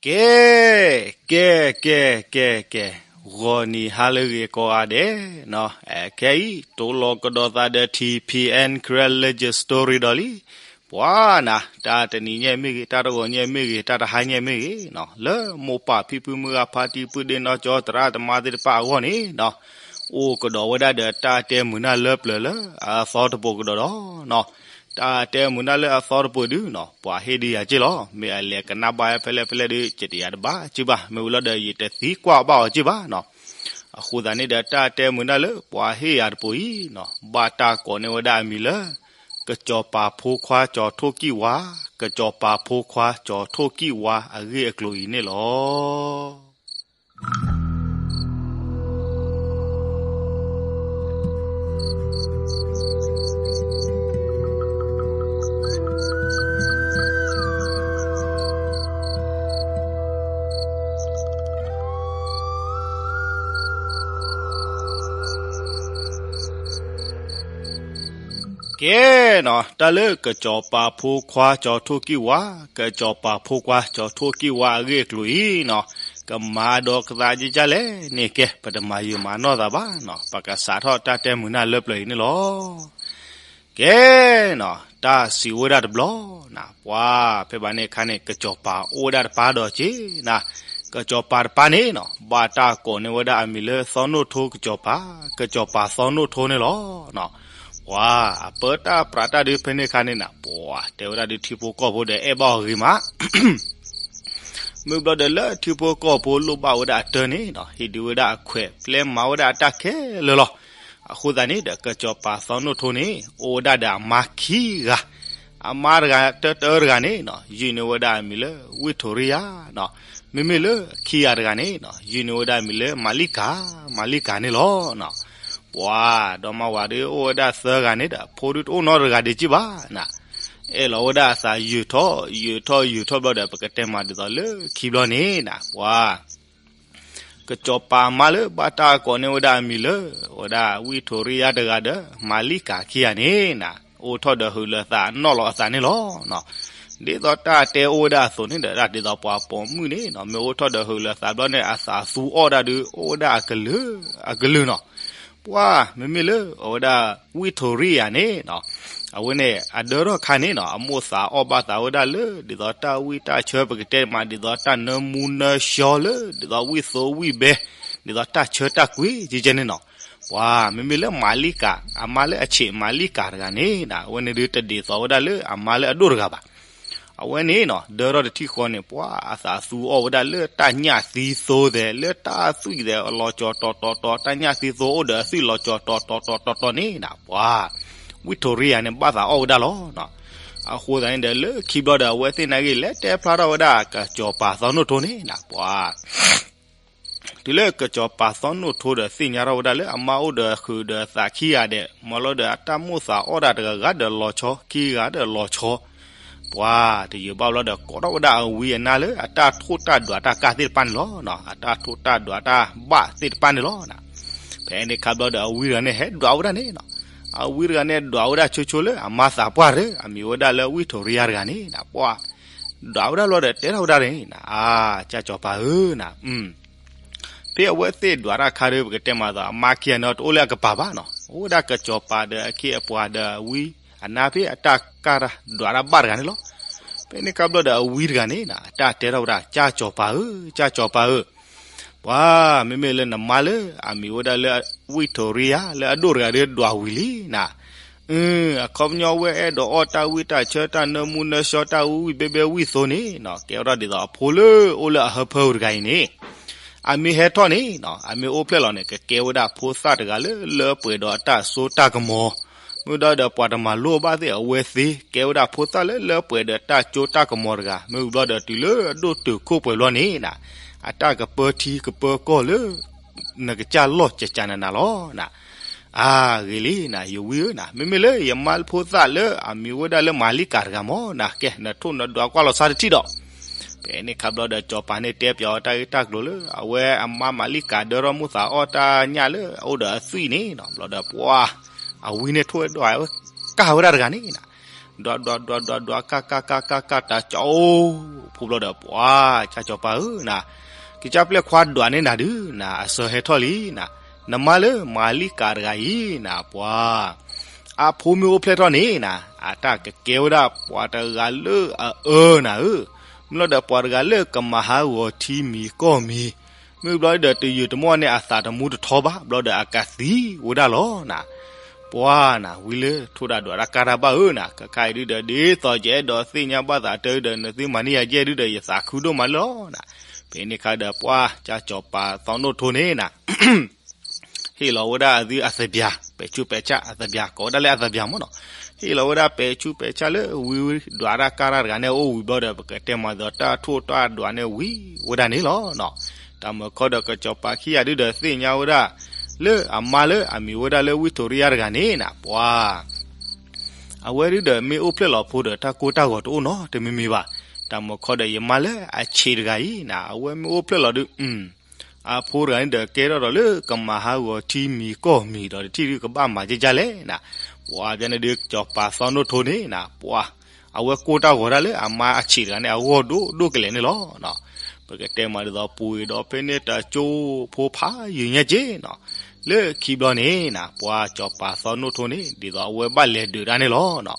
ကဲ, ကဲ, ကဲ, ကဲ, ကဲ, ဂီၤနံၤဟါလၢအဂ့ၤကိးဂၤဒဲးနီၤ, ခဲအံၤ တိလီၤကဒီးသးဒီး ထံၣ်ဖံးအဲၣ် Karen Legend Story ဒီးလံ. ပှၤနၤ, တၢ်တနံၤညါမ့ၢ်ဂ့ၤ, တၢ်တဂီၤညါမ့ၢ်ဂ့ၤ, တၢ်တဟါညါမ့ၢ်ဂ့ၤနီၤ, လၢမိၢ်ပၢ်ဖံဖုမုၢ်ဂၤ ဖါတံၢ်ပုၢ်ဒ့နီၢ်ကၠီ သရၣ်သမါသ့ၣ်တဖၣ်အဂီၢ်န့ၣ်နီၤ, အိၣ်ကဒီးဝဲဒၣ်ဒီးတၢ်တဲမုာ်နၢ်လၢပျၢၤလၢအသီတပိၤကဒီးဒီးနီၤ, တၢ်တဲမုာ်နၢ်လၢအသီတပိၤဒုနီၤ, ပှၤဟ့ၣ်ဒုယၤက့ၢ်လီၤ. မ့ၢ်အလဲၤကနၣ်ဘၣ်ဖဲလဲၣ်ဖဲလဲၣ်ဒု ယတယၤတဘၣ်က့ၢ်ဘၣ်, မ့ၢ်ဝံၤလီၤဒီး ယတသံကွၢ်ဘၣ်အီၤက့ၢ်ဘၣ်နီၤ. အဃိသတးန့ၣ်ဒီး တၢ်တဲမုာ်နၢ်လၢပှၤဟ့ၣ်ယၤတပိၤအံၤနီၤ, ဘၣ်တၢ်ကိးန့ၢ်ဝဲဒၣ်အမံၤလၢ ကစီၤပၤဖိခွါကၠီၤထိၣ်ကံၣ်ဝါ, ကစီၤပၤဖိခွါကၠီၤထိၣ်ကံၣ်ဝါအဂ့ၢ်အကျိၤအံၤန့ၣ်လီၤ. ကဲနီၤ, တၢ်လၢကစီၤပၤဖိခွါကၠီၤထိၣ်ကံၣ်ဝါ, ကစီၤပၤဖိခွါကၠီၤထိၣ်ကံၣ်ဝါအဂ့ၢ်အကျိၤအံၤနီၤ, ကမၤဒီးကသးကကၢ်လဲၣ်န့ၣ် ကဲ ပတမၤယံာ်မၤနီၢ်သးဘၣ်နီၤ, ပကစးထီၣ်တၢ်တဲမုာ်နၢ်လၢပျၢၤအံၤန့ၣ်လီၤ. ကဲနီၤ, တၢ်စံးဝဲဒၣ်တဘျီနၤ, ပှၤဖဲဘၣ်န့ၣ်အခါန့ၣ် ကစီၤပၤအိၣ်ဝဲဒၣ်တပၤဒီးက့ၤနၤ, ကစီၤပၤတပၤန့ၣ်နီၤ, ဘၣ်တၢ်ကိးန့ၢ်ဝဲဒၣ်အမံၤလၢသီနိၣ်ထိကစီၤပၤ, ကစီၤပၤသီနိၣ်ထိန့ၣ်လီၤ. ပှၤအပၢတၢ်ပြးတၢ်ဒုဖဲန့ၣ်အခါန့ၣ်နၤ, ပှၤတဲဝဲဒၣ်ဒုထံဖိကီၢ်ဖိဒီးအဲၣ်ဘၣ်အီၤဂ့ၤမး မ့ၢ်ဘျီဒီးလၢထံဖိကီၢ်ဖိလိၣ်ဘၣ်ဝဲဒၣ်အတၢန့ၣ်နီၤ, ဟ့ၣ်ဒုးဝဲဒၣ်အခွဲး ပျဲမၤဝဲဒၣ်အတၢ်ခဲလၢာ်လီၤ. အဃိသတးန့ၣ်ဒီး ကစီၤပၤသီနိၣ်ထိန့ၣ် အိၣ်ဝဲဒၣ်ဒီးအမါခံဂၤ, အမါတဂၤတၢတၢတဂၤန့ၣ်နီၤ, ယုၢ်န့ၢ်ဝဲဒၣ်အမံၤလၢ ဝံၣ်ထိရံယါနီၤ, မ့မ့ၢ်လၢခံဂၤတဂၤန့ၣ်နီၤ, ယုၢ်န့ၢ်ဝဲဒၣ်အမံၤလၢ မၤလံကၤ, မၤလံကၤန့ၣ်လီၤ. ပှၤဒီမါဝၤဒုအိၣ်ဝဲဒၣ်သၢဂၤန့ၣ်ဒီး ဖိဒုတအိၣ်နီတဂၤဒံးက့ၢ်ဘၣ်နၤ, အဲၣ်လီၤဝဲဒၣ်အသးယုာ်ထီၣ်ယုာ်ထီၣ်ယုာ်ထီၣ်ဘျီဒီး ပကတဲမးဒ်သိးလၢခံဘျီန့ၣ်နၤ, ပှၤ ကစီၤပၤမါလၢဘၣ်တၢ်ကိးန့ၢ်ဝဲဒၣ်အမံၤလၢ ဝဲဒၣ်ဝံၣ်ထိရံယါတဂၤဒီး မၤလံကၤခံဂၤန့ၣ်နၤ, အိၣ်ထီၣ်ဒီးဟုးလၢာ်သးနီၣ်လီၤအသးန့ၣ်လီၤ. ဒ်သိးတၢ်တဲအိၣ်ဝဲဒၣ်အသိးန့ၣ်ဒီး ဒ်သိးပှၤပိာ်မုၣ်န့ၣ်နီၤ, မ့ၢ်အိၣ်ထီၣ်ဒီးဟုးလၢာ်သးဘျီန့ၣ် အသးသူအီၣ်ဒၣ်ဒုး အိၣ်ဝဲဒၣ်အကလုာ် အကလုာ်နီၤ. ပှၤမ့မ့ၢ်လၢအဝဲဒၣ်ဝံၣ်ထိရံယါန့ၣ်နီၤ, အဝဲန့ၣ်အဒၢထီၣ်ခါန့ၣ်နီၤ, အမိၣ်သးအီၣ်ဘၣ်သးဝဲဒၣ်လၢ ဒ်သိးတၢ်ဝံၣ်တၢ်ဆၢ ပကတဲမးဒ်သိးတၢ်နၢမူနၢဆှီလၢ ဒ်သိးဝံၣ်သိဝံၣ်ဘဲ, ဒ်သိးတၢ်ဆၢတၢ်ကွံကဲကဲန့ၣ်နီၤ. ပှၤမ့မ့ၢ်လၢမၤလံကၤ, အမါလၢအဆံးမၤလံကၤတဂၤန့ၣ်နၤ, အဝဲန့ၣ်ဒုးတဒ်သိးဝဲဒၣ်လၢအမါလၢအဒိၣ်တဂၤဘၣ်. အဝဲန့ၣ်နီၤ, ဒၢထီၣ်တထံၣ်ဃီန့ၣ် ပှၤအသးသူအီၣ်ဝဲဒၣ်လၢတၢ်ညၣ်သံသိသဲး လၢတၢ်သွံၣ်သဲးလီၤကၠီၤတီၤတီၤတီၤ, တၢ်ညၣ်သံသိအိၣ်ဒီးအသွံၣ်လီၤကၠီၤတီၤတီၤတီၤတီၤတီၤန့ၣ်နၤ, ပှၤ ဝံၣ်ထိရံယါန့ၣ် ဘၣ်သးအီၣ်ဝဲဒၣ်လီၤ. အဃိသတးန့ၣ်ဒီး လၢခံဘျီဒီး အဝဲသ့ၣ်နာ်က့ လဲၤတဲဖျါထီၣ်ဝဲဒၣ် ကစီၤပၤသီနိၣ်ထိန့ၣ်နၤ, ပှၤ တုၤလၢကစီၤပၤသီနိၣ်ထိဒီးသ့ၣ်ညါထီၣ်ဝဲဒၣ်လၢအမါအိၣ်ဒီးဟုးဒီးသးခံဂၤဒဲး, မ့ၢ်လီၤဒီးအတၢ်မိၣ်သးအီၣ်တၢ်တဂၤဂၤဒီးလီၤဆီ, ခံဂၤဒီးလီၤဆီ, ပှၤတယုာ်ဘၣ်ဘျီဒီး ကိးထီၣ်ဝဲဒၣ်အဝံအနါလၢ အတၢ်ထိၣ်တၢ်ဒွးတၢ်ကၢ်သ့ၣ်တဖၣ်န့ၣ်လီၤ. အတၢ်ထိၣ်တၢ်ဒွးတၢ်ဘၣ်သ့ၣ်တဖၣ်န့ၣ်လီၤ. ဖဲန့ၣ်ခါဘျီဒီး အဝံတဂၤန့ၣ် ဟဲဒွးဝဲဒၣ်န့ၣ်နီၤ, အဝံတဂၤန့ၣ် ဒွးဝဲဒၣ်ဆိဆိလၢအမါသးပှၢ်ဒီး အမံၤဝဲဒၣ်လၢဝံၣ်ထိရံယါတဂၤန့ၣ်နၤ, ပှၤ ဒွးဝဲဒၣ်ဘျီဒီး တဲထီၣ်ဝဲဒၣ်န့ၣ်နၤ, အါ ကၢ်ကၠီၤပၤဧၢနၤ, ဖဲအဝဲသ့ၣ်ဒွးတၢ်ခါဒီး ပကတဲမးသး အမါခံဂၤန့ၣ် တအိၣ်လၢအကပၤဘၣ်နီၤ, အိၣ်ဝဲဒၣ်ကစီၤပၤဒီးအခ့အပှၤဒီးအဝံအနါ ဖဲအတၢ်ကၢ်တၢ်ဒွးတၢ်ဘၣ်တဂၤန့ၣ်လီၤ. ဖဲန့ၣ်ခါဘျီဒီး အဝံတဂၤန့ၣ်နၤ အတၢ်တဲထီၣ်ဝဲဒၣ် ကၢ်ကၠီၤပၤဧၢ, ကၢ်ကၠီၤပၤဧၢ, ပှၤမ့မ့ၢ်လၢနမါလၢအမံၤဝဲဒၣ်လၢ ဝံၣ်ထိရံယါ လၢအဒိၣ်တဂၤဒီး ဒွးဝံၤလံနၤ, အခီပညီဝဲအဲၣ်ဒိးအီၣ်တၢ်ဝံၣ်တၢ်ဆၢ တၢ်နၢမူနၢဆှီ တၢ်ဝံၣ်ဝံၣ်ဘဲဘဲဝံၣ်သိန့ၣ်နီၤ, ကဲဝဲဒၣ်ဒ်သိးအဖိလၢအိၣ်လၢအဟၢဖၢဧိၤတဂၤအံၤန့ၣ်, အမ့ၢ်ဟဲထီၣ်န့ၣ်နီၤ, အမ့ၢ်အိၣ်ဖျဲၣ်လီၤန့ၣ် ကကဲဝဲဒၣ်ဖိသၣ်တဂၤလၢ လၢပှဲၤဒီးတၢ်စိတၢ်ကမီၤ, မ့ၢ်ဒီးဒီးပှၤတမၤလိဘၣ်သ့ၣ်အဝဲသ့, ကဲဝဲဒၣ်ဖိသၣ်လၢ လၢပှဲၤဒီးတၢ်စိတၢ်ကမီၤတဂၤ, မ့ၢ်ဘျီဒီးတုၤလၢအဒိၣ်တုာ်ခိၣ်ပှဲၤဘျီန့ၣ်နၤ, အတၢ်ကပၢထံကပၢကီၢ်လၢ နကစၢ်လီၢ်ကကနနၤလီၤနၤ. အါ ဂ့ၤလံနၤ ယဝံဧၢနၤ, မ့မ့ၢ်လၢယမါလၢဖိသၣ်လၢ အမံၤဝဲဒၣ်လၢမၤလံကၤတဂၤမ့ၢ်နၤ, ကဲ နထိၣ်နဒွးကွၢ်လီၤဆါတထံၣ်ဒီး, ဖဲန့ၣ်ခါဘျီဒီး ကၠီၤပၤန့ၣ်တဲပၠးအီၤတၢ်ဂ့ၢ်တၢ်ကျိၤလၢ အဝဲအမါမၤလံကၤဒၢထီၣ်မိၣ်သးအီၣ်တၢ်ညၣ်လၢ အအိၣ်ဒီးအသွံၣ်န့ၣ်နီၤ, ဘျီဒီးပှၤ အဝံန့ၣ်ထိၣ်ဝဲဒွးဝဲ ကၢ်ဝဲဒၣ်တဂၤန့ၣ်နၤ, ဒွးဒွးဒွးဒွးဒွး ကၢ်ကၢ်ကၢ်ကၢ်ကၢ် တၢ်ကၠီအိၣ်ဖိဘျီဒီး ပှၤကၢ်စီၤပၤဧၢနၤ, ကစၢ်ပျဲၢ်ခွါဒွးန့ၢ်နၤဒုးနၤ အစၢဟဲထီၣ်လံနၤ, နမါလၢမၤလံကၤတဂၤအံၤနၤ ပှၤ အဖိမ့ၢ်အိၣ်ဖျဲၣ်ထီၣ်န့ၣ်နၤ အတၢ်ကကဲဝဲဒၣ်ပှၤတဂၤလၢအအၢနၤဧၢ, မ့ၢ်လီၤဒီးပှၤတဂၤလၢကမၤဟးဂီၤထံမံၤကီၢ်မံၤ, မ့ၢ်ဘျီဒီးတယုာ်တမီၢ်န့ၣ် အသးတမူတထီဘၣ် ဘျီဒီးအကသံဝဲဒၣ်လီၤနၤ. ပှၤနၤ ဝံၤလၢထိၣ်ဒၣ်ဒွးတၢ်ကါတၢ်ဘၣ်ဧၢနၤ, ခဲခါအံၤဒုဒီး ဒ်သိးယအဲၣ်ဒိးသ့ၣ်ညါဘၣ်သးတၢ်ဒုဒီး နသုမၤန့ၢ်ယၤယဲၢ်ဒုဒီး ယသးခုဒိၣ်မးလီၤနၤ. ဖဲန့ၣ်ခါဒီး ပှၤကၢ်စီၤပၤသီနိၣ်ထိန့ၣ်နၤ ဟ့ၣ်လီၤဝဲဒၣ်အသုအသပျၤ ပဲာ်ဆူးပဲာ်ဆၣ်အသပျၤ ကိးဝဲဒၣ်လၢအသပျၤမ့ၢ်နီၤ, ဟ့ၣ်လီၤဝဲဒၣ်ပဲာ်ဆူးပဲာ်ဆၣ်လၢဝံဒွးတၢ်ကါတၢ်တဂၤန့ၣ် အအိၣ်ဝံၤဘျီဒီး ပကတဲမးဒီးတၢ်ထိၣ်တၢ်ဒွးန့ၣ်ဝံၤဝဲဒၣ်န့ၣ်လီၤ. တၢ်မုၢ်ခီဒီးကစီၤပၤခံဂၤဒုဒီးသ့ၣ်ညါဝဲဒၣ် လၢအမါလၢအမံၤဝဲဒၣ်လၢဝံထိရံယါတဂၤန့ၣ်နၤ ပှၤ အဝဲဒုဒီးမ့ၢ်အိၣ်ဖျဲၣ်လီၤဖိဒီး တၢ်ကိၢ်တၢ်ဂီၤတအိၣ်နီတမံၤမံၤဘၣ်. တၢ်မုၢ်ခီဒီးယမါလၢအဆံးတဂၤအံၤနၤ အဝဲမ့ၢ်အိၣ်ဖျဲၣ်လီၤဒု အဖိတဂၤန့ၣ်ဒီး ကဲထီၣ်ဒီးလၢကမၤဟးဂီၤထံမံၤကီၢ်မံၤဒီး တထံၣ်ဒုကဘၣ်မၤကကၢ်လဲၣ်နၤ, ပှၤဖဲန့ၣ်ဒုကစီၤပၤသီနိၣ်ထိန့ၣ်နၤ ပှၤ အဝဲကိၢ်တၢ်ဂီၤဒၣ်လၢအမါအဆံးတဂၤန့ၣ် အဂီၢ်ဒိၣ်ဒိၣ်ကလဲာ်န့ၣ်လီၤ. ပကတဲမးဒ်သိးပူၤဒီးဖဲန့ၣ်တကၠိဖိဖးယံာ်ညါက့နီၤ, လၢခံဘျီန့ၣ်နၤ ပှၤစီၤပၤသီနိၣ်ထိန့ၣ် ဒ်သိးအဝဲဘၣ်လဲၤဒုးတၢ်န့ၣ်လီၤ.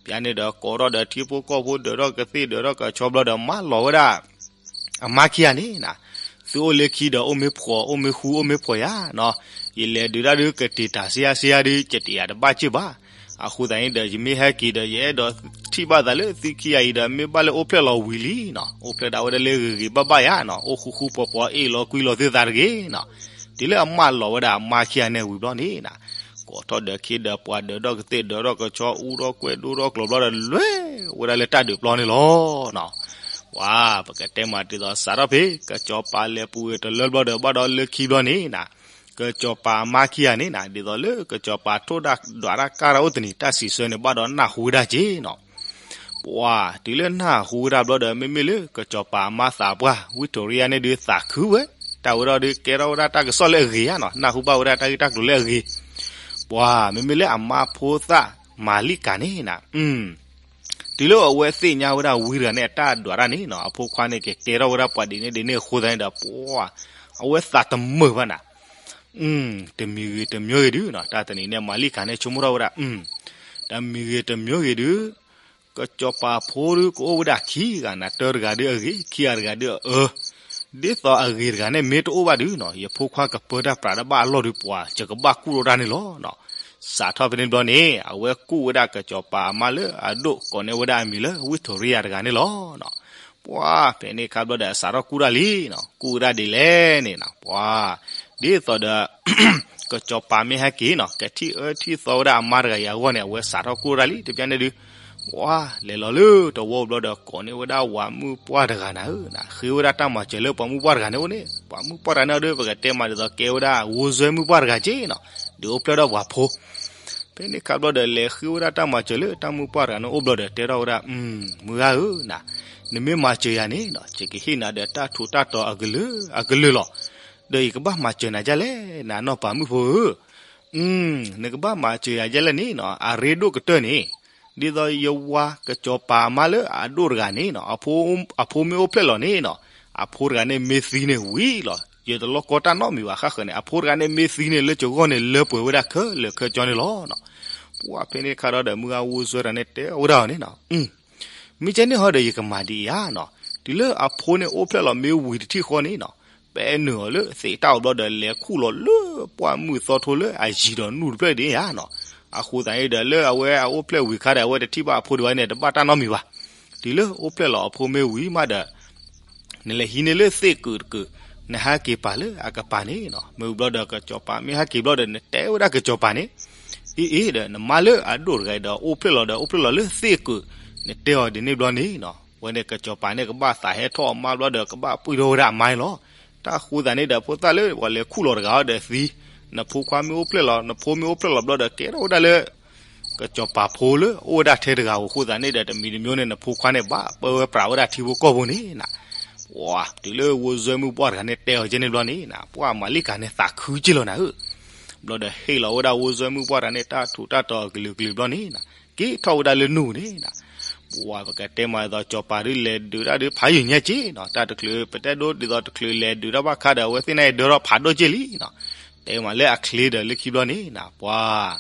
ဖဲန့ၣ်ဒီးကိးထီၣ်ဒီးထံဖိကီၢ်ဖိ ဒၢးထီၣ်ကသ့ၣ်ဒၢးထီၣ်ကဆီဘျီဒီး မၢလီၤဝဲဒၣ် အမါခံဂၤန့ၣ်နၤ, သုအိၣ်လၢခံဒီးအိၣ်မ့ၢ်ဖှီၣ် အိၣ်မ့ၢ်ဃူ အိၣ်မ့ၢ်ဖှီၣ်ယါနီၤ, ယလဲၤဒုးတၢ်ဒုးကတ့ၤတၢ်စ့ယါစ့ယါဒုး ကတ့ၤယၤတဘၣ်က့ၢ်ဘၣ်. အဃိသတးန့ၣ်ဒီး ယမ့ၢ်ဟဲက့ၤဒီး ယအဲၣ်ဒိးထံၣ်ဘၣ်သးလၢသုခံဂၤအံၤဒီး မ့ၢ်ဘၣ်လၢအိၣ်ဖျဲၣ်လီၤဝံၤလံနီၤ, အိၣ်ဖျဲၣ်ဒၣ်ဝဲဒၣ်လၢဂ့ၤဂ့ၤဘၣ်ဘၣ်ယါနီၤ, အိၣ်ဃူဃူဖိးဖိး အ့ၣ်လီၤကွံလီၤသုသးတဂ့ၤနီၤ. တုၤလၢအမၢလီၤဝဲဒၣ်အမါခံဂၤန့ၣ်ဝံၤဘျီန့ၣ်နၤ, ကိးထီၣ်ဒီးခ့ဒီးပှၤ ဒၢးထီၣ်ကသ့ၣ်ဒၢးထီၣ်ကဆီ အူထီၣ်ကွဲၢ်ဒိၣ်ထီၣ်ကျိၤဘျီဒီး လဲၤဝဲဒၣ်လၢတၢ်ဒုးပျီန့ၣ်လီၤနီၤ. ပှၤ ပကတဲမးဒ်သိးစးထီၣ်ဖဲ ကစီၤပၤလဲၤပူၤဝဲတလၢဘျီဒီး ဘၣ်ဒီးလၢခံဘျီန့ၣ်နၤ, ကစီၤပၤအမါခံဂၤန့ၣ်နၤ ဒ်သိးလၢကစီၤပၤထိၣ်ဒၣ်ဒွးတၢ်ကါတၢ်အိၣ်တနံၤ တၢ်စံးဆၢန့ၣ် ဘၣ်ဒီးနၢ်ဟူဝဲဒၣ်က့ၢ်နီၤ. ပှၤ တုၤလၢနၢ်ဟူဝဲဒၣ်ဘျီဒီး မ့မ့ၢ်လၢကစီၤပၤအမါသးပှၢ် ဝံထိရံယါန့ၣ်ဒုးသးခုဝဲ, တၢ်ဝဲဒၣ်ဒုးကဲထီၣ်ဝဲဒၣ်တၢ်ကစီၣ်လၢအဂ့ၤဧါနီၤ, နၢ်ဟူဘၣ်ဝဲဒၣ်တၢ်ဂ့ၢ်တၢ်ကျိၤလၢအဂ့ၤ. ပှၤ မ့မ့ၢ်လၢအမါဖိသၣ်မၤလံကၤန့ၣ်နၤ တုၤလၢအဝဲသ့ၣ်ညါဝဲဒၣ်ဝံတဂၤန့ၣ် အတၢ်ဒွးတၢ်န့ၣ်နီၤ, အဖိခွါန့ၣ် ကကဲထီၣ်ဝဲဒၣ်ပှၤဒ်န့ၣ်ဒ်န့ၣ်အဃိသတးန့ၣ်ဒီး ပှၤ အဝဲသးတမုာ်ဘၣ်နၤ, တမံၤဂ့ၤတမံၤဂ့ၤဒုးနီၤ, တၢ်တနံၤန့ၣ် မၤလံကၤန့ၣ် ဆိကမိၣ်ထီၣ်ဝဲဒၣ် တမံၤဂ့ၤတမံၤဂ့ၤဒုး ကစီၤပၤဖိဒုးကအိၣ်ဝဲဒၣ်ခံဂၤနၤ, တၢတဂၤဒုးအဂ့ၤ ခံဂၤတဂၤဒုးအအၢ, ဒ်သိးအဂ့ၤတဂၤန့ၣ် မ့ၢ်တအိၣ်ဘၣ်ဒုးနီၤ, ယဖိခွါကပၢတၢ်ပြးတဘၣ်အလီၢ်ဒုး ပှၤ ယကဘၣ်ကူၣ်ထီၣ်တၢ်န့ၣ်လီၤနီၤ. စးထီၣ်ဖဲန့ၣ်ဘျီန့ၣ် အဝဲကူၣ်ဝဲဒၣ်ကစီၤပၤအမါလၢအဒိၣ်ကိးန့ၢ်ဝဲဒၣ်အမံၤလၢ ဝံထိရံယါတဂၤန့ၣ်လီၤနီၤ. ပှၤ ဖဲန့ၣ်ခါဘျီဒီး စးထီၣ်ကူၣ်တၢ်လံနီၤ, ကူၣ်ဝဲဒၣ်ဒ်လဲၣ်န့ၣ်နီၤ, ပှၤ ဒ်သိးဒီး ကစီၤပၤမ့ၢ်ဟဲက့ၤနီၤ ကထံၣ်အၢထံၣ်သီဝဲဒၣ်အမါတဂၤအံၤအဂီၢ်န့ၣ် အဝဲစးထီၣ်ကူၣ်တၢ်လံ တပျၢ်န့ၣ်ဒုး ပှၤ လဲၤလီၤလၢတဝီဘျီဒီး ကိးန့ၢ်ဝဲဒၣ်ဝၤမုၣ်ပှၢ်တဂၤနၤဧၢ, ဃ့ဝဲဒၣ်တၢ်မၤစၢၤလၢပှၤမုၣ်ပှၢ်တဂၤန့ၣ်အိၣ်န့ၣ်, ပှၤမုၣ်ပှၢ်တဂၤန့ၣ်ဒီး ပကတဲမးဒ်သိးကဲဝဲဒၣ် ဝိုးစွဲမုၣ်ပှၢ်တဂၤက့နီၤ, ဒုးအိၣ်ဖျဲၣ်ဒီးပှၤဖိ ဖဲန့ၣ်ခါဘျီဒီးလဲၤဃ့ဝဲဒၣ်တၢ်မၤစၢၤလၢတၢ်မုၣ်ပှၢ်တဂၤန့ၣ်အိၣ်ဘျီဒီး တဲထီၣ်ဝဲဒၣ်, မုၢ်ဂၤဧၢနၤ, နမ့ၢ်မၤစၢၤယၤန့ၣ်နီၤ ယကဟ့ၣ်နၤဒီးတၢ်ထူးတၢ်တီၤအကလုာ်အကလုာ်လီၤ. ဒီးယကဘၣ်မၤစၢၤနၤဒ်လဲၣ် နနီၢ်ပၤမုၣ်ဖိဧၢ, နကဘၣ်မၤစၢၤယၤဒ်လဲၣ်န့ၣ်နီၤ အရ့ဒိၣ်ကတၢၢ်န့ၣ်, ဒ်သိးယဝၤကစီၤပၤအမါလၢအဒိၣ်တဂၤန့ၣ်နီၤ အဖိမ့ၢ်အိၣ်ဖျဲၣ်လီၤန့ၣ်နီၤ အဖိတဂၤန့ၣ်မ့ၢ်သံန့ၣ်ဝံၤလီၤ, ယတလီၢ်ကီတၢ်နီတမံၤဘၣ်ဃၣ်ဃၢၤန့ၣ် အဖိတဂၤန့ၣ်မ့ၢ်သံန့ၣ် လၢယဂီၢ်န့ၣ်လၢပှဲၤဝဲဒၣ်ခဲလၢာ်ခဲဆ့န့ၣ်လီၤနီၤ. ပှၤဖဲန့ၣ်ခါဒီး မုၢ်ဂၤဝိုးစွဲတဂၤန့ၣ်တဲဝဲဒၣ်အီၤန့ၣ်နီၤ မ့ၢ်ကဲန့ၣ်ဟီဒီး ယကမၤဒ်အံၤဧါနီၤ, တုၤလၢအဖိန့ၣ်အိၣ်ဖျဲၣ်လီၤမ့ၢ်ဝံၤတထံၣ်ဃီန့ၣ်နီၤ ပဲနုာ်အီၤလၢသ့ၣ်တၢ်အိၣ်ဘျီဒီး လဲၤခူၣ်လီၤလၢပှၢ်မုၢ်သီထိလၢအယံၤဒီးနူၢ်တဖျၢၣ်ဒ်အံၤဧါနီၤ. အဃိသတးန့ၣ်ဒီး လၢအဝဲအအိၣ်ဖျဲၣ်ဝံၤခါဒီး အဝဲတထံၣ်ဘၣ်အဖိဒံးဘၣ်န့ၣ် တဘၣ်တၢ်နီတမံၤဘၣ်. တုၤလၢအိၣ်ဖျဲၣ်လီၤအဖိမ့ၢ်ဝံၤမးဒီး နလဲၤဟံးန့ၢ်လၢသ့ၣ်ကုာ်တကုာ်, နဟဲက့ၤပာ်လၢအကပၤန့ၣ်နီၤ. မ့ၢ်ဝံၤဘျီဒီး ကစီၤပၤမ့ၢ်ဟဲက့ၤဘျီဒီး နတဲဝဲဒၣ်ကစီၤပၤန့ၣ်, အ့ၣ်အ့ၣ်ဒီး နမါလၢအဒိၣ်တဂၤအံၤဒီး အိၣ်ဖျဲၣ်လီၤဒီး အိၣ်ဖျဲၣ်လီၤလၢသ့ၣ်ကုာ်, နတဲအီၤဒ်န့ၣ်ဘျီန့ၣ်နီၤ. ဝဲန့ၣ်ကစီၤပၤန့ၣ် ကဘၣ်သးဟဲထီၣ်အမါဘျီဒီး ကဘၣ်ပှံၢ်ထီၣ်ဝဲဒၣ်အမါန့ၣ်လီၤ. တၢ်ဃိသတးန့ၣ်ဒီး ဖိသၣ်လၢပှၤလဲၤခူၣ်လီၤတဂၤအံၤဒီးသံ, နဖိခွါမ့ၢ်အိၣ်ဖျဲၣ်လီၤ နဖိမ့ၢ်အိၣ်ဖျဲၣ်လီၤဘျီဒီး ကဲထီၣ်ဝဲဒၣ်လၢ ကစီၤပၤဖိလၢအိၣ်ဝဲဒၣ်ထဲတဂၤဧိၤအဃိသတးန့ၣ်ဒီး တမံၤတမံၤန့ၣ် နဖိခွါန့ၣ် ဘၣ်ပၢဝဲပြးဝဲဒၣ်ထံဖိကီၢ်ဖိန့ၣ်နၤ. ပှၤ တုၤလၢဝိၢ်စွဲမုၣ်ပှၢ်တဂၤန့ၣ် တဲအီၤကဲန့ၣ်ဘျီန့ၣ်နၤ, ပှၤမၤလံကၤန့ၣ်သးခုက့ၢ်လီၤနၤဧၢ. ဘျီဒီးဟ့ၣ်လီၤဝဲဒၣ်ဝိၢ်စွဲမုၣ်ပှၢ်တဂၤန့ၣ် တၢ်ထူးတၢ်တီၤအကလုာ်ကလုာ်ဘျီန့ၣ်နၤ, က့ၤထီၣ်ဝဲဒၣ်လၢနူၢ်န့ၣ်နီၤ. ပှၤပကတဲမးဒ်သိး စီၤပၤဒုးလဲၤဒုးတၢ်ဒုးဖးယံာ်ညါက့နီၤ, တၢ်တချုး ပတဲဒိဒ်သိးတချုးလဲၤဒုးတၢ်ဘၣ်ခါဒီး အဝဲသ့ၣ်န့ၣ်ဒၢထီၣ်ဖးဒိၣ်က့လံနီၤ. တဲမးလၢအချ့ဒီးလၢခံဘျီန့ၣ်နီၤ, ပှၤ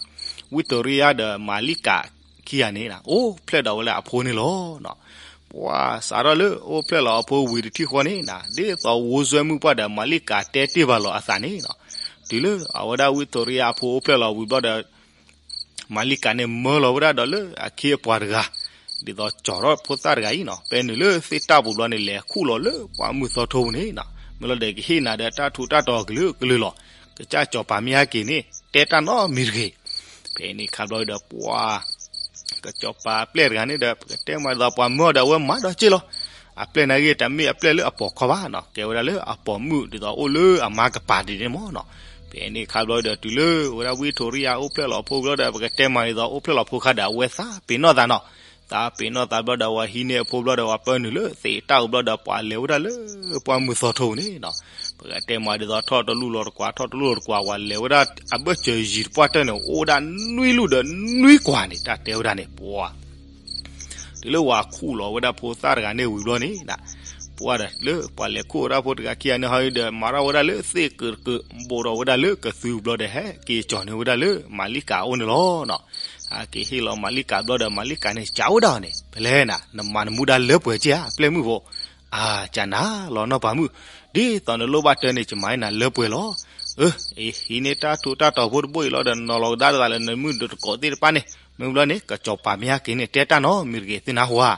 ဝံတိရံယါဒီးမၤလံကၤခံဂၤန့ၣ်နီၤ အိၣ်ဖျဲၣ်ဒီးဝဲလၢအဖိန့ၣ်လီၤနီၤ. ပှၤစးထီၣ်လၢအိၣ်ဖျဲၣ်လီၤအဖိဝံၤတထံၣ်ဃီန့ၣ်နီၤ, ဒ်သိးဝိၢ်စွဲမုၣ်ပှၢ်ဒီးမၤလံကၤတဲတ့ၢ်ဘၣ်လီၤအသးန့ၣ်နီၤ, တုၤလၢအဝဲဒၣ်ဝံတိရံယါအဖိအိၣ်ဖျဲၣ်လီၤဝံၤဘျီဒီး မၤလံကၤန့ၣ်မၢလီၤဝဲဒၣ်ဒီးလၢအခ့အပှၤတဂၤ, ဒ်သိးကၠီၤထီၣ်ဖိသၣ်တဂၤအံၤနီၤ, ဖဲနုာ်လၢသ့ၣ်တၢ်ပူၤဘျီန့ၣ် လဲၤခူၣ်လီၤလၢပှၢ်မုၢ်သီထိပူၤန့ၣ်နီၤ, မ့ၢ်လီၤဒီးကဟ့ၣ်နၤဒီးတၢ်ထူးတၢ်တီၤကလုာ်ကလုာ်လီၤ. ကစၢ်စီၤပၤမ့ၢ်ဟဲက့ၤန့ၣ် တဲတၢ်နီတမံၤတဂ့ၤ. ဖဲန့ၣ်ခါဘျီဒီးပှၤ ကစီၤပၤအပျဲၢ်တဂၤန့ၣ်ဒီး ပကတဲမးဒ်သိးပှၤမၢအီၤဒီးအဝဲမၤဒီးက့လီၤ. အပျဲၢ်နာ်က့ တမ့ၢ်အပျဲၢ်လၢအပိာ်ခွါဘၣ်နီၤ, ကဲဝဲဒၣ်လၢအပိာ်မုၣ်ဒ်သိးအိၣ်လၢအမါကပၤဒ်န့ၣ်မးနီၤ. ဖဲန့ၣ်ခါဘျီဒီးတုၤလၢဝဲဒၣ်ဝံတိရံယါအိၣ်ဖျဲၣ်လီၤအဖိဘျီဒီး ပကတဲမးဒ်သိးအိၣ်ဖျဲၣ်လီၤဖိခါဒီး အဝဲသးပ့ၤနီၣ်သးနီၤ. သးပ့ၤနီၣ်သးဘျီဒီး ဝဲဟံးန့ၢ်အဖိဘျီဒီး ဝဲပၢနုာ်လၢသ့ၣ်တၢ်အိၣ်ဘျီဒီး ပှၤလဲၤဝဲဒၣ်လၢပှၢ်မုၢ်သီထိန့ၣ်နီၤ. ပကတဲမးဒ်သိးထီၣ်တလူၢ်လီၤတကွၢ် ထီၣ်တလူၢ်လီၤတကွၢ် ဝဲလဲၤဝဲဒၣ်အဘၢၣ်စၢၤယံၤတပှၢ်တၢၢ်န့ၣ် အိၣ်ဝဲဒၣ်နွံလူၢ်ဒီးနွံကွၢ်န့ၣ် တၢ်တဲဝဲဒၣ်န့ၣ် ပှၤ တုၤလၢဝဲခူၣ်လီၤဝဲဒၣ်ဖိသၣ်တဂၤန့ၣ်ဝံၤဘျီန့ၣ်နီၤ, ပှၤဒီးလၢပှၤလဲၤခူၣ်ဝဲဒၣ်ဖိတဂၤခံဂၤန့ၣ်ဟီဒီး မၤထီၣ်ဝဲဒၣ်လၢသ့ၣ်ကုာ်တကုာ် ဘိးထီၣ်ဝဲဒၣ်လၢကသူဘျီဒီး ဟဲက့ၤကၠီၤန့ၢ်ဝဲဒၣ်လၢမၤလံကၤအအိၣ်န့ၣ်လီၤနီၤ. အက့ၤဟ့ၣ်လီၤမၤလံကၤဘျီဒီး မၤလံကၤန့ၣ် ကးဝဲဒၣ်အီၤန့ၣ် ဖဲလဲၣ်နီၤ နမၤနမူဒါလၢပှဲၤက့ဧါ ပျဲၢ်မုၣ်ဖိ အါ ကနၤလီၤနီၢ်ပၤမုၣ်, ဒ်သိးနလိၣ်ဘၣ်တၢ်န့ၣ် ယမၤနၤလၢပှဲၤလီၤ. အၢ အဟံးန့ၢ်တၢ်ထူးတၢ်တီၤဖိတဘိအံၤလီၤဒီး နီၤလီၤကဒါသးလၢနမုၢ်ဒိးတကိးသ့ၣ်တဖၣ်န့ၣ်, မ့ၢ်ဘျီန့ၣ် ကစီၤပၤမ့ၢ်ဟဲက့ၤန့ၣ် တဲတၢ်နီတမံၤတဂ့ၤ သုနၢ်ဟူဧါ.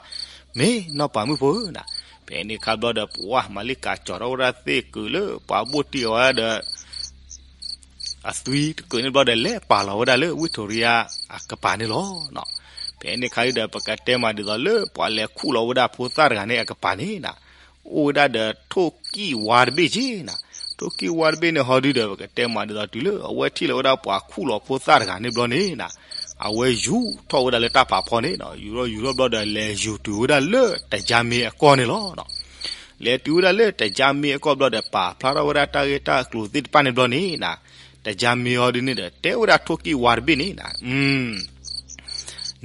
မ့ၢ်နီၢ်ပၤမုၣ်ဖိဧၢနီၤ. ဖဲန့ၣ်ခါဘျီဒီး ပှၤမၤလံကၤကၠီၤထီၣ်ဝဲဒၣ်သ့ၣ်ကုာ်လၢပှၤဘိၣ်တံၢ်အီၤဝဲဒၣ်ဒီး အသွံတကုာ်န့ၣ်ဘျီဒီး လဲၤပာ်လီၤဝဲဒၣ်လၢဝံတိရံယါအကပၤန့ၣ်လီၤ. ဖဲန့ၣ်ခါဒုဒီး ပကတဲမးဒ်သိးလၢပှၤလဲၤခူၣ်လီၤဝဲဒၣ်ဖိသၣ်တဂၤန့ၣ်အကပၤန့ၣ်နီၤ, အိၣ်ဝဲဒၣ်ဒီးထိၣ်ကံၣ်ဝါတဘ့ၣ်က့နီၤ. ထိၣ်ကံၣ်ဝါတဘ့ၣ်န့ၣ်ဟီဒုဒီး ပကတဲမးဒ်သိးတုၤလၢအဝဲထံၣ်လီၤဝဲဒၣ်ပှၤခူၣ်လီၤဖိသၣ်တဂၤန့ၣ်ဘျီန့ၣ်နီၤ, အဝဲယူၤထီၣ်ဝဲဒၣ်လၢတၢ်ဖးဖီန့ၣ်နီၤ, ယူၤထီၣ်ယူၤထီၣ်ဘျီဒီး လဲၤယူၤတုၤဝဲဒၣ်လၢတယါမ့ၢ်အကီၢ်န့ၣ်လီၤ. လဲၤတုၤဝဲဒၣ်လၢတယါမ့ၢ်အကီၢ်ဘျီဒီး ပာ်ဖျါထီၣ်ဝဲဒၣ်တၢ်ဂ့ၢ်တၢ်ကျိၤသ့ၣ်တဖၣ်န့ၣ်ဘျီန့ၣ်နီၤ, တယါမ့ၢ်အီၤဒုန့ၣ်ဒီး တဲဝဲဒၣ်ထိၣ်ကံၣ်ဝါတဘ့ၣ်န့ၣ်နီၤ,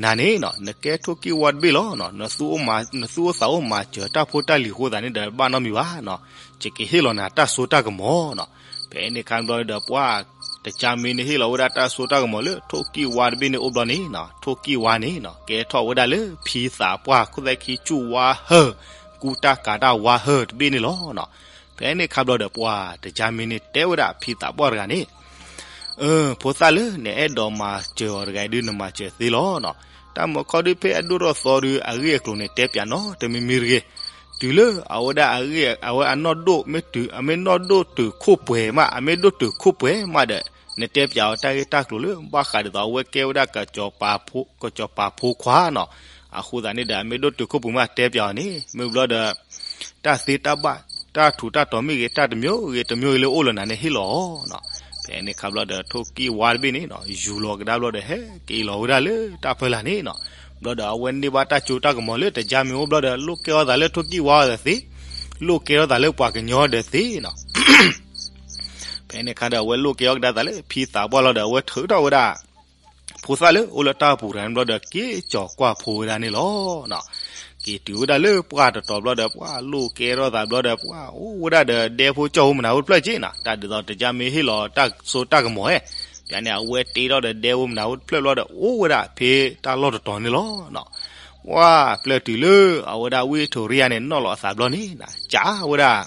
နၤန့ၣ်နီၤ နကဲထိၣ်ကံၣ်ဝါတဘ့ၣ်လီၤ. နသူၣ်အိၣ်သးအိၣ်မၤစၢၤတၢ်ဖိတၢ်လံၤအဃိသတးန့ၣ်ဒီး ဘၣ်နီတမံၤဘၣ်နီၤ, ယကဟ့ၣ်လီၤနၤတၢ်စိတၢ်ကမီၤနီၤ. ဖဲန့ၣ်ခါဘျီဒီး ပှၤတယါမ့ၢ်န့ၣ်ဟ့ၣ်လီၤဝဲဒၣ်တၢ်စိတၢ်ကမီၤလၢထိၣ်ကံၣ်ဝါတဘ့ၣ်န့ၣ်အိၣ်ဘျီန့ၣ်နီၤ, ထိၣ်ကံၣ်ဝါန့ၣ်နီၤ ကဲထီၣ်ဝဲဒၣ်လၢဖံသးပှၢ် ခိၣ်သဲၣ်ခံဆူၣ်ဝါဟၢၣ်, ကူတၢ်ကၤတၢ်ဝါဟၢၣ်တဘ့ၣ်န့ၣ်လီၤ. ဖဲန့ၣ်ခါဘျီဒီး ပှၤတယါမ့ၢ်န့ၣ်တဲဝဲဒၣ်ဖံသးပှၢ်တဂၤန့ၣ်, အၢ ဖိသၣ်လၢနအဲၣ်ဒိးမၤစၢၤအီၤတဂၤအံၤဒု နမၤစၢၤသ့လီၤနီၤ. တၢ်မၤခီဒုဖဲအဒိၣ်ထီၣ်သီဒု အဂ့ၢ်အကျိၤန့ၣ် တဲပၠးနီတမံၤမံၤတဂ့ၤ. တုၤလၢအဝဲဒၣ်အဂ့ၢ် အဝဲအနီၢ်ဒိၣ်မ့ၢ်တုၤ အမ့ၢ်နီၢ်ဒိၣ်တုၤခိၣ်ပှဲၤမး အမ့ၢ်ဒိၣ်တုၤခိၣ်ပှဲၤမးဒီး နတဲပၠးအီၤတၢ်ဂ့ၢ်တၢ်ကျိၤလၢ ဘၣ်ဃးဒ်သိးအဝဲကဲဝဲဒၣ် ကစီၤပၤဖိခွါနီၤ. အဃိသတးန့ၣ်ဒီး အမ့ၢ်ဒိၣ်တုၤခိၣ်ပှဲၤမးတဲပၠးအီၤန့ၣ် မ့ၢ်ဘျီဒီး တၢ်သ့တၢ်ဘၣ် တၢ်ထူးတၢ်တီၤမ့ၢ်ဂ့ၤ တၢ်တမျိုးဂ့ၤတမျိုးဂ့ၤလၢအိၣ်လၢနၤန့ၣ် ဟ့ၣ်လီၤအီၤနီၤ. ဖဲန့ၣ်ခါဘျီဒီး ထိၣ်ကံၣ်ဝါတဘ့ၣ်န့ၣ်နီၤ ယူၤလီၤကဒါဘျီဒီး ဟဲက့ၤလီၤဝဲဒၣ်လၢတၢ်ဖီလာ်န့ၣ်နီၤ. ဘျီဒီးအဝဲန့ၢ်ဘၣ်တၢ်စိတၢ်ကမီၤလၢတယါမ့ၢ်အိၣ်ဘျီဒီး လိၣ်ကဲထီၣ်သးလၢထိၣ်ကံၣ်ဝါအီၤဒီးသ့, လိၣ်ကဲထီၣ်သးလၢပှၤကညီဒီးသ့နီၤ. ဖဲန့ၣ်ခါဒီးအဝဲလိၣ်ကဲထီၣ်ကဒါသးလၢဖံသးပှၢ်လီၤဒီး အဝဲထုးထီၣ်ဝဲဒၣ် ဖိသၣ်လၢအိၣ်လၢတၢ်ပူၤတဂၤန့ၣ်ဘျီဒီး က့ၤကၠီၤကွၢ်ဖိဝဲဒၣ်န့ၣ်လီၤ. က့ၤတုၤဝဲဒၣ်လၢပှၢ်တတီၤဘျီဒီး ပှၤလိၣ်ကဲထီၣ်သးဘျီဒီး ပှၤအိၣ်ဝဲဒၣ်ဒီးဒဲဖိကၠီၣ်ဖိမနုၤဖိတဖျၢၣ်က့နီၤ. တၢ်ဒ်သိးတယါမ့ၢ်ဟ့ၣ်လီၤတၢ်စိတၢ်ကမီၤဧဲ, ပှၤန့ၣ် အဝဲတ့ထီၣ်ဒီးဒဲဖိမနုၤဖိတဖျၢၣ်ဘျီဒီး အိၣ်ဝဲဒၣ်ဖဲတၢ်လီၢ်တတီၤန့ၣ်လီၤ. ပှၤပျၢၢ်တုၤလၢအဝဲဒၣ်ဝံထိရံယါန့ၣ် နီၣ်လီၤအသးဘျီန့ၣ်နီၤ ကးဝဲဒၣ်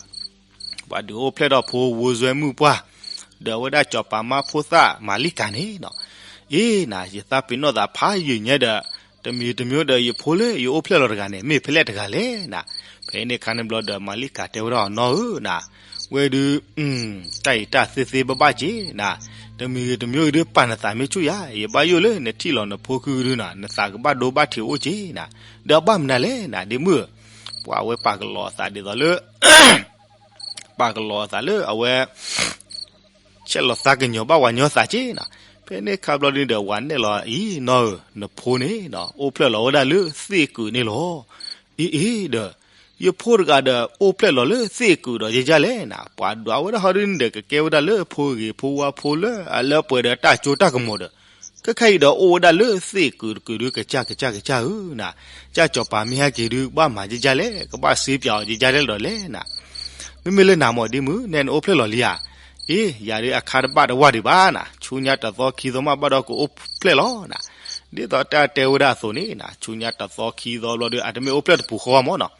ပှၤဒုးအိၣ်ဖျဲၣ်ထီၣ်ဖိဝိၢ်စွဲမုၣ်ပှၢ် ဒီးအဝဲဒၣ်စီၤပၤမါဖိသၣ်မၤလံကၤန့ၣ်နီၤ, အ့နၤ ယသးပ့ၤနီၣ်သးဖးယံာ်ညါဒီး တမံၤတမံၤဒီးယဖိလၢယအိၣ်ဖျဲၣ်လီၤတဂၤန့ၣ် မ့ၢ်ဖဲလဲၣ်တဂၤလဲၣ်နၤ. ဖဲန့ၣ်ခါန့ၣ်ဘျီဒီး မၤလံကၤတဲဝဲဒၣ်အီၤ နီၢ်ဧၢနၤ, ဝဲဒုး တၢ်အံၤတၢ်သ့သ့ဘၣ်ဘၣ်က့နၤ, တမံၤဂ့ၤတမံၤဂ့ၤဒုး ပာ်နသးမ့ၢ်ဆူၣ်ယၤ, ယဘၣ်ယိၣ်လၢနထံၣ်လီၤနဖိကုဒုနၤ နသးကဘၣ်ဒိဘၣ်ထံးအိၣ်က့နၤ, ဒီးအဘၣ်မနုၤလဲၣ်နၤ ဒ့မုၣ်ဧၢ, ပှၤအဝဲပာ်ကလီၤအသးဒ်သိးလၢ ပာ်ကလီၤအသးလၢအဝဲ ဆဲးလီၤသးကညီၤဘၣ်ဝၤညီသးက့နီၤ. ဖဲန့ၣ်ခါဘျီဒုဒီး ဝၤနဲၣ်လီၤအံၤ နီၢ်ဧၢ, နဖိန့ၣ်နီၤ အိၣ်ဖျဲၣ်လီၤဝဲဒၣ်လၢသ့ၣ်ကုာ်န့ၣ်လီၤ. အ့အ့ဒီး ယဖိတဂၤဒီး အိၣ်ဖျဲၣ်လီၤလၢသ့ၣ်ကုာ်ဒီးယဲယဲလဲၣ်နၤ, ပှၤဒွးဝဲဒၣ်ဟီဒုန့ၣ်ဒီး ကကဲဝဲဒၣ်လၢဖိဂ့ၤဖိဝါဖိလၢအလၢပှဲၤဒီးတၢ်စိတၢ်ကမီၤဒီး လၢခါအံၤဒီးအိၣ်ဝဲဒၣ်လၢသ့ၣ်ကုာ်တကုာ်ဒုး ကစၢ်ကစၢ်ကစၢ်ဧၢနၤ, ကၢ်စီၤပၤမ့ၢ်ဟဲက့ၤဒုး ကဘၣ်မၤကကၢ်လဲၣ်, ကဘၣ်စ့ပၠးအီၤကကၢ်လဲၣ်ဒီးလဲၣ်နၤ, မ့မ့ၢ်လၢနၤမီၢ်ဒ့မုၣ် နဲနအိၣ်ဖျဲၣ်လီၤလံဧါ, အ့ ယၤဒုးအခါတဘၣ်တဝၢ်ဒံးဘၣ်နၤ, ဆူညါတသီခံသီမးဘၣ်ဒီးကအိၣ်ဖျဲၣ်လီၤနၤ, ဒ်သိးတၢ်တဲဝဲဒၣ်အသိးန့ၣ်နၤ, ဆူညါတသီခံသီဘျီဒုး အတမ့ၢ်အိၣ်ဖျဲၣ်တပူၤဃီမီၢ်နီၤ,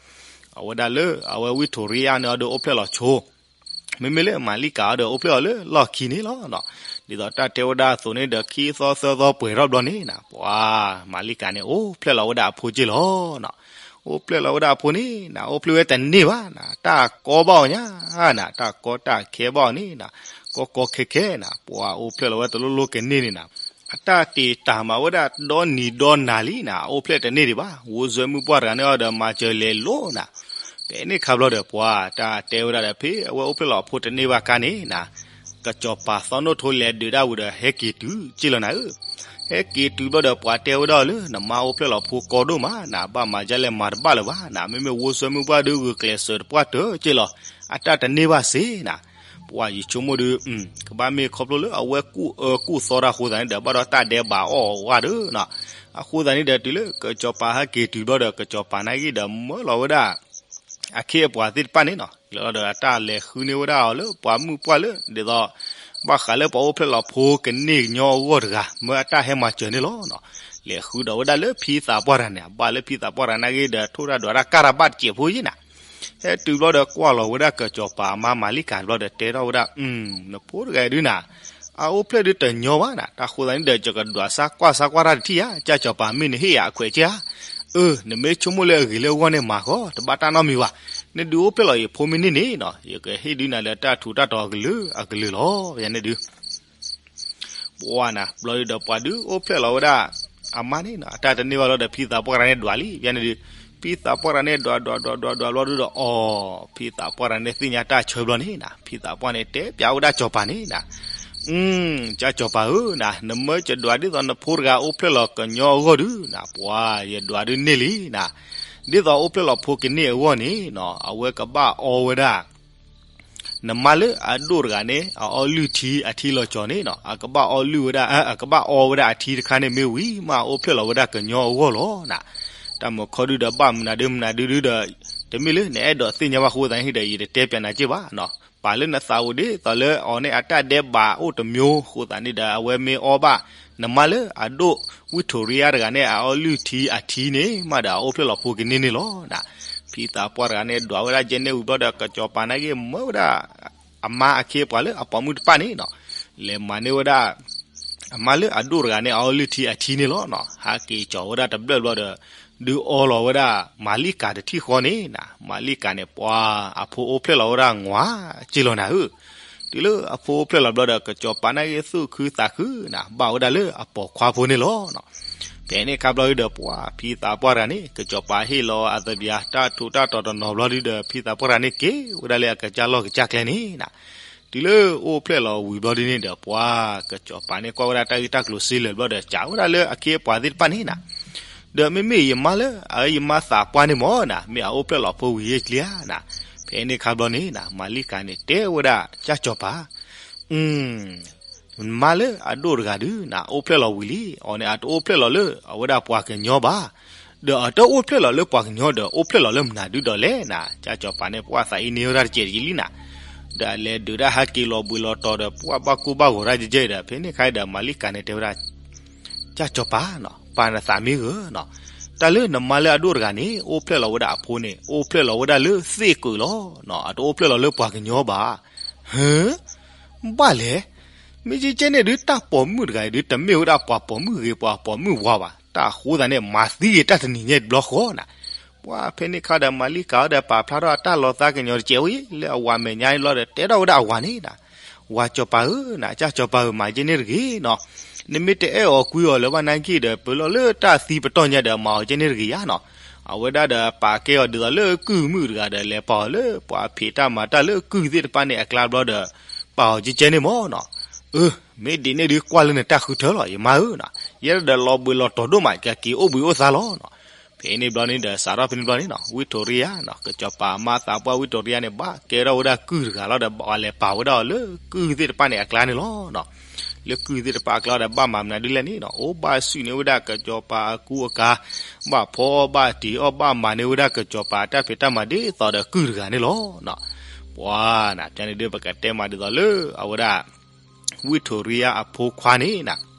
အဝဲဒၣ်လၢ အဝဲဝံထိးရံယါန့ၣ်အီၤဒီးအိၣ်ဖျဲၣ်လီၤဆိ မ့မ့ၢ်လၢမၤလံကၤအီၤဒီးအိၣ်ဖျဲၣ်အီၤလၢလီၢ်ခံန့ၣ်လီၤနီၤ, ဒ်သိးတၢ်တဲဝဲဒၣ်အသိးန့ၣ်ဒီး ခံသီသၢသီပှဲၤထီၣ်ဘျီန့ၣ်နၤ, ပှၤမၤလံကၤန့ၣ် အိၣ်ဖျဲၣ်လီၤဝဲဒၣ်အဖိက့ၢ်လီၤနီၤ, အိၣ်ဖျဲၣ်လီၤဝဲဒၣ်အဖိန့ၣ်နၤ, အိၣ်ဖျဲၣ်ဝဲတန့ၢ်ဘၣ်နၤ, တၢ်ကီဘၣ်အီၤညါနၤ, တၢ်ကီတၢ်ခဲဘၣ်အီၤန့ၣ်နၤ, ကီကီခဲခဲနၤ, ပှၤအိၣ်ဖျဲၣ်လီၤဝဲတလိၣ်လိၣ်ကန့ၢ်န့ၣ်နၤ အတၢ်တ့ၢ်တၢ်မၤဝဲဒၣ်ဒီနံၤဒီနၤလံနၤ, အိၣ်ဖျဲၣ်တန့ၢ်ဒံးဘၣ်, ဝိၣ်စွဲမုၣ်ပှၢ်တဂၤန့ၣ်အီၤဒီးမၤစၢၤလဲၤလိၤနၤ, ဖဲန့ၣ်ခါဘျီဒီးပှၤတၢ်တဲဝဲဒၣ်ဒီး ဖဲအဝဲအိၣ်ဖျဲၣ်လီၤအဖိတန့ၢ်ဘၣ်ခါန့ၣ်နၤ, ကစီၤပၤသီနိၣ်ထိလဲၤဒုးဒၣ်ဝံၤဒီး ဟဲက့ၤတုၤက့ၢ်လီၤနၤဧၢ, ဟဲက့ၤတုၤဘျီဒီးပှၤတဲဝဲဒၣ်လၢ နမါအိၣ်ဖျဲၣ်လီၤဖိကီဒိၣ်မးနၤ, ဘၣ်မၤဒ်လဲၣ်မၤတဘၣ်လၢၤဘၣ်နၤ, မ့မ့ၢ်ဝိၣ်စွဲမုၣ်ပှၢ်ဒုးဂုာ်ကျဲးစၢးတပှၢ်တၢၢ်က့ၢ်လီၤ, အတၢ်တန့ၢ်ဘၣ်စ့နၤ ပှၤယဆိကမိၣ်ဒုး ကဘၣ်မ့ၢ်ခီဖျိလၢအဝဲကူၣ်အၢကူၣ်သီတၢ်အဃိသတးန့ၣ်ဒီး ဘၣ်ဒီးတၢ်ဒဲးဘးအီၣ်အီၤဝဲဒီးနီၤ, အဃိသတးန့ၣ်ဒီးတုၤလၢကစီၤပၤဟဲက့ၤတုၤဘျီဒီး ကစီၤပၤနာ်က့ဒီးမၢလီၤဝဲဒၣ် အခ့အပှၤသ့ၣ်တဖၣ်န့ၣ်နီၤ, လီၤဒီးအတၢ်လဲၤဃုန့ၢ်ဝဲဒၣ်အီၤလၢပှၤမုၣ်ပှၢ်လၢ ဒ်သိး ဘၣ်ဃးလၢပှၤအိၣ်ဖျဲၣ်လီၤဖိကန့ၢ်ကညီအဂီၢ်တဂၤ မၢအတၢ်ဟဲမၤစၢၤန့ၣ်လီၤနီၤ, လဲၤဃုဒီးဝဲဒၣ်လၢဖံသးပှၢ်တဂၤန့ၣ်, ဘၣ်လၢဖံသးပှၢ်တဂၤနာ်က့ဒီး ထိၣ်တၢ်ဒွးတၢ်ကၢ်တၢ်ဘၣ်တစဲးဖိယ့ၢ်နၤ ဟဲတုၤဘျီဒီးကွၢ်လီၤဝဲဒၣ်ကစီၤပၤအမါမၤလံကၤဘျီဒီးတဲထီၣ်ဝဲဒၣ်, နဖိတဂၤဒုးနၤ, အအိၣ်ဖျဲၣ်ဒုးတညီဘၣ်နၤ, တၢ်ဃိသတးန့ၣ်ဒီး ယကဒွးစၢ်ကွၢ်စၢ်ကွၢ်တၢ်တထံၣ်ဧါ, ကၢ်စီၤပၤမ့ၢ်နဟ့ၣ်ယၤအခွဲးက့ဧါ, အၢ နမ့ၢ်ဆိကမိၣ်လၢအဂ့ၤလၢအဂီၢ်န့ၣ်မၤဃီ တဘၣ်တၢ်နီတမံၤဘၣ်, နဒုးအိၣ်ဖျဲၣ်လီၤယဖိမ့ၢ်န့ၢ်န့ၣ်နီၤ, ယကဟ့ၣ်ဒုးနၤလၢတၢ်ထူးတၢ်တီၤအကလုာ်အကလုာ်လီၤ, ယန့ၣ်ဒုး ပှၤနၤ ဘျီဒုးဒီးပှၤဒုးအိၣ်ဖျဲၣ်လီၤဝဲဒၣ် အမါန့ၣ်နီၤ, အတၢ်တန့ၢ်ဘၣ်လီၤဒီး ဖံသးပှၢ်တဂၤန့ၣ်ဒွးလံ, ယန့ၣ်ဒုး ဖံသးပှၢ်တဂၤန့ၣ်ဒွးဒွးဒွးဒွးဒွးဘျီဒုးဒီး အီၤ ဖံသးပှၢ်တဂၤန့ၣ်သ့ၣ်ညါတၢ်ဆၢဘျီန့ၣ်နၤ, ဖံသးပှၢ်န့ၣ်တဲပၠးဝဲဒၣ်စီၤပၤန့ၣ်နၤ, ကၢ်စီၤပၤဧၢနၤ, နမၢယဒွးဒ်သိးနဖိတဂၤအိၣ်ဖျဲၣ်လီၤကညီအဂီၢ်ဒုးနၤ, ပှၤယဒွးဒုးန့ၢ်လံနၤ, ဒ်သိးအိၣ်ဖျဲၣ်လီၤဖိကန့ၢ်အဂီၢ်န့ၣ်နီၤ, အဝဲကဘၣ်အီဝဲဒၣ် နမါလၢအဒိၣ်တဂၤန့ၣ် အအီလုၢ်ထံအထံလီၤကၠီၤန့ၣ်နီၤ, အကဘၣ်အီလုၢ်ဝဲဒၣ် အကဘၣ်အီဝဲဒၣ်အထံတခါန့ၣ်မ့ၢ်ဝံၤမး အိၣ်ဖျဲၣ်လီၤဝဲဒၣ်ကညီအဂီၢ်လီၤနၤ, တၢ်မုာ်ခီဒုးဒီးဘၣ်မနုၤဒုးမနုၤဒုးဒုးဒီး တမ့ၢ်လၢနအဲၣ်ဒိးသ့ၣ်ညါဘၣ်အဃိသတးန့ၣ်ဒီး ယတတဲပၠးနၤက့ၢ်ဘၣ်နီၤ, ပာ်လၢနသးအိၣ်ဒ်သိးလၢအီၤန့ၣ် အတၢ်ဒဲးဘးအိၣ်တမျိုးအဃိသတးန့ၣ်ဒီး အဝဲမ့ၢ်အီဘၣ် နမါလၢအဒိၣ်ဝံထိးရံယါတဂၤန့ၣ် အအီလုၢ်ထံအထံန့ၣ်မးဒီး အအိၣ်ဖျဲၣ်လီၤဖိကန့ၢ်န့ၣ်လီၤနၤ, ဖံသးပှၢ်တဂၤန့ၣ် ဒွးဝဲဒၣ်ကဲန့ၣ်ဝံၤဘျီဒီး ကစီၤပၤနာ်က့မၢဝဲဒၣ် အမါအခ့အပှၤလၢအပိာ်မုၣ်တဖၣ်န့ၣ်နီၤ, လဲၤမၤန့ၢ်ဝဲဒၣ် အမါလၢအဒိၣ်တဂၤန့ၣ် အအီလုၢ်ထံအထံန့ၣ်လီၤနီၤ, ဟးက့ၤကၠီၤဝဲဒၣ်တဘျၢၣ်ဘျီဒီး ဒုးအီလီၤဝဲဒၣ် မၤလံကၤတထံၣ်ဃီန့ၣ်နၤ, မၤလံကၤန့ၣ် ပှၤအဖိအိၣ်ဖျဲၣ်လီၤဝဲဒၣ်ငွးက့ၢ်လီၤနၤဧၢ, တုၤလၢအဖိအိၣ်ဖျဲၣ်လီၤဘျီဒီး ကစီၤပၤနာ်က့သူၣ်ခုသးခုနၤ, ဘၣ်ဝဲဒၣ်လၢအပိာ်ခွါဖိန့ၣ်လီၤနီၤ, ဖဲန့ၣ်ခါဘျီဒုးဒီးပှၤဖံသးပှၢ်တဂၤန့ၣ် ကစီၤပၤဟ့ၣ်လီၤအသဘျါ တၢ်ထူးတၢ်တီၤတနီၤဘျီဒုးဒီး ဖံသးပှၢ်တဂၤန့ၣ်က့ၤဝဲဒၣ်လၢအကစၢ်လီၢ်ကစၢ်ကျဲန့ၣ်နၤ, တုၤလၢအိၣ်ဖျဲၣ်လီၤဝံၤဘျီဒုးန့ၣ်ဒီး ပှၤကစီၤပၤန့ၣ်ကွၢ်ဝဲဒၣ်တၢ်ဂ့ၢ်တၢ်ကျိၤစ့လၢာ်ဘျီဒီး စံးဝဲဒၣ်လၢအခ့အပှၤသ့ၣ်တဖၣ်န့ၣ်နၤ, ဒီးမ့မ့ၢ်ယမါလၢ အယမါသးပှၢ်န့ၣ်မ့ၢ်နၤ, မ့ၢ်အအိၣ်ဖျဲၣ်လီၤဖိဝံၤယဲၢ်ကျါနၤ, ဖဲန့ၣ်ခါဘျီန့ၣ်နၤ မၤလံကၤန့ၣ်တဲဝဲဒၣ် ကၢ်စီၤပၤ မါလၢအဒိၣ်တဂၤဒုးနၤ အိၣ်ဖျဲၣ်လီၤဝံၤလံ, အီၤန့ၣ် အတအိၣ်ဖျဲၣ်လီၤလၢအဝဲဒၣ်ပှၤကညီဘၣ်, ဒီးအတအိၣ်ဖျဲၣ်လီၤလၢပှၤကညီဒီး အိၣ်ဖျဲၣ်လီၤလၢမနုၤဒုးဒီးလဲၣ်နၤ, ကၢ်စီၤပၤန့ၣ် ပှၤသးအံၤန့ၢ်ဝဲဒၣ်တစဲးတယံာ်လံနၤ, ဒီးအလဲၤဒုးဒၣ်ဟဲက့ၤလီၤဘှံးလီၤတီၤဒီး ပှၤဘၣ်ကိၢ်ဘၣ်ဂီၤတၢ်ကဲကဲဒီး ဖဲန့ၣ်ခါဒီး မၤလံကၤန့ၣ်တဲဝဲဒၣ် ကၢ်စီၤပၤနီၤ, ပာ်နသးမ့ၢ်ဂ့ၤနီၤ, တၢ်လၢနမါလၢအဒိၣ်တဂၤန့ၣ် အိၣ်ဖျဲၣ်လီၤဝဲဒၣ်အဖိန့ၣ် အိၣ်ဖျဲၣ်လီၤဝဲဒၣ်လၢသ့ၣ်ကုာ်လီၤနီၤ, အတအိၣ်ဖျဲၣ်လီၤလၢပှၤကညီဘၣ်. ဟၢ, ဘၣ်လဲၣ်, မ့ၢ်ကဲကဲန့ၣ်ဒုး တၢ်ပိာ်မုၣ်တဂၤအံၤဒုး တမ့ၢ်ဝဲဒၣ်ပှၤပိာ်မုၣ်ဂ့ၤ ပှၤပိာ်မုၣ်ဝါဘၣ်, တၢ်ဃိသးန့ၣ် မၤသံက့ၤတၢ်တနံၤညါတဘျီဃီနီၤ. ပှၤဖဲန့ၣ်ခါဒီး မၤလံကၤအီၤဒီး ပာ်ဖျါထီၣ်အတၢ်လီၤသးကညီၤတစဲးဝဲ လၢအဝၤမဲာ်ညါန့ၣ်ဘျီဒီး တဲထီၣ်ဝဲဒၣ်အဝၤန့ၣ်နီၤ, ဝၤစီၤပၤဧၢနီၤ, ကၢ်စီၤပၤဧၢ မၤကဲန့ၣ်တဂ့ၤနီၤ, နမ့ၢ်တအဲၣ်အီၤကွံအီၤလၢၤဘၣ်နာ်က့ဒီး ပလီၤလၢတၢ်သံပတီၢ်ညါဒီး မၤအီၤကဲန့ၣ်တဂ့ၤယါနီၤ. အဝဲဒၣ်ဒီးပာ်ကဲအီၤဒ်သိးလၢကုၢ်မုၣ်တဂၤဒီး လဲၤပာ်အီၤလၢပှၤဖံးတၢ်မၤတၢ်လၢကုၢ်သ့ၣ်တဖၣ်န့ၣ် အကျါဘျီဒီး ပာ်အီၤကဲကဲန့ၣ်မ့ၢ်နီၤ. အၢ, မ့ၢ်ဒ်န့ၣ်ဒုး ကွၢ်လၢနတၢ်ဃုထၢလီၤ ယမါဧၢနီၤ, ယဲဒၣ်ဒီးလီၤဘှံးလီၤတီၤဒိၣ်မး ကက့ၤအိၣ်ဘှံးအိၣ်သါလီၤနီၤ. ဖဲန့ၣ်ဘျီန့ၣ်ဒီး စးထီၣ်ဖဲန့ၣ်ဘျီန့ၣ်နီၤ ဝံၣ်ထိရံယါနီၤ ကစီၤပၤအမါသးပှၢ်ဝံၣ်ထိရံယါန့ၣ် ဘၣ်ကဲထီၣ်ဝဲဒၣ်ကုၢ်တဂၤလီၤဒီး ဘၣ်လဲၤပာ်ဝဲဒၣ်အီၤလၢကုၢ်သ့ၣ်တဖၣ်န့ၣ်အကျါန့ၣ်လီၤနီၤ. လၢကုၢ်သ့ၣ်တဖၣ်အကျါဒီး ဘၣ်မၤမနုၤဒ်လဲၣ်န့ၣ်နီၤ အိၣ်ဘၣ်ဆူၣ်န့ၢ်ဝဲဒၣ်ကစီၤပၤအကူအကၤ, ဘၣ်ဖီအီၣ်ဘၣ်တံၤအီၣ်ဘၣ်မၤန့ၢ်ဝဲဒၣ်ကစီၤပၤအတၢ်ဖံးတၢ်မၤဒ်သိးဒီးကုၢ်တဂၤန့ၣ်လီၤနီၤ. ပှၤနၤ ဖဲန့ၣ်ဒုး ပကတဲမးဒ်သိးလၢအဝဲဒၣ် ဝံၣ်ထိရံယါအဖိခွါန့ၣ်နၤ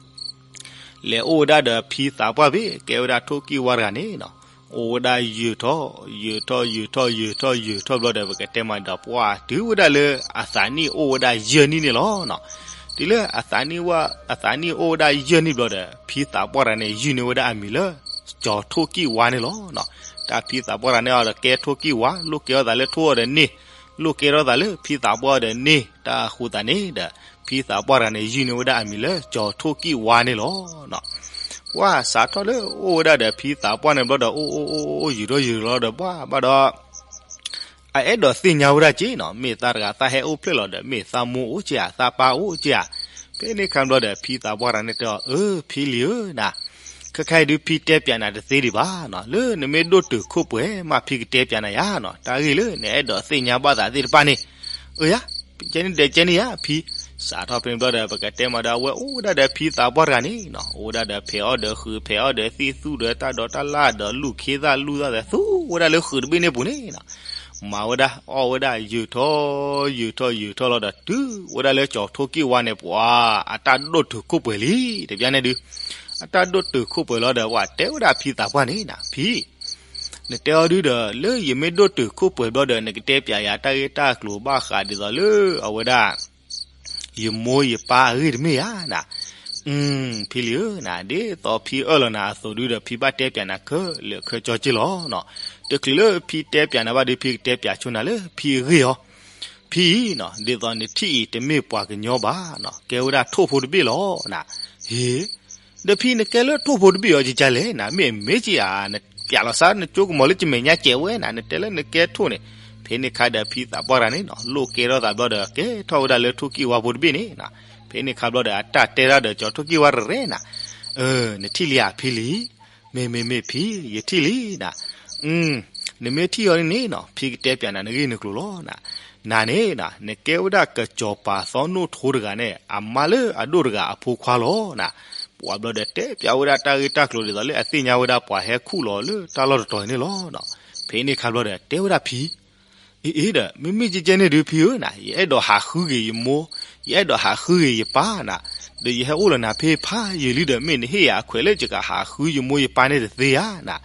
လဲၤအိၣ်ဝဲဒၣ်ဒီးဖံသးပှၢ်ဖဲ ကဲဝဲဒၣ်ထိၣ်ကံၢ်ဝါတဂၤန့ၣ်နီၤ, အိၣ်ဝဲဒၣ်ယုၢ်ထီၣ် ယုၢ်ထီၣ် ယုၢ်ထီၣ် ယုၢ်ထီၣ် ယုၢ်ထီၣ်ဘျီဒီး ပကတဲမးဒီး ပှၤတုၤဝဲဒၣ်လၢအသးနံၣ်အိၣ်ဝဲဒၣ်ယဲၢ်နံၣ်န့ၣ်လီၤနီၤ. တုၤလၢအသးနံၣ် အသးနံၣ်အိၣ်ဝဲဒၣ်ယဲၢ်နံၣ်ဘျီဒီး ဖံသးပှၢ်တဂၤန့ၣ် ယုၢ်န့ၢ်ဝဲဒၣ်အမံၤလၢ ကၠီၤထိၣ်ကံၢ်ဝါန့ၣ်လီၤနီၤ. တၢ်ဖံသးပှၢ်တဂၤန့ၣ်အီၤဒီး ကဲထိၣ်ကံၢ်ဝါ လိၣ်ကဲထီၣ်သးလၢထိၣ်အီၤဒီးန့ၢ်, လိၣ်ကဲထီၣ်သးလၢဖံသးပှၢ်အီၤဒီးန့ၢ်, တၢ်အဃိသတးန့ၣ်ဒီး ဖံသးပှၢ်တဂၤန့ၣ် ယုၢ်န့ၢ်ဝဲဒၣ်အမံၤလၢ ကၠီၤထိၣ်ကံၢ်ဝါန့ၣ်လီၤနီၤ. ပှၤစးထီၣ်လၢအိၣ်ဝဲဒၣ်ဒီးဖံသးပှၢ်န့ၣ်ဘျီဒီး အိၣ်အိၣ်အိၣ်အိၣ်အိၣ် ယုၢ်ထီၣ်ယုၢ်ထီၣ်လီၤဒီး ဘၣ်ဘၣ်ဒီး အအဲၣ်ဒိးသ့ၣ်ညါဝဲဒၣ်က့နီၤ, မ့ၢ်သးတဂၤသးဟဲအိၣ်ဖျဲၣ်လီၤဒီး မ့ၢ်သးမိၢ်အိၣ်က့ဧါ သးပၢ်အိၣ်က့ဧါ. ဖဲန့ၣ်အခါဘျီဒီး ဖံသးပှၢ်တဂၤန့ၣ်တဲအီၤ, အၢ ဖံလံၤဧၢနၤ, ခဲခါအံၤဒုး ဖံတဲပၠးနၤတသ့ဒံးဘၣ်နီၤ, လၢနမ့ၢ်ဒိၣ်တုာ်ခိၣ်ပှဲၤမး ဖံကတဲပၠးနၤယါနီၤ, တၢ်ဂ့ၢ်လၢနအဲၣ်ဒိးသ့ၣ်ညါဘၣ်သးသ့ၣ်တဖၣ်န့ၣ်, အၢယါ, ကဲန့ၣ်ဒီးကဲန့ၣ်ယါဖံ. စးထီၣ်ဖဲန့ၣ်ဘျီဒီး ပကတဲမးဒီး အဝဲအိၣ်ဝဲဒၣ်ဒီးဖံသးပှၢ်တဂၤန့ၣ်နီၤ, အိၣ်ဝဲဒၣ်ဒီးဖဲးအီၣ်ဒီးဃုာ် ဖဲးအီၣ်ဒီးသံၣ်သူၣ်ဒီးတၢ်ဒိးတၢ်လၣ်ဒီး လူၢ်ခ့သၣ်လူၢ်သၣ်ဒီး သူဝဲဒၣ်လၢဃုာ်တဘ့ၣ်န့ၣ်ပူၤန့ၣ်နီၤ. မၤဝဲဒၣ်အီၣ်ဝဲဒၣ် ယုၢ်ထီၣ် ယုၢ်ထီၣ် ယုၢ်ထီၣ်လီၤဒီး တုၤဝဲဒၣ်လၢကၠီၤထိၣ်ကံၢ်ဝါန့ၣ် ပှၤ အတၢ်ဒိၣ်တုာ်ခိၣ်ပှဲၤလံ တဘျီန့ၣ်ဒုး. အတၢ်ဒိၣ်တုာ်ခိၣ်ပှဲၤလီၤဒီး ပှၤတဲဝဲဒၣ်ဖံသးပှၢ်န့ၣ်နၤ, ဖံ နတဲအီၤဒုးဒီး လၢယမ့ၢ်ဒိၣ်တုာ်ခိၣ်ပှဲၤဘျီဒီး နကတဲပၠးယၤတၢ်ဂ့ၢ်တၢ်ကျိၤဘၣ်ဃးဒ်သိးလၢအဝဲဒၣ် ယမိၢ်ယပၢ်အဂ့ၢ်တမ့ၢ်ဧါနၤ. ဖံလံၤဧၢနၤ, ဒ်သိးဖံအၢၣ်လီၤနၤအသိးဒုးဒီး ဖံဘၣ်တဲပၠးနၤခဲလၢာ်ခဲဆ့က့လီၤနီၤ. တချုးလၢဖံတဲပၠးနၤဘၣ်ဒီး ဖံကတဲပၠးဆိနၤလၢဖံအဂ့ၢ်အီၤ. ဖံအံၤနီၤ, ဒ်သိးနထံၣ်အံၤတမ့ၢ်ပှၤကညီဘၣ်နီၤ, ကဲဝဲဒၣ်ထိၣ်ဖိတဘ့ၣ်လီၤနၤ. ဟ့ၣ် ဒီးဖံနကဲလၢထိၣ်ဖိတဘ့ၣ်အီၤကကလဲၣ်နၤ, မ့ၢ်မ့ၢ်က့ဧါ, နပၠးလီၤစၢ်နကၠိကမီၤလၢကမဲာ်ညါကဲးဝဲနၤ, နတဲလၢနကဲထိၣ်န့ၣ်. ဖဲန့ၣ်အခါဒီးဖံသးပှၢ်တဂၤန့ၣ်နီၤ, လိၣ်ကဲထီၣ်သးဘျီဒီး ကဲထီၣ်ဝဲဒၣ်လၢထိၣ်ကံၢ်ဝါဖိတဘ့ၣ်န့ၣ်နၤ. ဖဲန့ၣ်အခါဘျီဒီး အတၢ်တဲဒၣ်ဒီးကၠီၤထိၣ်ကံၢ်ဝါတရဲနၤ, အၢ နထံၣ်လံဧါဖံလံၤ, မ့ၢ်မ့ၢ်မ့ၢ်ဖံ ယထံၣ်လံနၤ. နမ့ၢ်ထံၣ်အီၤန့ၣ်နီၤ, ဖံကတဲပၠးနၤနဂ့ၢ်နကျိၤလီၤနၤ. နၤန့ၣ်နၤ, နကဲဝဲဒၣ်ကစီၤပၤသီနိၣ်ထိတဂၤန့ၣ် အမါလၢအဒိၣ်တဂၤအဖိခွါလီၤနၤ. ပှၤဘျီဒီးတဲပၠးဝဲဒၣ်တၢ်ဂ့ၢ်တၢ်ကျိၤဒ်သိးလၢအသ့ၣ်ညါဝဲဒၣ်ပှၤဟဲခူၣ်လီၤလၢတၢ်လီၢ်တတီၤအံၤန့ၣ်လီၤ. ဖဲန့ၣ်အခါဘျီဒီးတဲဝဲဒၣ်ဖံ အ့ အ့ဒီး မ့မ့ၢ်ကဲကဲန့ၣ်ဒုးဖံဧၢနၤ, ယအဲၣ်ဒိးဟးဃုက့ၤယမိၢ်, ယအဲၣ်ဒိးဟးဃုက့ၤယပၢ်နၤ, ဒီးယဟဲအိၣ်လၢနၤဖဲဖးယံာ်လံဒီး မ့ၢ်နဟ့ၣ်ယၤအခွဲးလၢယကဟးဃုယမိၢ်ယပၢ်န့ၣ်တသ့ဧါနၤ.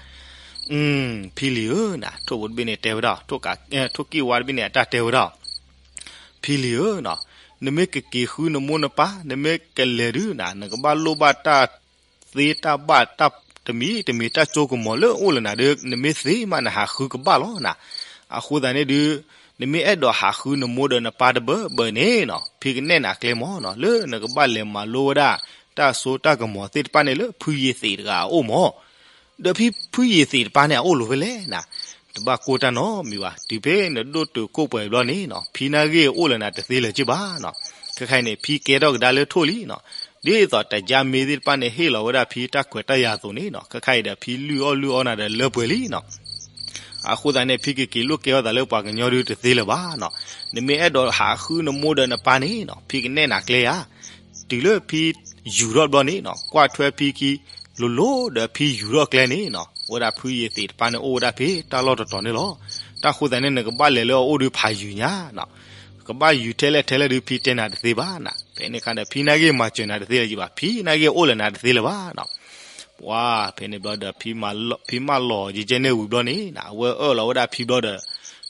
ဖံလံၤဧၢနၤ, ထိၣ်ဖိတဘ့ၣ်န့ၣ်တဲဝဲဒၣ်, ထိၣ်ကံၢ်ဝါတဘ့ၣ်န့ၣ် အတၢ်တဲဝဲဒၣ်, ဖံလံၤဧၢနၤ, နမ့ၢ်ကက့ၤဃုနမိၢ်နပၢ်, နမ့ၢ်ကလဲၤဒုးနၤ, နကဘၣ်လိၣ်ဘၣ်တၢ် သ့တၢ်ဘၣ်တၢ်တမံၤတမံၤ တၢ်ကၠိကမီၤလၢအိၣ်လၢနၤဒီး နမ့ၢ်သ့မးနဟးဃုကဘၣ်လီၤနၤ. အဃိသတးန့ၣ်ဒုး နမ့ၢ်အဲၣ်ဒိးဟးဃုနမိၢ်ဒီးနပၢ်တဘၢဘၢန့ၣ်နီၤ, ဖံကနဲၣ်နၤကျဲမၢ်နီၤ, လၢနကဘၣ်လဲၤမၤလိဝဲဒၣ် တၢ်စိတၢ်ကမီၤသ့ၣ်တဖၣ်န့ၣ်လၢဖုယ့ၤသ့းတဂၤအအိၣ်မၢ်. ဒီးဖံဖုယ့ၤသ့းတပၢ်န့ၣ် အအိၣ်လီၤဖဲလဲၣ်နၤ. တဘၣ်ကိၢ်တၢ်နီတမံၤဘၣ်, တုၤဖဲနဒိၣ်တုာ်ခိၣ်ပှဲၤဘျီန့ၣ်နီၤ, ဖံနာ်ဂ့ၢ်အိၣ်လၢနၤတသ့လၢၤက့ဘၣ်နီၤ. ခဲခါအံၤန့ၣ် ဖံကဲထီၣ်ကဒါလၢထိၣ်လံနီၤ. ဒ်သိးတယါမ့ၢ်သ့ၣ်တဖၣ်န့ၣ် ဟ့ၣ်လီၤဝဲဒၣ်ဖံတၢ်ခွဲးတၢ်ယာ်အသိးန့ၣ်နီၤ, ခဲခါအံၤဒီး ဖံလုၢ်အီၣ်လုၢ်အီနၤဒီးလၢပှဲၤလံနီၤ. အဃိသတးန့ၣ် ဖံကက့ၤလိၣ်ကဲထီၣ်သးလၢပှၤကညီဒုးတသ့လၢၤဘၣ်နီၤ. နမ့ၢ်အဲၣ်ဒိးဟးဃုနမိၢ်ဒီးနပၢ်န့ၣ်နီၤ, ဖံကနဲၣ်နၤကျဲဧါ. တုၤလၢဖံယူၤထီၣ်ဘျီန့ၣ်နီၤ, ကွၢ်ထွဲဖံခံ လိၤလိၤဒီးဖံယူၤထီၣ်ကျဲန့ၣ်နီၤ, ဝဲဒၣ်ဖုယ့ၤသ့းတပၢ်န့ၣ်အိၣ်ဝဲဒၣ်ဖဲတၢ်လီၢ်တတီၤန့ၣ်လီၤ. တၢ်ဃိသတးန့ၣ် နကဘၣ်လဲၤလၢအအိၣ်ဒုးဖးယံာ်ညါနီၤ. ကဘၣ်ယူၤထဲလဲၣ်ထဲလဲၣ်ဒုး ဖံတဲနၤတသ့ဘၣ်နၤ. ဖဲန့ၣ်အခါဒီး ဖံနာ်ဂ့ၢ်မၤစၢၤနၤတသ့လၢၤဘၣ်, ဖံနာ်ဂ့ၢ်အိၣ်လၢနၤတသ့လၢၤဘၣ်နီၤ. ပှၤဖဲန့ၣ်ဘျီဒီး ဖံမၢလီၤယကဲန့ၣ်ဝံၤဘျီန့ၣ်နီၤ, အဝဲအၢၣ်လီၤဝဲဒၣ်ဖံဘျီဒီး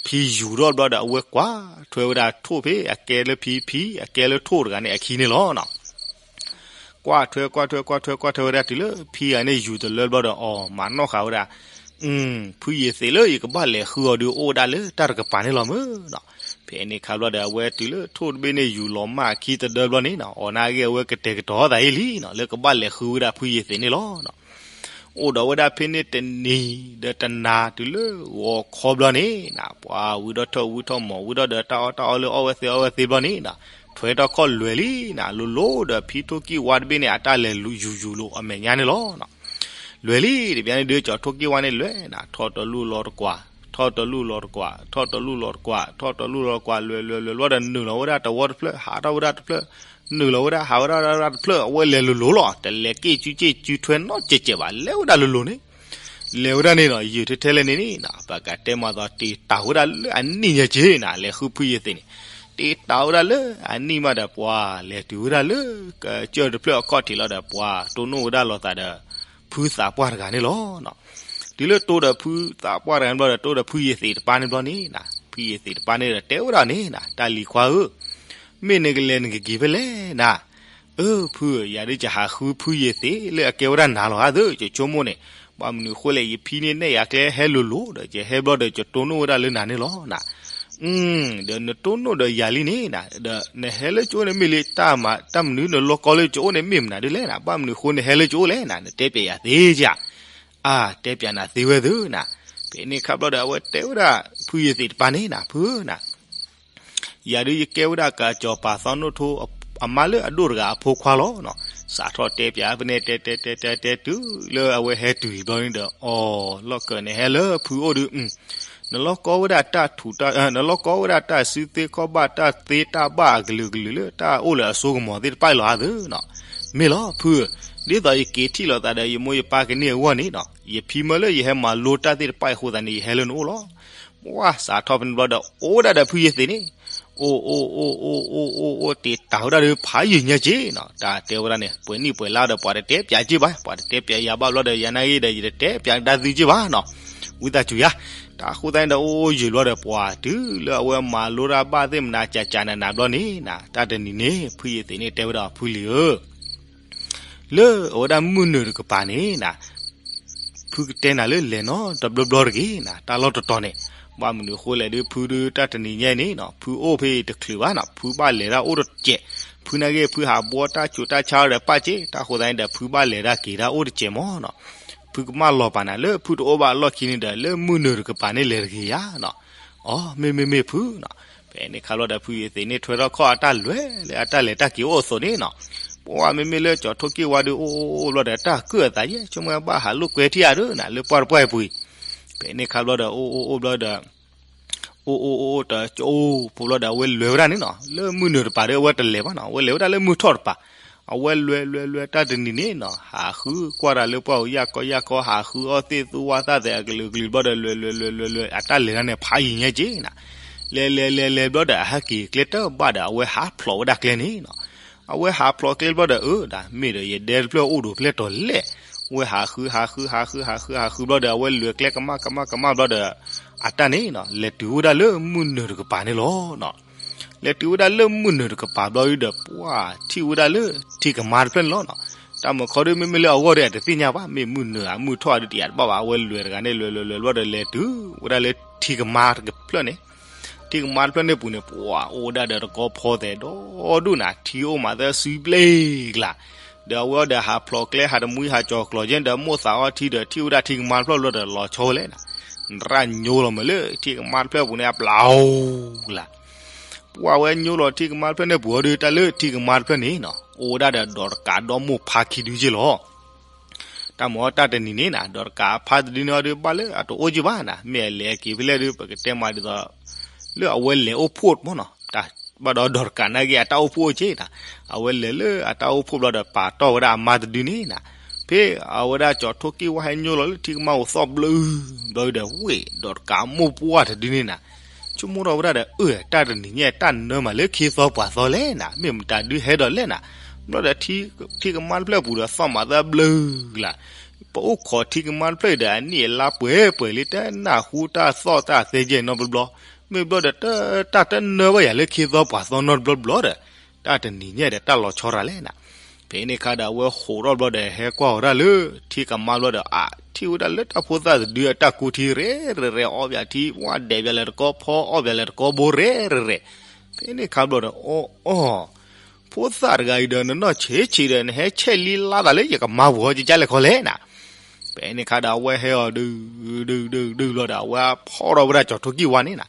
ဖံယူၤထီၣ်ဘျီဒီး အဝဲကွၢ်ထွဲဝဲဒၣ်ထိၣ်ဖဲအကဲလၢဖံဖံ အကဲလၢထိၣ်တဂၤန့ၣ်အခံန့ၣ်လီၤနီၤ. ကွၢ်ထွဲကွၢ်ထွဲကွၢ်ထွဲကွၢ်ထွဲဝဲဒၣ်တုၤလၢဖံဂၤန့ၣ်ယူၤတလၢဘျီဒီး အီၤမၤနီၣ်ဃာ်ဝဲဒၣ်, ဖုယ့ၤသ့းလၢယကဘၣ်လဲၤဃုအီၤဒုးအိၣ်ဝဲဒၣ်လၢတၢ်တကပၤန့ၣ်လီၤမၢ်နီၤ. ဖဲန့ၣ်အခါဘျီဒီး အဝဲတုၤလၢထိၣ်တဘ့ၣ်န့ၣ်ယူၤလီၤမၢ်အခံတဒၢဘျီန့ၣ်နီၤ, အီၤနာ်ဂ့ၢ်အဝဲကတဲာ်ကတီၤသးအံၤလံနီၤ, လၢကဘၣ်လဲၤဃုဝဲဒၣ်ဖုယ့ၤသ့းန့ၣ်လီၤနီၤ. အိၣ်ဒီးဝဲဒၣ်ဖဲန့ၣ်တနံၤဒီးတနၤတုၤလၢဂီၤခီဘျီန့ၣ်နီၤ, ပှၤဝံထီၣ်ထၢၣ်ဝံထီၣ်မီၤ ဝံထီၣ်ဒီးတၢ်အီၣ်တၢ်အီလၢအီၣ်ဝဲသ့အီၣ်ဝဲသ့ဘျီန့ၣ်နီၤ, ထွဲထီၣ်ခီၣ်လွဲၤလံနီၤ, လိၤလိၤဒီးဖံထိၣ်ကံၢ်ဝါတဘ့ၣ်န့ၣ် အတၢ်လဲၤယူၤယူၤလိာ်အမဲာ်ညါန့ၣ်လီၤနီၤ. လွဲၢ်လံ တဘျီန့ၣ်ဒုး ကၠီၤထိၣ်က့ၢ်ဝါန့ၣ်လွဲၢ်နၤ, ထီၣ်တလူၢ်လီၤတကွၢ်, ထီၣ်တလူၢ်လီၤတကွၢ်, ထီၣ်တလူၢ်လီၤတကွၢ်, ထီၣ်တလူၢ်လီၤတကွၢ်, လွဲၢ်လွဲၢ်လွဲၢ်ဘျီဒီး နုာ်လီၤဝဲဒၣ်တဝီတဖျၢၣ်, ဟးထီၣ်ဝဲဒၣ်တဖျၢၣ်, နုာ်လီၤဝဲဒၣ် ဟးဝဲဒၣ်တဖျၢၣ်, အဝဲလဲၤလိၤလိၤလီၤ, တလဲၤက့ၣ်ကူက့ၣ်ကူထွဲနီတစဲးဘၣ်, လဲၤဝဲဒၣ်လိၤလိၤန့ၣ် လဲၤဝဲဒၣ်န့ၣ်ဒီး ယုၢ်ထဲထဲလဲၣ်န့ၣ်န့ၣ် ပကတဲမၤသီတ့ၢ်တၢ်ဝဲဒၣ်လၢအနံၣ်ညါက့ၤနၤ, လဲၤဃုဖုယသ့ၣ်န့ၣ်, တ့ၢ်တၢ်ဝဲဒၣ်လၢအနံၣ်မးဒီး ပှၤလဲၤတုၤဝဲဒၣ်လၢ ကစၢၢ်တဖျၢၣ်အခီၣ်ထံးလီၤဒီး ပှၤတိၢ်နီၣ်ဝဲဒၣ်လိာ်သးဒီး ဖုသးပှၢ်တဂၤန့ၣ်လီၤ. တုၤလၢတိၢ်ဒီးဖုသးပှၢ်တဂၤန့ၣ်ဘျီဒီး တိၢ်ဒီးဖုယသ့ၣ်တပၢ်န့ၣ်ဘျီန့ၣ်နၤ, ဖုယသ့ၣ်တပၢ်န့ၣ်ဒီး တဲဝဲဒၣ်န့ၣ်နၤ, တၢ်လံၤခွါဧၢ, မ့ၢ်နကလဲၤနကက့ၤဖဲလဲၣ်နၤ, အၢ ဖုဧၢ, ယၤဒုးယဟးဃုဖုယသ့ၣ်လၢအကဲဝဲဒၣ်နၤလီၤဧါသၢ, ယဆိကမိၣ်န့ၣ်, ဘၣ်မနုၤအဃိလဲၣ်, ယဖံန့ၣ်နဲၣ်ယၤကျဲဟဲလိၤလိၤဒီး ယဟဲဘျီဒီး ယတိၢ်နီၣ်ဝဲဒၣ်လၢနၤန့ၣ်လီၤနၤ. ဒီးနတိၢ်နီၣ်ဒီးယၤလံန့ၣ်နၤ, ဒီးနဟဲလၢကၠိန့ၣ်မ့ၢ်လံ, တၢ်မၤ တၢ်မနုၤနလီၤကီလၢကၠိန့ၣ်မ့ၢ်မနုၤဒ်လဲၣ်နၤ, ဘၣ်မနုၤအဃိနဟဲလၢကၠိလဲၣ်နၤ, နတဲပျဲယၤသ့ဧါ. အါ, တဲပျဲနၤသ့ဝဲသၢနၤ. ဖဲန့ၣ်ခါဘျီဒီး အဝဲတဲဝဲဒၣ် ဖုယသ့ၣ်တပၢ်န့ၣ်နၤ, ဖုဧၢနၤ, ယၤဒုးယကဲဝဲဒၣ်ကၠီၤပၤသီနိၣ်ထိ အမါလၢအဒိၣ်တဂၤအဖိခွါလီၤ. စးထီၣ်တဲပျဲဖဲန့ၣ် တဲတဲတဲတဲတဲတုၤလၢအဝဲဟဲတုၤအံၤဘျီန့ၣ်ဒီး အီၤ လီၢ်ကၢၢ်န့ၣ်ဟဲလၢဖုအိၣ်ဒုး, နလီၢ်ကီဝဲဒၣ်တၢ်ထူးတၢ်, နလီၢ်ကီဝဲဒၣ်တၢ်စုသ့ခီၣ်ဘၣ် တၢ်သ့တၢ်ဘၣ်အကလုာ်ကလုာ်လၢတၢ်အိၣ်လၢအစိကမီၤသ့ၣ်တဖၣ်လီၤဧါသၢနၤ. မ့ၢ်လီၤဖုဧၢ, ဒ်သိးယက့ၤထံၣ်လိာ်သးဒီးယမိၢ်ယပၢ်ကန့ၢ်အဂီၢ်န့ၣ်နၤ, ယဖံမၢလၢယဟဲမၤလိတၢ်သ့ၣ်တဖၣ်အဃိသတးန့ၣ် ယဟဲလၢနအိၣ်လီၤ. ပှၤစးထီၣ်ဖဲန့ၣ်ဘျီဒီး အိၣ်ဝဲဒၣ်ဒီးဖုယသ့ၣ်န့ၣ်, အိၣ်အိၣ်အိၣ်အိၣ်အိၣ်အိၣ်အိၣ် တ့ၢ်တၢ်ဝဲဒၣ်ဒီးဖးယံာ်ညါက့ၤနၤ, တၢ်တဲဝဲဒၣ်န့ၣ် ပှဲၤနံၣ်ပှဲၤလါဒီး ပှၤတတဲပျဲက့ၤဘၣ်, ပှၤတတဲပျဲယၤဘၣ်ဘျီဒီး ယၤနာ်ဂ့ၤဒီး ယတတဲပျဲတၢ်သုက့ၤဘၣ်နၤ. ဝံသးစူၤယၤ, တၢ်အဃိသတးန့ၣ်ဒီး အိၣ်အိၣ်ယုၢ်ဘျီဒီး ပှၤတုၤလၢအဝဲမၤလိတၢ်ဘၣ်သ့ၣ်မနၤ ကၠးကၠးနးနးဘျီန့ၣ်နၤ, တၢ်တနံၤန့ၣ် ဖုယသ့ၣ်န့ၣ်တဲဝဲဒၣ်ဖုလံၤဧၢ လၢအဝဲဒၣ်မုၢ်နုာ်တကပၤန့ၣ်နၤ, ဖုကတဲနၤလၢလဲၤနီတဘျီဘျီတဂ့ၤနၤ, တၢ်လီၢ်တတီၤန့ၣ်, ဘၣ်မနုၤအဃိလဲၣ်ဒုး ဖုဒုးတၢ်တနံၤညါန့ၣ်နၤ, ဖုအိၣ်ဖဲအံၤတချုးဘၣ်နၤ, ဖုဘၣ်လဲၤတၢ်အိၣ်တစဲး, ဖုနာ်ဂ့ၤ ဖုဟးဘှီတၢ်ဆူးတၢ်ဆါဒီးပၣ်က့ၤ, တၢ်ဃိသတးန့ၣ်ဒီး ဖုဘၣ်လဲၤတၢ်က့ၤတၢ်အိၣ်တစဲးမးနၤ, ဖုကမၣ်လီၤပာ်နၤလၢဖုတအိၣ်ဘၣ်အလီၢ်ခံန့ၣ်ဒီး လၢမုၢ်နုာ်တကပၤန့ၣ်လဲၤတဂ့ၤယၤနၤ. အီ မ့ၢ်မ့ၢ်မ့ၢ်ဖုနၤ, ဖဲန့ၣ်ခါဘျီဒီး ဖုယသ့ၣ်န့ၣ်ထွဲထီၣ်ခီၣ်အတၢ်လွဲၢ်လၢအတၢ်လဲၤတၢ်က့ၤအိၣ်အသိးန့ၣ်နၤ, ပှၤမ့မ့ၢ်လၢကၠီၤထိၣ်က့ၢ်ဝါဒုး အိၣ်အိၣ်အိၣ်ဘျီဒီး တၢ်ကုၢ်အသးယဲၢ် ဆိကမိၣ်ဘၣ်ဟးလိာ်ကွဲထံၣ်အဒုးနၤ လၢပှၢ်တပှၢ်အပူၤအံၤ, ဖဲန့ၣ်ခါဘျီဒီး အိၣ်အိၣ်အိၣ်ဘျီဒီး အိၣ်အိၣ်အိၣ်အိၣ်တကၠိဖိဘျီဒီး အဝဲလဲၤဝဲဒၣ်န့ၣ်နၤ, လၢမုၢ်နုာ်တကပၤဒီး အဝဲတလဲၤဘၣ်နၤ, အဝဲလဲၤဝဲဒၣ်လၢမုၢ်ထီၣ်တကပၤ, အဝဲလဲၤလဲၤလဲၤတၢ်တနံၤန့ၣ်နၤ, ဟးဃုကွၢ်တၢ်လၢပှၢ်ဧိၤယၢ်ခီယၢ်ခီ ဟးဃုအီၣ်သ့ၣ်သူဝါသၣ်သဲးအကလုာ်ကလုာ်ဘျီဒီး လဲၤလဲၤလဲၤလဲၤလဲၤ အတၢ်လဲၤတၢ်န့ၣ်ဖးယံာ်ညါက့ၤနၤ, လဲၤလဲၤလဲၤလဲၤဘျီဒီး အဟဲက့ၤကျဲတဘၣ်ဒီး အဝဲဟးဖျိးဝဲဒၣ်ကျဲန့ၣ်နၤ, အဝဲဟးဖျိးကျဲဘျီဒီး အၢ ဒ်မ့ၢ်ဒီးယဒဲတဖျၢၣ်အိၣ်ဒိးဖျဲၣ်တီၤလဲၣ်, ဝဲဟးဃု ဟးဃု ဟးဃု ဟးဃု ဟးဃုဘျီဒီး အဝဲလဲၤကျဲကမၣ် ကမၣ် ကမၣ်ဘျီဒီး အတၢ်န့ၣ်နၤ လဲၤတုၤဝဲဒၣ်လၢမုၢ်နုာ်တကပၤန့ၣ်လီၤ. လဲၤတုၤဝဲဒၣ်လၢမုၢ်နုာ်တကပၤဘျီဒီး ပှၤထံၣ်ဝဲဒၣ်လၢထံကမါတဖျၢၣ်န့ၣ်လီၤ. တၢ်မုၢ်ခီဒုး မ့မ့ၢ်လၢအဂီၢ်ဒီး အတသ့ၣ်ညါဘၣ်, မ့ၢ်မုၢ်နုာ်ဧါ မုၢ်ထီၣ်ဧါဒုး တယာ်တဘၣ်ဘၣ်, အဝဲလဲၤတဂၤန့ၣ် လဲၤလဲၤလဲၤလဲၤဘျီဒီး လဲၤတုၤဝဲဒၣ်လၢထံကမါတဖျၢၣ်န့ၣ် ထံကမါတဖျၢၣ်န့ၣ်ပူၤန့ၣ် ပှၤအိၣ်ဝဲဒၣ်ဒီးတကီဖီသဲးဒီဒူၣ်နၤ, ထံအိၣ်မးသၢစုဘျ့ကလး, ဒီးအဝဲဒီးဟးဖျိးကျဲ ဟးတမှံဟးကၠီၤကျီၤက့ၤဒီး မိၣ်သးအီထံဒီး ထံၣ်ဝဲဒၣ်ထံကမါတဖျၢၣ်ဘျီဒီး လီၤဆီဝဲလဲၣ်နၤ, နရၣ်ညိလီၤမးလၢထံကမါတဖျၢၣ်ပူၤန့ၣ် အပျီလး ပှၤဝဲညိလီၤထံကမါတဖျၢၣ်န့ၣ်ပူၤအီၤဒီး တၢ်လၢထံကမါတဖျၢၣ်န့ၣ်နၤ အိၣ်ဝဲဒၣ်ဒီးဒီးတကးဒီမိၢ်ဖါခံဒုက့ၤလီၤ. တၢ်မ့ၢ်တၢ်တနံၤန့ၣ်နၤ ဒီးတကးဖါတဒုန့ၣ်အီၤဒီး ဘၣ်လၢအတအိၣ်က့ၤဘၣ်နၤ, မ့ၢ်အလဲၤအက့ၤဖဲလဲၣ်ဒီး ပကတဲမးဒ်သိး လၢအဝဲလဲၤအိၣ်ဖှိၣ်မးနၤ, တၢ်ဘၣ်ဒီးဒီးတကးနာ်က့ၤ အတၢ်အိၣ်ဖှိၣ်အိၣ်က့ၤနၤ, အဝဲလဲၤလၢအတၢ်အိၣ်ဖှိၣ်ဘျီဒီး ပာ်တီၢ်ဝဲဒၣ်အမါတဒုန့ၣ်နၤ, ဖဲအဝဲဒၣ်ကၠီၤထိၣ်က့ၢ်ဝါဟဲညိလီၤလၢထံကမါအိၣ်သီၣ်ဘျုး ဘျီဒီး ဝ့ၢ်ဒီးတကးမိၢ်ပှၢ်တဒုန့ၣ်နၤ ဆိကမိၣ်ထီၣ်ဝဲဒၣ်ဒီး အၢ တၢ်တနံၤညါ တၢ်နၢမးလၢခ့သီပှၤသီလဲၣ်နၤ, မ့ၢ်မတၤဒုဟဲဒီးလဲၣ်နၤ, ဘျီဒီး ထံကမါတဖျၢၣ်ပူၤဒီး သီၣ်မးသၢဘျုးကလး, ပအိၣ်ခိးထံကမါတဖျၢၣ်အံၤဒီး အနံၣ်အလါပှဲၤပှဲၤလံ တနၢ်ဟူတၢ်သီၣ်တၢ်သဲကဲနီတဘျီဘျီ, မ့ၢ်ဘျီဒီး တၢ်တနၢဘၣ်ယၤလၢခ့သီပှၤသီနီတဘျီဘျီဒီး တၢ်တနံၤညါဒီး တၢ်လီၤဆီရၤလဲၣ်နၤ. ဖဲန့ၣ်ခါဒီး အဝဲဟိးထီၣ်ဘျီဒီး ဟဲကွၢ်ဝဲဒၣ်လၢထံကမါဘျီဒီး အါ ထံၣ်ဝဲဒၣ်လၢတၢ်ဖိသၣ်တဒုအတၢ်ကူထံ ရဲၣ်ရဲၣ်ရဲၣ် အီၣ်ဘၣ်ထံ ဝဲဒဲးဘၣ်လၢတကီဖီ အီၣ်ဘၣ်လၢတကီဘိ ရဲၣ်ရဲၣ်ရဲၣ်, ဖဲန့ၣ်ခါဘျီဒီး အီၣ်အီၣ် ဖိသၣ်တဂၤအံၤဒီး နနီၢ်ဆံးဆံးဒီး နဟဲဆဲးလံလါသးလၢယကမါပူၤ ကကလဲၣ်ခီလဲၣ်နၤ. ဖဲန့ၣ်ခါဒီး အဝဲဟဲအီၤဒုး ဒုး ဒုး ဒုး ဘျီဒီး အဝဲဖီၣ်ထီၣ်ဝဲဒၣ်ကၠီၤထိၣ်က့ၢ်ဝါန့ၣ်နၤ,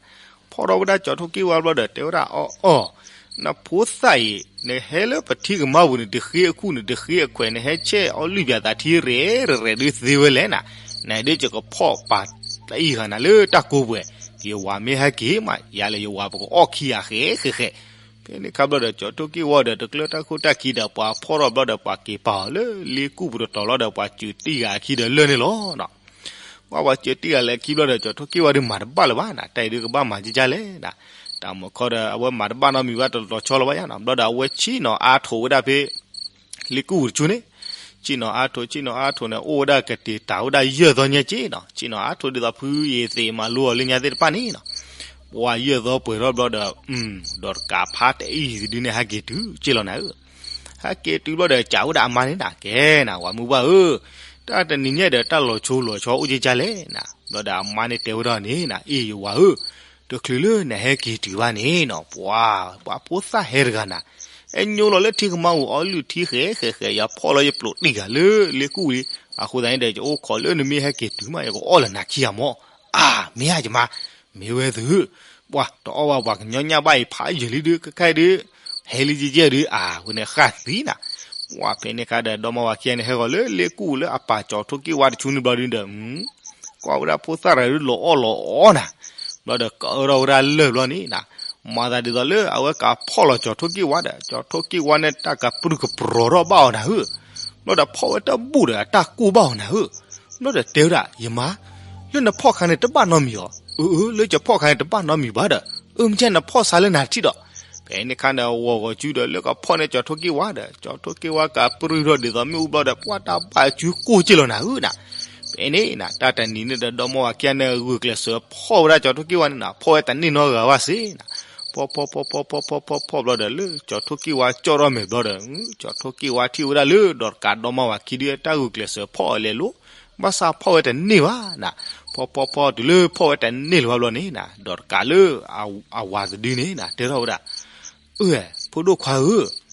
ဖီၣ်ထီၣ်ဝဲဒၣ်ကၠီၤထိၣ်က့ၢ်ဝါဘျီဒီး တဲဝဲဒၣ် အီၣ်အီၣ် နဖိသၣ်အံၤ နဟဲလၢပထံကမါပူၤန့ၣ် တဃ့အကူၣ်န့ၣ် တဃ့အခွဲး နဟဲဆဲးအီလုၢ်ပၠးသးထံရဲၣ်ရဲၣ်ဒုးသ့ဝဲလဲၣ်နၤ, နဒ်ယကဖီၣ်ပာ်တၢ်အံၣ်ဃာ်နၤလၢတၢ်ကိးပှဲၤ, ယဝၤမ့ၢ်ဟဲက့ၤမး ယၤလၢယဝၤပကအီၣ်ခံဂၤဃဲဃဲဃဲ, ဖဲန့ၣ်ခါဘျီဒီး ကၠီၤထိၣ်က့ၢ်ဝါဒီး တကျၢတၢ်ခိၣ်တၢ်ခံဒီး ပှၤဖီၣ်ထီၣ်ဘျီဒီးပှၤက့ၤပာ်အီၤလၢလ့ကူၣ်ပူၤတတီၤလီၤဒီး ပှၤစၢၤတံၢ်ဂၤအခံဒီးလၢာ်န့ၣ်လီၤ. ပှၤစၢၤတံၢ်ဂၤလၢာ်ခံဘျီဒီး ကၠီၤထိၣ်က့ၢ်ဝါဒုးမၤတဘၣ်လၢၤဘၣ်နၤ, တၢ်အံၤဒုးကဘၣ်မၤကကၢ်လဲၣ်နၤ, တၢ်မုၢ်ခီဒီး အဝဲမၤတဘၣ်နီတမံၤဘၣ်တလီၤဆီလၢၤဘၣ်ယါနၤ, ဘျီဒီးအဝဲဆ့ၣ်နီၤအါထိးဝဲဒၣ်ဖဲ လ့ကူၣ်ပူၤတဆူန့ၣ်, ဆ့ၣ်နီၤအါထိး ဆ့ၣ်နီၤအါထိးန့ၣ် အိၣ်ဝဲဒၣ်ကတ့ၤတၢ်ဝဲဒၣ်ယဲၢ်သီညါက့နီၤ, ဆ့ၣ်နီၤအါထိးဒ်သိးဖုယသ့းမၤလိအီၤလၢညါသ့ၣ်တဖၣ်န့ၣ်နီၤ, ပှၤယဲၢ်သီပှဲၤထီၣ်ဘျီဒီး ဒီးတကးဖးတအံၣ်ဒုန့ၣ် ဟဲက့ၤတုၤက့ၢ်လီၤနၤဧၢ, ဟဲက့ၤတုၤဘျီဒီး ကးဝဲဒၣ်အမါန့ၣ်နၤ, ကဲနၤ ဝၤမုၢ်ဘၣ်ဧၢ, တၢ်တနံၤညါဒီးတၢ်လီၤဆိလီၤဆီအိၣ်ကကၢ်လဲၣ်နၤ, ဘျီဒီးအမါန့ၣ်တဲဝဲဒၣ်န့ၣ်နၤ, အ့ၣ်ယဝၤဧၢ, တချုးလၢနဟဲက့ၤတုၤဘၣ်န့ၣ်နီၤ, ပှၤ ပှၤဖိသၣ်ဟဲတဂၤနၤ, အဲညိလီၤလၢထံကမါပူၤအီလုၢ်ထံဃဲဃဲဃဲ, ယဖီၣ်လီၤယပျိးတံၢ်ဂၤလၢလ့ကူၣ်လံ, အဃိသတးန့ၣ်ဒီး ယအိၣ်ခိးလၢနမ့ၢ်ဟဲက့ၤတုၤမး ယကအီၣ်လၢနၤခံဂၤမး, အါ မ့ၢ်ဧါယမါ, မ့ၢ်ဝဲသု, ပှၤတအီၣ်ဘၣ်ပှၤကညီညၣ်ဘၣ်အံၤဖးယံာ်လံဒုး ခဲခါအံၤဒုး, ဟဲလံယဲၢ်ဒုး အါ ဝဲန့ၣ်ဃၣ်သံနၤ, ပှၤဖဲန့ၣ်ခါဒီးဒီမါဝၤခံဂၤန့ၣ် ဟဲဂီၤလၢလ့ကူၣ်လၢအပာ်ကၠီၤထိၣ်က့ၢ်ဝါတဆူန့ၣ်ဘျီဒုဒီး ကွၢ်ဝဲဒၣ်ဖိသၣ်တဂၤဒုးလီၤအီၣ်လီၤအီနၤ, ဘျီဒီးကအၢထီၣ်ဝဲဒၣ်လၢာ်ဘျီန့ၣ်နၤ, မၤသးဒ်သိးလၢအဝဲကးဖီၣ်လီၤကၠီၤထိၣ်က့ၢ်ဝါဒီး ကၠီၤထိၣ်က့ၢ်ဝါန့ၣ် တၢ်ကပြုၢ်ကပြီၤထီၣ်ဘၣ်အီၤနၤဧၢ, ဘျီဒီးဖီၣ်ဝဲတၢ်ဘူၣ်ဒီးအတၢ်ကိၢ်ဘၣ်အီၤနၤဧၢ, ဘျီဒီးတဲဝဲဒၣ် ယမါ, လၢနဖီၣ်ခါန့ၣ် တဘၣ်နီတမံၤအီၤ, အၢ အၢ လၢယဖီၣ်ခါန့ၣ် တဘၣ်နီတမံၤဘၣ်ဒီး, အၢ မ့ၢ်ကဲနဖီၣ်ဆါလၢနၤထံၣ်ဒီး, ဖဲန့ၣ်ခါန့ၣ် အဝီၤဂီၤစုဒီးလၢကဖီၣ်န့ၢ်ကၠီၤထိၣ်က့ၢ်ဝါဒီး ကၠီၤထိၣ်က့ၢ်ဝါကးပြုၢ်ထီၣ်ဒ်သိးမ့ၣ်အူဘျီဒီး ပှၤတၢ်ဘၣ်အစုကိၢ်က့ၢ်လီၤနၤဧၢနၤ, ဖဲန့ၣ်နၤ တၢ်တနံၤန့ၣ်ဒီး ဒီမါဝၤခံဂၤန့ၣ် ဂုာ်ကျဲးစၢးဖီၣ်ဝဲဒၣ်ကၠီၤထိၣ်က့ၢ်ဝါန့ၣ်နၤ ဖီၣ်ဝဲတန့ၢ်နီတဂၤဘၣ်စ့ၢ်နၤ, ဖီၣ်ဖီၣ်ဖီၣ်ဖီၣ်ဖီၣ်ဖီၣ်ဖီၣ်ဖီၣ်ဘျီဒီးလၢကၠီၤထိၣ်က့ၢ်ဝါကၠီၣ်ထီၣ်မဲာ်ဘျီဒီး ကၠီၤထိၣ်က့ၢ်ဝါထံၣ်ဝဲဒၣ်လၢ ဒီးတကးဒီမါဝၤခံဒုးတၢ်ဂုာ်ကျဲးစၢးဖီၣ်အီၤလဲၤလိၤ, ဘၣ်ဆၣ်ဖီၣ်ဝဲတန့ၢ်ဘၣ်နၤ, ဖီၣ်ဖီၣ်ဖီၣ်တုၤလၢဖီၣ်ဝဲတန့ၢ်လၢၤဘၣ်ဘျီန့ၣ်နၤ ဒီးတကးလၢ အဝၤတဒုန့ၣ်နၤ တဲထီၣ်ဝဲဒၣ်, အၢ ဖိဒိၣ်ခွါဧၢ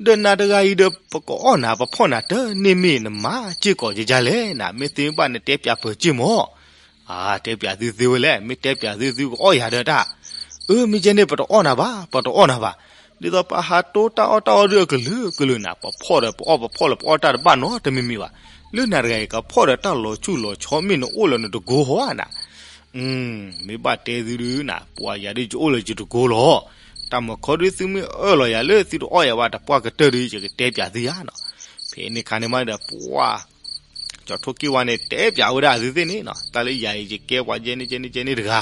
ဒီးနၤတဂၤအံၤဒီး ပကအီၣ်နၤ ပဖီၣ်နၤတန့ၢ်မ့ၢ်နမၤစ့ၢ်ကီးယကလဲၣ်နၤ, မ့ၢ်သ့မ့ၢ်ဘၣ်နတဲပၠးပၢၤစ့ၢ်မး, အါ တဲပၠးသုသ့ဝဲလဲၣ်, မ့ၢ်တဲပၠးသု သုကအီၣ်ယၤဒီးတၢ်, အၢ မ့ၢ်ကဲန့ၣ် ပတအီၣ်နၤဘၣ် ပတအီၣ်နၤဘၣ်, ဒ်သိးပဟးတိတၢ်အီၣ်တၢ်အီဒုးအကလုာ်ကလုာ်နၤ ပဖီၣ်ဒီးပအီၣ် ပဖီၣ်လၢပအီၣ်တၢ်တဘၣ်နီတမံၤမံၤဘၣ်, လၢနၤတဂၤအံၤ ကဖီၣ်ဒီးတၢ်လီၤဆူၣ်လီၤဆီမ့ၢ်နအိၣ်လၢနတကိဟီဧါနၤ မ့ၢ်ဘၣ်တဲသုဒုးနၤ ပှၤယၤဒုးယအိၣ်လၢယတကိလီၤ, တၢ်မုၢ်ခီဒုးသုမ့ၢ်အၢၣ်လီၤယၤလၢသုတအီၣ်ယၤဘၣ်တပှၢ်ကတၢၢ်ဒုး ယကတဲပၠးသုယါနီၤ, ဖဲန့ၣ်ခါန့ၣ်မးဒီးပှၤ ကၠီၤထိၣ်က့ၢ်ဝါန့ၣ် တဲပၠးဝဲဒၣ်သုသ့ၣ်န့ၣ်နီၤ တၢ်လၢယၤအံၤယကဲပှၤကဲန့ၣ်ကဲန့ၣ်ကဲန့ၣ်တဂၤ,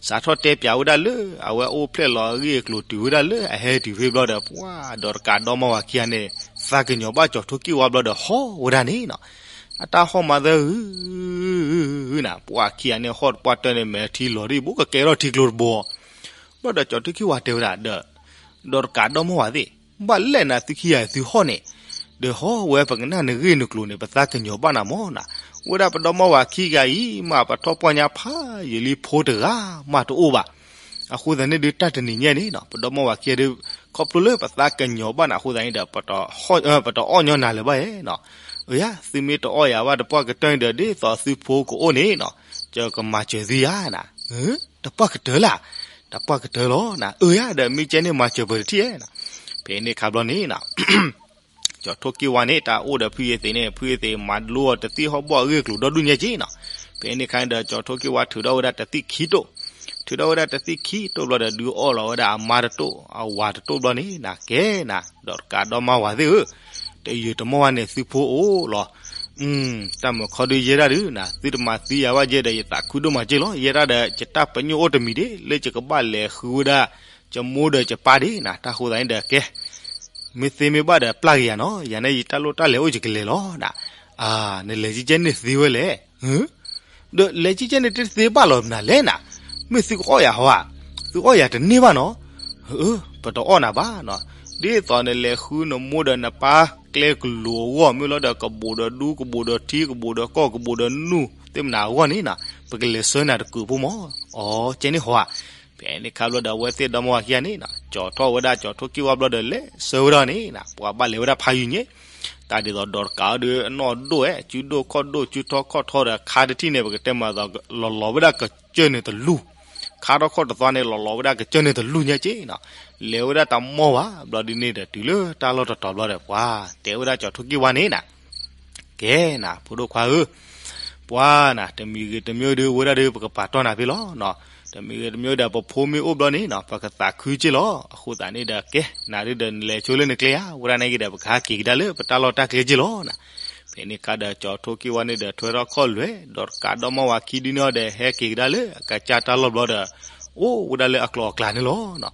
စးထီၣ်တဲပၠးဝဲဒၣ်လၢ အဝဲအိၣ်ဖျဲၣ်လီၤအဂ့ၢ်အကျိၤတုၤဝဲဒၣ်လၢအဟဲတုၤဖဲဘျီဒီး ပှၤဒီးတကးဒီမါဝၤခံဂၤန့ၣ် သးကညီၤဘၣ်ကၠီၤထိၣ်က့ၢ်ဝါဘျီဒီးဟီၣ်ဝဲဒၣ်န့ၣ်နီၤ, အတၢ်ဟီၣ်မၤသၢဂုၤ နၤ ပှၤခံဂၤန့ၣ်ဟီၣ်တပှၢ်တၢၢ်န့ၣ် မဲာ်ထံလီၤဒ်ဘိကကဲထီၣ်ထံကျိတဘိ, ဘျီဒီးကၠီၤထိၣ်က့ၢ်ဝါတဲဝဲဒၣ်ဒီး ဒီးတကးဒီမါဝၤသ့ၣ်, ဘၣ်လဲၣ်နၤသုခံဂၤသုဟီၣ်န့ၣ်, ဒီးဟီၣ်ဝဲပကနၣ်နဂ့ၢ်နကျိၤန့ၣ် ပသးကညီၤဘၣ်နၤမၢ်နၤ, ဝဲဒၣ်ပဒီမါဝၤခံဂၤအံၤ မ့ၢ်ပထီၣ်ပှၢ်ညါဖးယံာ်လံဖိတဂၤမးတအိၣ်ဘၣ်, အဃိသတးန့ၣ်ဒုးတၢ်တနံၤညါန့ၣ်နီၤ ပဒီမါဝၤခံဂၤဒုး ခီဖျိလၢပသးကညီၤဘၣ်နၤအဃိသတးန့ၣ်ဒီး ပတအီၣ်ညီနၤလၢၤဘၣ်ဧါနီၤ, အၢယၤ သုမ့ၢ်တအီၣ်ယၤဘၣ်တပှၢ်ကတၢၢ်န့ၣ်ဒီး ဒ်သိးသုဖိကအိၣ်န့ၣ်နီၤ, ကမၤစၢၤသုယၤနၤ, တပှၢ်ကတၢၢ်လၢ်, တပှၢ်ကတၢၢ်လီၤနၤ, အၢယၤ ဒီးမ့ၢ်ကဲန့ၣ်မၤစၢၤပၢၤတထံၣ်ဧါနၤ, ဖဲန့ၣ်ခါဘျီန့ၣ်နီၤ ကၠီၤထိၣ်က့ၢ်ဝါန့ၣ် တၢ်အိၣ်ဒီးဖုယသ့ၣ်န့ၣ် ဖုယသ့ၣ်မၤလိအီၤတသံၣ်ဟီၣ်ဘီၣ်အဂ့ၢ်အကျိၤဒီဒူၣ်ညါက့နီၤ, ဖဲန့ၣ်ခါန့ၣ်ဒီး ကၠီၤထိၣ်က့ၢ်ဝါထုးထီၣ်ဝဲဒၣ်တသံၣ်ခံတိၣ်, ထုးထီၣ်ဝဲဒၣ်တသံၣ်ခံတိၣ်ဘျီဒီး ဒုးအီၣ်လီၤဝဲဒၣ်အမါတတိၣ် အဝၤတတိၣ်ဘျီန့ၣ်နၤ ကဲနၤ ဒီးတကးဒီမါဝၤသ့ၣ်ဧၢ, တယုာ်တမီၢ်ဝဲန့ၣ်သုဖိအိၣ်လီၤ တၢ်မုၢ်ခီဒုးယဲဒၣ်ဒုးနၤ သုတမၤသံယၤဘၣ်ယဲဒီး ယသးခုဒိၣ်မးက့လီၤ ယဲဒၣ်ဒီး ယတၢ်ပညိၣ်အိၣ်တမံၤဒ့ၣ် လၢယကဘၣ်လဲၤဃုဝဲဒၣ် ယမိၢ်ဒီးယပၢ်ဒ့ၣ်နၤ တၢ်ဃိသးန့ၣ်ဒီးကဲ မ့ၢ်သ့မ့ၢ်ဘၣ်ဒီးပျၢ်က့ၤယၤနီၤ ယၤန့ၣ်ယတၢ်လိၣ်တၢ်လဲၤအိၣ်ယကလဲၤလီၤနၤ, နလဲၤကကဲန့ၣ်သ့ဝဲလဲၣ် ဒီးလဲၤကကဲန့ၣ်တသ့ဘၣ်လီၤမနုၤလဲၣ်နၤ, မ့ၢ်သုကအီၣ်ယၤဟီဧါ, သုအီၣ်ယၤတန့ၢ်ဘၣ်နီၤ, ပတအီၣ်နၤဘၣ်နီၤ, ဒ်သိးနလဲၤဃုနမိၢ်ဒီးနပၢ်ကျဲကလိၤအဂီၢ် မ့ၢ်လီၤဒီးကဘိးဒီးဒူ ကဘိးဒီးထံ ကဘိးဒီးကီၢ် ကဘိးဒီးနူၢ် သ့ၣ်မနၤအဂီၢ်န့ၣ်နၤ, ပကလဲၤဆှၢနၤတကုးဖိမီၤ, အီ ကဲန့ၣ်ဟီဧါ, ဖဲန့ၣ်ခါဘျီဒီးအဝဲသ့ၣ်ဒီမါဝၤခံဂၤန့ၣ်နၤ ကၠီၤထီၣ်ဝဲဒၣ်ကၠီၤထိၣ်က့ၢ်ဝါဘျီဒီးလဲၤဆှၢဝဲဒၣ်န့ၣ်နၤ ပှၤဘၣ်လဲၤဝဲဒၣ်ဖးယံၤညါ တၢ်ဒ်သိးဒီးတကးအီၤဒီးအနီၢ်ဒိၣ်ဧဲ စုဒိၣ်ခီၣ်ဒိၣ် စုထီခီၣ်ထီဒီးခါတထံၣ်န့ၣ် ပကတဲမၤသးလီၤလီၤဝဲဒၣ်ကစၢၢ်န့ၣ်တလူၢ် ခါထီၣ်ခီၣ်တသီန့ၣ် လီၤလီၤဝဲဒၣ်ကစၢၢ်န့ၣ်တလူၢ်ညါက့နီၤ, လဲၤဝဲဒၣ်တမီၢ်ဘၣ် ဘျီဒ်န့ၣ်ဒီး တုၤလၢတၢ်လီၢ်တတီၤဘျီဒီး ပှၤတဲဝဲဒၣ်ကၠီၤထိၣ်ကံၢ်ဝါန့ၣ်နၤ, ကဲနၤ ဖိဒိၣ်ခွါဧၢ, ပှၤနၤ တမံၤဂ့ၤတမံၤဒုး ဝဲဒၣ်ဒုး ပကပာ်တီၢ်နၤဖဲလီၤနီၤ, တမံၤဂ့ၤတမံၤဒီး ပဖိမ့ၢ်အိၣ်ဘျီန့ၣ်နီၤ ပကသးခုက့လီၤ, အဃိသတးန့ၣ်ဒီး ကဲ နၤဒုးဒီး နလဲၤဆိလၢနကျဲဧါ, ဝဲဒၣ်န့ၣ်က့ဒီး ပကဟဲက့ၤကဒါလၢပတၢ်လီၢ်တၢ်ကျဲက့လီၤနၤ. ဖဲန့ၣ်ခါဒီး ကၠီၤထိၣ်ကံၢ်ဝါန့ၣ်ဒီး ထွဲထီၣ်ခီၣ်လွဲၢ် ဒီးတကးဒီမါဝၤခံဒုန့ၣ်ဒီး ဟဲက့ၤကဒါလၢအကစၢ်တၢ်လီၢ်ဘျီဒီး အိၣ်ဝဲဒၣ်လၢအကျိၤအကျဲန့ၣ်လီၤနီၤ.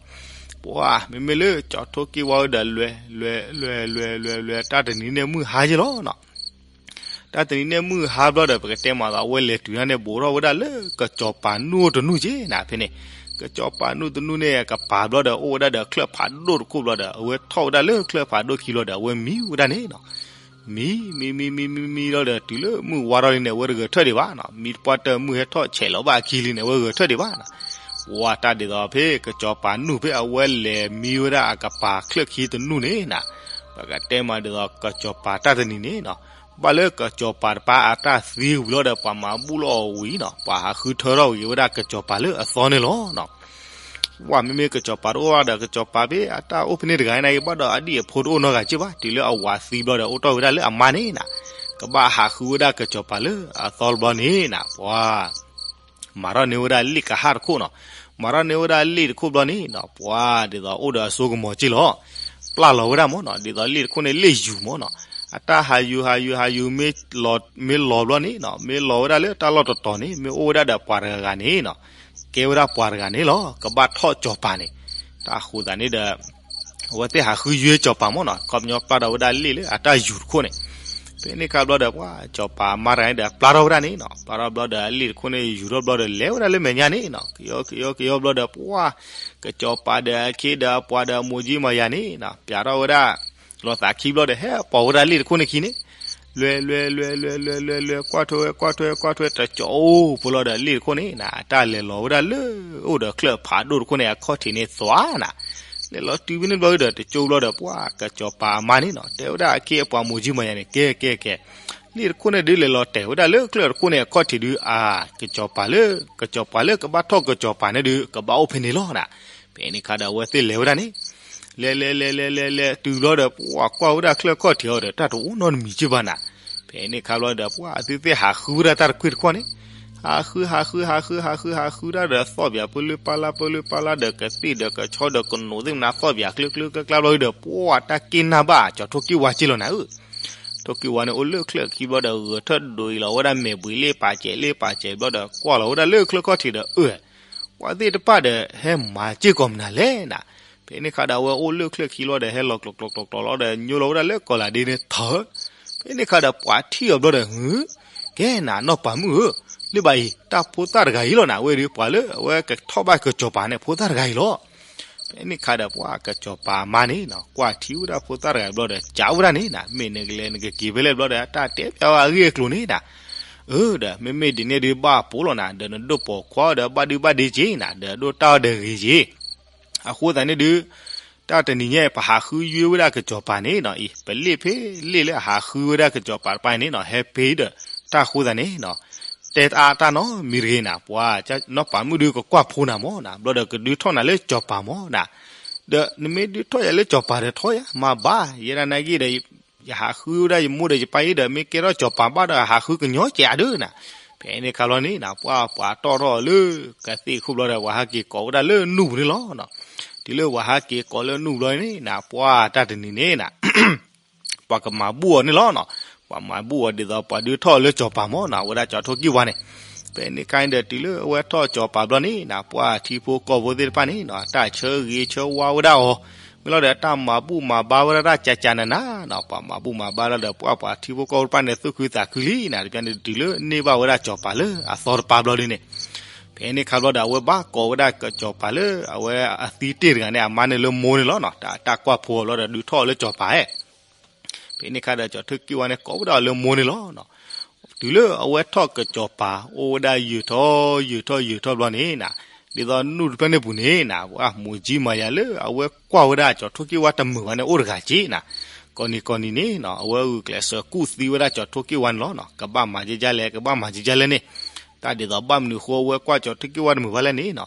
ပှၤ မ့မ့ၢ်လၢကၠီၤထိၣ်ကံၢ်ဝါဒီး လွဲၢ် လွဲၢ် လွဲၢ် လွဲၢ် လွဲၢ် တၢ်တနံၤန့ၣ်မုၢ်ဟါက့လီၤနီၤ. တၢ်တနံၤန့ၣ်မုၢ်ဟါဘျီဒီး ပကတဲမးသး အဝဲလဲၤတုၤနၤန့ၣ် ဘူးထီၣ်ဝဲဒၣ်လၢကစီၤပၤနူၢ်အိၣ်တနူၢ်က့နၤ ဖဲန့ၣ်, ကစီၤပၤနူၢ်တနူၢ်န့ၣ် အကပၤဘျီဒီး အိၣ်ဝဲဒၣ်ဒီးချၢၣ်ဖးဒိၣ်တခိၣ်ဘျီဒီး အဝဲထီၣ်ဝဲဒၣ်လၢချၢၣ်ဖးဒိၣ်ခံဘျီဒီး အဝဲမံဝဲဒၣ်န့ၣ်နီၤ. မံ မံ မံ မံ မံ မံလီၤဒီး တုၤလၢမုၢ်ဝါထီၣ်လံန့ၣ် အဝဲတဂဲၤထၢၣ်ဒံးဘၣ်နီၤ, မံတပှၢ်တၢၢ်မုၢ်ဟဲထီၣ်ဆဲးလီၤဘၣ်အခံလံန့ၣ် အဝဲဂဲၤထၢၣ်ဒံးဘၣ်နီၤ. ဝဲတၢ်ဒ်သိးဖဲ ကစီၤပၤနူၢ်ဖဲအဝဲလဲၤမံဝဲဒၣ်အကပၤချၢၣ်ခံတနူၢ်န့ၣ်နၤ, ပကတဲမးဒ်သိး ကစီၤပၤတၢ်တနံၤန့ၣ်နီၤ, ဘၣ်လၢကစီၤပၤတပၤအတၢ်သံဝံၤလီၤဒီး ပှၤမၤဘူၣ်လီၤအီၤဝံၤနီၤ, ပှၤဟးဃုထၢထီၣ်ဝံၤဝဲဒၣ်ကစီၤပၤလၢအသီန့ၣ်လီၤနီၤ. ဝဲမ့မ့ၢ်ကစီၤပၤတအိၣ်ဘၣ်ဒီး ကစီၤပၤဖဲအတၢ်အိၣ်ဖဲန့ၣ်တဂၤန့ၣ် ဘၣ်ဒီးအဒံၣ်အဖိတအိၣ်နီတဂၤက့ဘၣ်, တုၤလၢအဝၤသံဘျီဒီး အိၣ်တီၢ်ဝဲဒၣ်လၢအမါန့ၣ်နၤ, ကဘၣ်ဟးဃုဝဲဒၣ်ကစီၤပၤလၢအသီတဘျီန့ၣ်နၤ, ပှၤ မၤထီၣ်န့ၢ်ဝဲဒၣ်လ့ၣ်ကဟၣ်တခိၣ်နီၤ, မၤထီၣ်န့ၢ်ဝဲဒၣ်လ့ၣ်တခိၣ်ဘျီန့ၣ်နီၤ, ပှၤဒ်သိးအိၣ်ဒီးအစိကမီၤက့လီၤ, ပျၢ်လီၤဝဲဒၣ်မ့ၢ်နီၤ, ဒ်သိးလ့ၣ်တခိၣ်န့ၣ်လ့ၣ်ယူၤမ့ၢ်နီၤ, အတၢ်ဟးယူၤဟးယူၤဟးယူၤမ့ၢ်လီၤ မ့ၢ်လီၤဘျီန့ၣ်နီၤ, မ့ၢ်လီၤဝဲဒၣ်လၢတၢ်လီၢ်တတီၤန့ၣ် မ့ၢ်အိၣ်ဝဲဒၣ်ဒီးပှၤတဂၤဂၤန့ၣ်နီၤ, ကဲဝဲဒၣ်ပှၤတဂၤန့ၣ်လီၤ, ကဘၣ်ထီၣ်ကစီၤပၤန့ၣ်, တၢ်အဃိသတးန့ၣ်ဒီး အဝဲသ့ၣ်ဟးဃုယွဲကစီၤပၤမ့ၢ်နီၤ, ခီပညီပျၢ်ထီၣ်ဝဲဒၣ်လ့ၣ်လၢအတၢ်ယူၤတခိၣ်န့ၣ်, ဖဲန့ၣ်ခါဘျီဒီး ပှၤကစီၤပၤမါတဂၤန့ၣ်ဒီး ပျၢ်ထီၣ်ဝဲဒၣ်န့ၣ်နီၤ, ပျၢ်ထီၣ်ဘျီဒီး အလ့ၣ်တခိၣ်န့ၣ်ယူၤထီၣ်ဘျီဒီး လဲၤဝဲဒၣ်လၢမဲာ်ညါန့ၣ်နီၤ, ကယီကယီကယီဘျီဒီး ပှၤ ကစီၤပၤဒီးအခ့ဒီးအပှၤဒီးအမိၢ်ကၠံမၤယၤန့ၣ်နီၤ, ပျၢ်ထီၣ်ဝဲဒၣ် လီၤသးခံဘျီဒီး ဟဲပိာ်ဝဲဒၣ်လ့ၣ်တခိၣ်န့ၣ်ခံန့ၣ်, လွဲၢ် လွဲၢ် လွဲၢ် လွဲၢ် လွဲၢ် လွဲၢ် ကွၢ်ထွဲ ကွၢ်ထွဲ ကွၢ်ထွဲ တကၠီၤအိၣ်ဖိလီၤဒီး လ့ၣ်တခိၣ်န့ၣ်နၤ အတၢ်လဲၤလီၤဝဲဒၣ်လၢ အိၣ်ဒီးချၢၣ်ဖးဒိၣ်တခိၣ်န့ၣ် အခီၣ်ထံးန့ၣ်သွါနၤ, လဲၤလီၤတုၤဖဲန့ၣ်ဘျီဒီး တကၠိဘျီဒီး ပှၤကစီၤပၤအမါန့ၣ်နီၤ တဲဝဲဒၣ်အခ့အပှၤမိၢ်ကၠံမၤယၤန့ၣ် ကဲ ကဲ ကဲ လ့ၣ်တခိၣ်န့ၣ်ဒုးလဲၤလီၤတဲာ်ဝဲဒၣ်လၢချၢၣ်တခိၣ်န့ၣ် အခီၣ်ထံးဒုး အါ ကစီၤပၤလၢ ကစီၤပၤလၢကဘၣ်ထီၣ်ကစီၤပၤန့ၣ်ဒုး ကဘၣ်အိၣ်ဖဲန့ၣ်လီၤနၤ, ဖဲန့ၣ်ခါဒီးအဝဲသ့ၣ်လဲၤဝဲဒၣ်န့ၣ် လဲၤ လဲၤ လဲၤ လဲၤ လဲၤ လဲၤ တုၤဘျီဒီး ပှၤကွၢ်ဝဲဒၣ်ချၢၣ်ခီၣ်ထံးအီၤဒီး တၢ်တအိၣ်နီတမံၤက့ဘၣ်နၤ, ဖဲန့ၣ်ခါဘျီဒီး ပှၤသုသ့ၣ်ဟးဃုဝဲဒၣ်တၢ်တခွံၣ်တခွီၣ်န့ၣ် ဟးဃု ဟးဃု ဟးဃု ဟးဃု ဟးဃုတၢ်ဒီးသီၣ်ပၠးပလၢပလၢ ပလၢဒီးကသ့ၣ်ဒီးကဆီဒီးကနိးသ့ၣ်မနၤ သီၣ်ပၠးကျၢၤကျၢၤကျၢၤကျၢၤဘျီဒီး ပှၤတၢ်က့ၢ်နၢ်ဘၣ် ကၠီၤထိၣ်က့ၢ်ဝါက့လီၤနၤဧၢ, ထိၣ်က့ၢ်ဝါန့ၣ် အိၣ်လၢချၢၣ်ခံဘျီဒီး ဂဲၤထၢၣ်ဒိးအံၤလီၤဝဲဒၣ်မဲာ်ဘှံးလ့ၣ်ပာ်စဲးလ့ၣ်ပာ်စဲးဘျီဒီး ကွၢ်လီၤဝဲဒၣ်လၢချၢၣ်ခီၣ်ထံးဒီး အၢ ပှၤသ့ၣ်တဖၣ်ဒီး ဟဲမၤစ့ၢ်ကီးမနုၤလဲၣ်နၤ, ဖဲန့ၣ်ခါဒီး အဝဲအိၣ်လၢချၢၣ်ခံလီၤဒီး ဟဲလီၤကျိၤကျိၤကျိၤကျိၤလီၤဒီး ညိလီၤဝဲဒၣ်လၢကီၢ်လၤဒ့န့ၣ်ထီၣ်, ဖဲန့ၣ်ခါဒီး ပှၤထံၣ်အီၤဘျီဒီး ဟု ကဲနၤ နီၢ်ပၤမုၣ်ဧၢ, လၢဘၣ်အံၤ တၢ်ဖိသၣ်တဂၤအံၤလီၤနၤ, အဝဲဒုး ပှၤလၢအဝဲကထီၣ်ဘၣ်ကစီၤပၤန့ၣ် ဖိသၣ်တဂၤအံၤလီၤ. ဖဲန့ၣ်ခါဒီး ပှၤကစီၤပၤအမါန့ၣ်နီၤ ကွၢ်ထံဝဲဒၣ်ဖိသၣ်တဂၤအံၤဘျီဒီး ကးဝဲဒၣ်န့ၣ်နၤ မ့ၢ်နကလဲၤနကက့ၤဖဲလဲၣ်ဘျီဒီး တၢ်တဲပျးဝဲအဂ့ၢ်အကျိၤန့ၣ်နၤ အၢ ဒီး မ့မ့ၢ်ဒ်န့ၣ်ဒုးဘၣ်ပိာ်လီၤနၤ ဒီးနဒိၣ်ပိာ်ခွါဒီးဘၣ်ဒုဘၣ်ဒ့က့ၤနၤ ဒီးဒိၣ်တၢ်အီၤဒီးဂ့ၤက့ၤ, အဃိသတးန့ၣ်ဒုး တၢ်တနံၤညါအံၤ ပဟးဃုယွဲဝဲဒၣ်ကစီၤပၤန့ၣ်နီၤ အံၤ ပလ့ၣ်ဖဲလ့ၣ်လၢအဟးဃုဝဲဒၣ်ကစီၤပၤတဖၣ်န့ၣ်နီၤ ဟဲဖ့ဒီး တၢ်ဃိသတးန့ၣ်နီၤ တဲအါတၢ်နီတမံၤတဂ့ၤနၤ ပှၤ နီၢ်ပၤမုၣ်ဒုးကကွၢ်ဖိနၤမ့ၢ်နၤ ဘျီဒီးကဒုးထီၣ်နၤလၢစီၤပၤမ့ၢ်နၤ ဒီးနမ့ၢ်ဒုးထီၣ်ယၤလၢစီၤပၤဒီးထီၣ်ယၤ မၤဘၣ် ယဲဒၣ်နာ်က့ဒီး ယဟးဃုဝဲဒၣ်ယမိၢ်ဒီးယပၢ်အံၤဒီး မ့ၢ်ကဲထီၣ်စီၤပၤဘၣ်ဒီး ဟးဃုကညီကဲးအါဒုးနၤ, ဖဲန့ၣ်ခါဘျီန့ၣ်နၤ ပှၤပှၤတီၢ်ထီၣ်အီၤလၢကသ့ၣ်ခိၣ်ဘျီဒီး ပှၤဟးက့ၤကိးဝဲဒၣ်လၢနူၢ်ပူၤန့ၣ်လီၤ. တုၤလၢပှၤဟးက့ၤကိးလၢနူၢ်ဘျီန့ၣ်နၤ ပှၤတၢ်တနံၤန့ၣ်နၤ ပှၤကမၤဘူၣ်အီၤန့ၣ်လီၤနီၤ, ပှၤမၤဘူၣ်အီၤဒ်သိးပှၤဒုးထီၣ်လၢစီၤပၤမ့ၢ်နၤ ဝဲဒၣ်ကၠီၤထိၣ်ကံၢ်ဝါန့ၣ်, ဖဲန့ၣ်ခါန့ၣ်ဒီး တုၤလၢအဝဲထီၣ်စီၤပၤဘျီန့ၣ်နၤ ပှၤထံဖိကီၢ်ဖိသ့ၣ်တဖၣ်န့ၣ်နၤ တၢ်ဆၢဂ့ၤဆၢဝါဝဲဒၣ်အီၤ, မ့ၢ်လီၤဒီးတၢ်မၤဘူၣ်မၤဘါဝဲဒၣ်တၢ်ကၠးကၠးနၤနၤနီၤ, ပှၤမၤဘူၣ်မၤဘါလီၤဒီး ပှၤပှၤထံဖိကီၢ်ဖိတဖၣ်န့ၣ် သူၣ်ခုသးခုလံနၤ, တပျၢ်န့ၣ် တုၤလၢန့ၢ်ဘၣ်ဝဲဒၣ်စီၤပၤလၢအသီတပၤဘျီဒ်န့ၣ် ဖဲန့ၣ်ခါဘျီဒီး အဝဲဘၣ်ကိးဝဲဒၣ်ကစီၤပၤလၢအဝဲအသံတ့ၢ်တဂၤန့ၣ် အမါန့ၣ်လၢမိၢ်န့ၣ်လီၤနီၤ, တၢ်တၢ်ကွၢ်ဖိအီၤလီၤဒီး ဒုးထီၣ်အီၤလၢစီၤပၤဧၢ ဖဲန့ၣ်ခါဒီး ကၠီၤထိၣ်ကံၢ်ဝါန့ၣ် ကိးဝဲဒၣ်အီၤလၢမိၢ်န့ၣ်လီၤနီၤ. တုၤလၢအဝဲထီၣ်ကစီၤပၤ အိၣ်ဝဲဒၣ်ယုာ်ထီၣ်ယုာ်ထီၣ်ယုာ်ထီၣ်ဘျီန့ၣ်နၤ, ဒ်သိးနူၢ်တဖျၢၣ်န့ၣ်ပူၤန့ၣ်နၤ ပှၤမိၢ်ကၠံမၤယၤလၢအဝဲကွၢ်ဝဲဒၣ်ကၠီၤထိၣ်ကံၢ်ဝါတမုာ်ဘၣ်န့ၣ် အိၣ်တဂၤက့နၤ, ကိးနံၤကိးနံၤန့ၣ်နၤ အဝဲဂုာ်ကျဲးစၢးကူၣ်သံဝဲဒၣ်ကၠီၤထိၣ်ကံၢ်ဝါန့ၣ်လီၤနီၤ, ကဘၣ်မၤကဲကဲလဲၣ် ကဘၣ်မၤကဲကဲလဲၣ်န့ၣ်, တၢ်ဒ်သိးဘၣ်မနုၤအဃိ အဝဲကွၢ်ကၠီၤထိၣ်ကံၢ်ဝါတမုာ်ဘၣ်လဲၣ်န့ၣ်နီၤ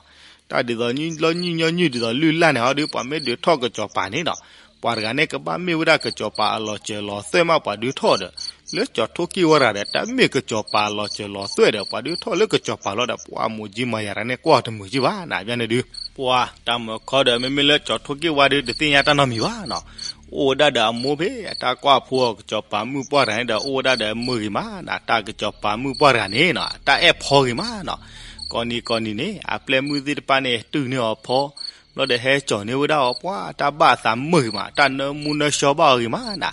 တၢ်ဒ်သိးလၢညံၣ်ညီနုၢ်ဒ်သိးလုၢ်လၢ်န့ၣ်ဟီဒီး ပှၤမ့ၢ်ဒုးထီၣ်ကစီၤပၤန့ၣ်နီၤ, ပှၤတဂၤန့ၣ်ကဘၣ်မ့ၢ်ဝဲဒၣ်ကစီၤပၤအလီၤစၢၤလီၤသွဲၣ်မး ပှၤဒုးထီၣ်ဒီး, လၢကၠီၤထိၣ်ကံၢ်ဝါတဂၤဒီး တၢ်မ့ၢ်ကစီၤပၤလီၤစၢၤလီၤသွဲၣ်ဒီး ပှၤဒုးထီၣ်လၢကစီၤပၤလီၤဒီး ပှၤမိၢ်ကၠံမၤယၤတဂၤန့ၣ် ကွၢ်တမုာ်က့ဘၣ်နၤ ဘၣ်န့ၣ်ဒုး, ပှၤတၢ်မၤခီဒီး မ့မ့ၢ်လၢကၠီၤထိၣ်ကံၢ်ဝါဒီး တသ့ၣ်ညါတၢ်နီတမံၤဘၣ်နီၤ, အိၣ်ဝဲဒၣ်ဒီးအမိၢ်ဖဲ အတၢ်ကွၢ်ဖိအီၤ ကစီၤပၤမုၣ်ပှၢ်တဂၤန့ၣ်ဒီး အိၣ်ဝဲဒၣ်ဒီးအမိၢ်ဂ့ၤမးနၤ, တၢ်ကစီၤပၤမုၣ်ပှၢ်တဂၤန့ၣ်နီၤ တၢ်အဲၣ်ဖီဂ့ၤမးနီၤ, ကိးနံၤကိးနံၤန့ၣ် အပျဲၢ်မုၣ်သ့ၣ်တဖၣ်န့ၣ် တုၤန့ၢ်အီၤဖီ ဘျီဒီးဟဲကၠီၤန့ၢ်ဝဲဒၣ်အီၤ ပှၤတၢ်ဘၣ်အသးမုာ်ဂ့ၤမး တၢ်နၢမူနၢဆှီဘၣ်အီၤဂ့ၤမးနၤ,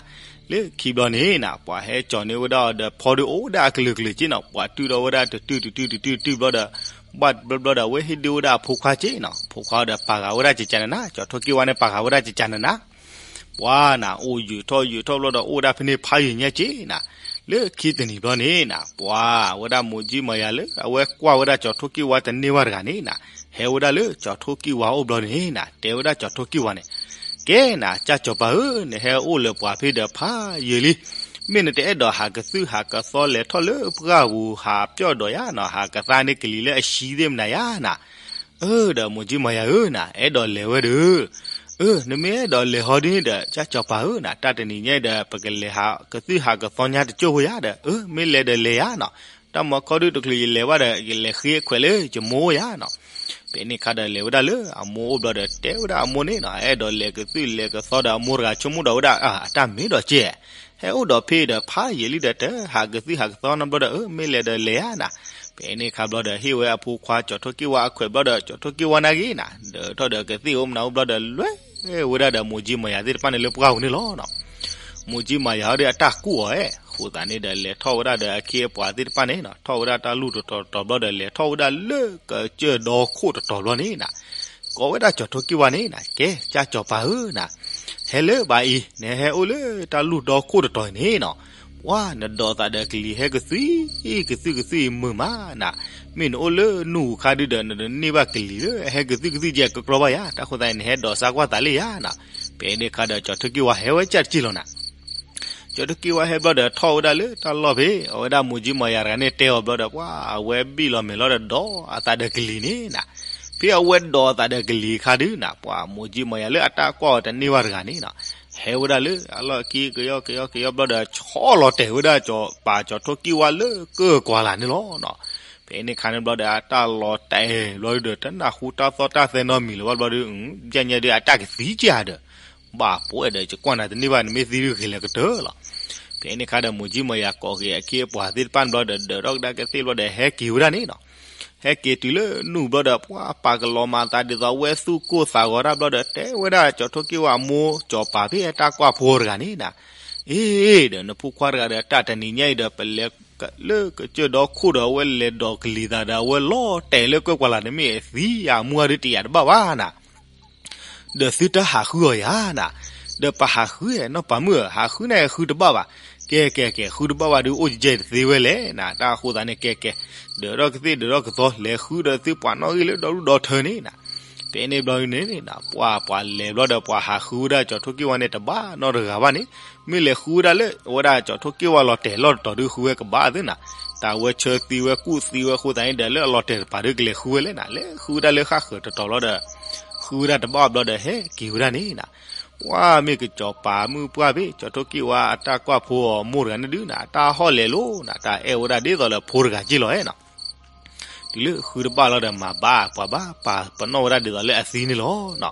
လၢခံဘျီန့ၣ်နၤ ပှၤဟဲကၠီၤန့ၢ်ဝဲဒၣ်အီၤဒီးဖီဒီးအိၣ်ဝဲဒၣ်အကလုာ်ကလုာ်က့နီၤ, ပှၤတုၢ်ဒီးဝဲဒၣ်တတုၢ်တတုၢ်တတုၢ်တတုၢ်ဘျီဒီး, ဘၣ်ဘျီဘျီဒီး အဝဲဟ့ၣ်ဒုးဝဲဒၣ်အဖိခွါက့နီၤ, ဖိခွါဒီးပာ်ဃာ်ဝဲဒၣ်ကကနနၤ, ကၠီၤထိၣ်ကံၢ်ဝါန့ၣ် ပာ်ဃာ်ဝဲဒၣ်ကကနနၤ ပှၤနၤ အိၣ်ယုာ်ထီၣ်ယုာ်ထီၣ်ဘျီဒီး အိၣ်ဝဲဒၣ်ဖဲန့ၣ်ဖးယံာ်ညါက့နၤ, လၢခံတနံၤဘျီန့ၣ်နၤ ပှၤဝဲဒၣ်မိၢ်ကၠံမၤယၤလၢ အဝဲကွၢ်ဝဲဒၣ်ကၠီၤထိၣ်ကံၢ်ဝါတန့ၢ်ဘၣ်တဂၤန့ၣ်နၤ, ဟဲဝဲဒၣ်လၢကၠီၤထိၣ်ကံၢ်ဝါအိၣ်ဘျီန့ၣ်နၤ တဲဝဲဒၣ်ကၠီၤထိၣ်ကံၢ်ဝါန့ၣ်, ကဲနၤ ကၢ်ကၠီၤပၤဧၢ, နဟဲအိၣ်လၢပှၤဖဲဒီးဖးယံာ်လံ, မ့ၢ်နတအဲၣ်ဒိးဟးကသုၣ်ဟးကသီလဲၤထီၣ်လၢပှၢ်ပူၤ ဟးပျီၢ်ဒီးယၤနီၤ, ဟးကသါန့ၢ်ကလံၤလၢအဆံသ့ၣ်မနုၤယၤနၤ အၢ ဒီးမိၢ်ကၠံမၤယၤဧၢနၤ အဲၣ်ဒိးလဲၤဝဲဒီး, အၢ နမ့ၢ်အဲၣ်ဒိးလဲၤဟီဒ်န့ၣ်ဒီး ကၢ်ကၠီၤပၤဧၢနၤ တၢ်တနံၤညါအံၤဒီး ပကလဲၤဟးကသုၣ်ဟးကသီညါတကၠိၢ်ဖိယၤဒီး အၢ မ့ၢ်လဲၤဒီးလဲၤယၤနီၤ, တၢ်မၤခီဒုတချုးယလဲၤဘၣ်ဒီး ယလဲၤဃ့ခွဲးလၢယမိၢ်ယၤနီၤ, ဖဲန့ၣ်ခါဒီးလဲၤဝဲဒၣ်လၢအမိၢ်အိၣ်ဘျီဒီး တဲဝဲဒၣ်အမိၢ်န့ၣ်နီၤ အဲၣ်ဒိးလဲၤကသုၣ်လဲၤကသီဒီး အမိၢ်တဂၤဆိကမိၣ်ဒီးဝဲဒၣ် အတၢ်မ့ၢ်ဒီးကဲ ဟဲအိၣ်ဒီးဖဲဒီးဖးယံာ်လံဒီး တဟးကသုၣ်ဟးကသီနီတဘျီဒီး အၢ မ့ၢ်လဲၤဒီးလဲၤယၤနၤ, ဖဲန့ၣ်ခါဘျီဒီး ဟ့ၣ်ဝဲအဖိခွါကၠီၤထိၣ်က့ၢ်ဝါအခွဲးဘျီဒီး ကၠီၤထိၣ်က့ၢ်ဝါနာ်က့နၤ ဒၢးထီၣ်ဒီးကသ့ၣ်အိၣ်မနုၤအိၣ်ဘျီဒီး လဲၤဝဲဒၣ်ဒီးမိၢ်ကၠံမၤယၤသ့ၣ်တဖၣ်န့ၣ်လၢပှၢ်ပူၤန့ၣ်လီၤနီၤ, မိၢ်ကၠံမၤယၤဟီဒီးအတၢ်ကူၣ်အီၤအဲၣ် အဃိသတးန့ၣ်ဒီး လဲၤထီၣ်ဝဲဒၣ်ဒီးအခ့အပှၤသ့ၣ်တဖၣ်န့ၣ်နီၤ ထီၣ်ဝဲဒၣ်တၢ်လူၢ်တတီၤတတီၤဘျီဒီး လဲၤထီၣ်ဝဲဒၣ်လၢကစၢၢ်ဒီခိၣ်တတီၤဘျီန့ၣ်နၤ ကိးဝဲဒၣ်ကၠီၤထိၣ်က့ၢ်ဝါန့ၣ်နၤ ကဲ ကၢ်ကၠီၤပၤဧၢနၤ, ဟဲလၢဘၣ်အံၤ နဟဲအိၣ်လၢတၢ်လူၢ်ဒီခိၣ်တတီၤအံၤန့ၣ်နီၤ, ပှၤနဒိးသးဒီးကလံၤဟဲကသုၣ်ကသုၣ်ကသုၣ်အံၤမုာ်မးနၤ, မ့ၢ်နအိၣ်လၢနူၢ်ခါဒုဒီး နတန့ၢ်ဘၣ်ကလံၤလၢဟဲကသုၣ်ကသုၣ်ကဲကကြီဘၣ်ယၤ တၢ်ဃိသတးန့ၣ် နဟဲဒိးစါကွၢ်သးလၢယၤနၤ, ဖဲန့ၣ်ခါဒီးကၠီၤထိၣ်က့ၢ်ဝါဟဲဝဲကၢ်တက့ၢ်လီၤနၤ ကၠီၤထိၣ်က့ၢ်ဝါဟဲဘျီဒီးထီၣ်ဝဲဒၣ်လၢတၢ်လီၢ်ဖဲ အဝဲဒၣ်မိၢ်ကၠံမၤယၤတဂၤန့ၣ်တဲအီၤဘျီဒီး ပှၤအဝဲဘံၣ်လီၤမဲာ်လီၤဒီးဒိးအသးဒီးကလံၤန့ၣ်နၤ, ဖဲအဝဲဒိးအသးဒီးကလံၤအခါဒုနၤ ပှၤမိၢ်ကၠံမၤယၤလၢအတၢ်ကွၢ်အီၤတန့ၢ်ဘၣ်တဂၤန့ၣ်နၤ, ဟဲဝဲဒၣ်လၢအလီၢ်ခံကယီကယီကယီဘျီဒီး ဆီလီၤတဲာ်ဝဲဒၣ်ကၠီၤပၤကၠီၤထိၣ်က့ၢ်ဝါလၢကၢၢ်ကွၢ်လၢ်န့ၣ်လီၤ. ဖဲန့ၣ်ခါန့ၣ်ဘျီဒီး အတၢ်လီၤတဲာ်ဘျီဒီး တနၢ်ဟူတၢ်သီၣ်တၢ်သဲနီတမံၤလၢၤဘၣ်ဘျီဒီး ယဲၢ်ညဲဒီးအတၢ်ကသံကၢ်ဒီး ဘၣ်ပှဲၤဒီး ယကွၢ်နၤတန့ၢ်ဘၣ် နမ့ၢ်သံဒုးဂ့ၤလၢကတၢၢ်လီၤ. ဖဲန့ၣ်ခါဒီး မိၢ်ကၠံမၤယၤကိးက့ၤအခ့အပှၤသ့ၣ်တဖၣ်န့ၣ်ဘျီဒီး ဒၢးထီၣ်ကဒါကသ့ၣ်ဘျီဒီး ဟဲက့ၤဝဲဒၣ်န့ၣ်နီၤ. ဟဲက့ၤတုၤလၢနူၢ်ဘျီဒီး ပှၤပာ်ကလီၤမၤသးဒ်သိး အဝဲသူၣ်ကိၢ်သးဂီၤတၢ်ဘျီဒီး တဲဝဲဒၣ်ကၠီၤထိၣ်က့ၢ်ဝါအမိၢ် ကၠီၤပၤဖဲအတၢ်ကွၢ်ဖိတဂၤန့ၣ်နၤ, အ့ ဒီးနဖိခွါတဂၤဒီး တၢ်တနံၤညါအံၤဒီး ပလဲၤလၢကစၢၢ်ဒီခိၣ်ဒီး အဝဲလဲၤဒိးကလံၤသးဒီး အဝဲလီၤတဲာ်လၢကၢၢ်ကွၢ်လၢ်န့ၣ် မ့ၢ်အသံယၤအမူအါဒုးတယာ်တဘၣ်ဘၣ်နၤ ဒီးသုတဟးဃုအီၤယၤနၤ, ဒီးပဟးဃုနီၢ်ပၤမုၣ်ဧၢ, ဟးဃုန့ၣ်ဃုတဘၣ်ဘၣ်, ကဲကဲကဲ ဃုတဘၣ်ဘၣ်ဒုး အိၣ်ကဲတသ့ဝဲလဲၣ်နၤ, တၢ်အဃိသတးန့ၣ် ကဲကဲ, ဒၢးထီၣ်ကသ့ၣ်ဒၢးထီၣ်ကသီ လဲၤဃုဒီးသုပှၤနီၣ်ဂံၢ်လၢဒီဒူၣ်ဒီထၢန့ၣ်နၤ. ဖဲန့ၣ်ဘျီန့ၣ် ပှၤပှၤလဲၤဘျီဒီး ပှၤဟးဃုဝဲဒၣ်ကၠီၤထိၣ်က့ၢ်ဝါန့ၣ် တဘၣ်နီတဂၤဘၣ်န့ၣ်, မ့ၢ်လဲၤဃုဝဲဒၣ်လၢ အဝဲဒၣ်ကၠီၤထိၣ်က့ၢ်ဝါလီၤတဲာ်လီၢ်တတီၤဒုး ဃုဝဲကဘၣ်သ့နၤ, တၢ်ဝဲဆၢသံဝဲကူၣ်သံဝဲအဃိသတးန့ၣ်ဒီး လၢအလီၤတဲာ်တပၤဒုး ကလဲၤဃုဝဲလဲၣ်နၤ, လဲၤဃုဝဲဒၣ်လၢဃၣ်ဃၢၤတတီၤဘျီဒီး ဃုဝဲဒၣ်တဘၣ်ဘျီဒီး ဟဲက့ၤဝဲဒၣ်န့ၣ်နၤ. ပှၤမ့ၢ်ကစီၤပၤမုၣ်ပှၢ်ဘ့ၣ် ကၠီၤထိၣ်က့ၢ်ဝါအတၢ်ကွၢ်ဖိအမိၢ်တဂၤန့ၣ်ဒုးနၤ တၢ်ဟီၣ်လဲၤလိၤနၤ, တၢ်အဲၣ်ဝဲဒၣ်ဒ်သိးလၢဖိတဂၤက့ၢ်လီၤအဲၣ်နၤ. တုၤလၢဃုတဘၣ်လီၤဒီး မၤဘၣ်ပှၤဘၣ်ပာ်ပနီၣ်ဝဲဒၣ်ဒ်သိးလၢအသံန့ၣ်လီၤနၤ.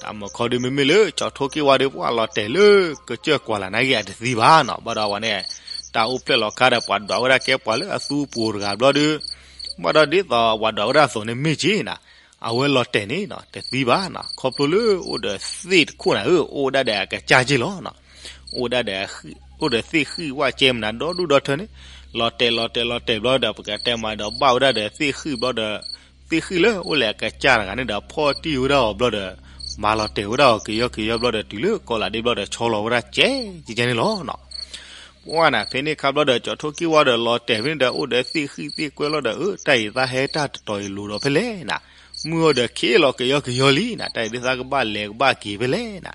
တၢ်မၤခီဒုး မ့မ့ၢ်လၢကၠီၤထိၣ်က့ၢ်ဝါဒုး ပှၤလီၤတဲာ်လၢကစၢၢ်ကွၢ်လၢ်နာ်က့ အတသံဘၣ်နၤ, ဘၣ်ဒီးအဝဲန့ၣ် တၢ်အိၣ်ဖျဲၣ်လီၤခါဒီး ပှၤဒွးဝဲဒၣ်ကဲပှၤလၢအသူပူၤတဂၤဘျီဒုး ဘၣ်ဒီးဒ်သိးပှၤဒွးဝဲဒၣ်အသိးန့ၣ်မ့ၢ်က့ၢ်နၤ, အဝဲလီၤတဲာ်န့ၣ်နၤ တသံဘၣ်နၤ, ခီဖျိလၢအိၣ်ဒီးသ့ၣ်တခိၣ်နၤဧၢ, အိၣ်ဝဲဒၣ်ဒီးအကစၢ်က့ၢ်လီၤနၤ, အိၣ်ဝဲဒၣ်ဒီး အိၣ်ဒီးသ့ၣ်ဃံၣ်ဝၣ်ကဲမနၤ ဒီဒူၣ်ဒီထၢန့ၣ်, လီၤတဲာ်လီၤတဲာ်လီၤတဲာ်ဘျီဒီး ပကတဲမးဒီး ဘၣ်ဝဲဒၣ်ဒီးသ့ၣ်ဃံၣ်ဘျီဒီး သ့ၣ်ဃံၣ်လၢအိၣ်လၢအကစၢ်တဂၤန့ၣ်ဒီး ဖီၣ်တံၢ်ဝဲဒၣ်အီၤဘျီဒီး မၤလီၤတဲာ်ဝဲဒၣ်အီၤကယီကယီဘျီဒီး တုၤလၢကီးလးဒ့ဘျီဒီး ဆီလီၤဝဲဒၣ်ကဲကဲန့ၣ်လီၤနၤ. ပှၤနၤ ဖဲန့ၣ်ခါဘျီဒီး ကၠီၤထိၣ်က့ၢ်ဝါဒီးလီၤတဲာ်ဖဲန့ၣ်ဒီး အိၣ်ဒီးသ့ၣ်ဃံၣ်သ့ၣ်ကွဲလီၤဒီး အၢ တၢ်အံၤသးဟဲတၢ်တတီၤအံၤလိၤဒီးဖဲလဲၣ်နၤ, မုၢ်အီၤဒီးခ့လီၤကယီကယီလံနၤ, တၢ်အံၤဒုးသးကဘၣ်လဲၤကဘၣ်က့ၤဖဲလဲၣ်နၤ.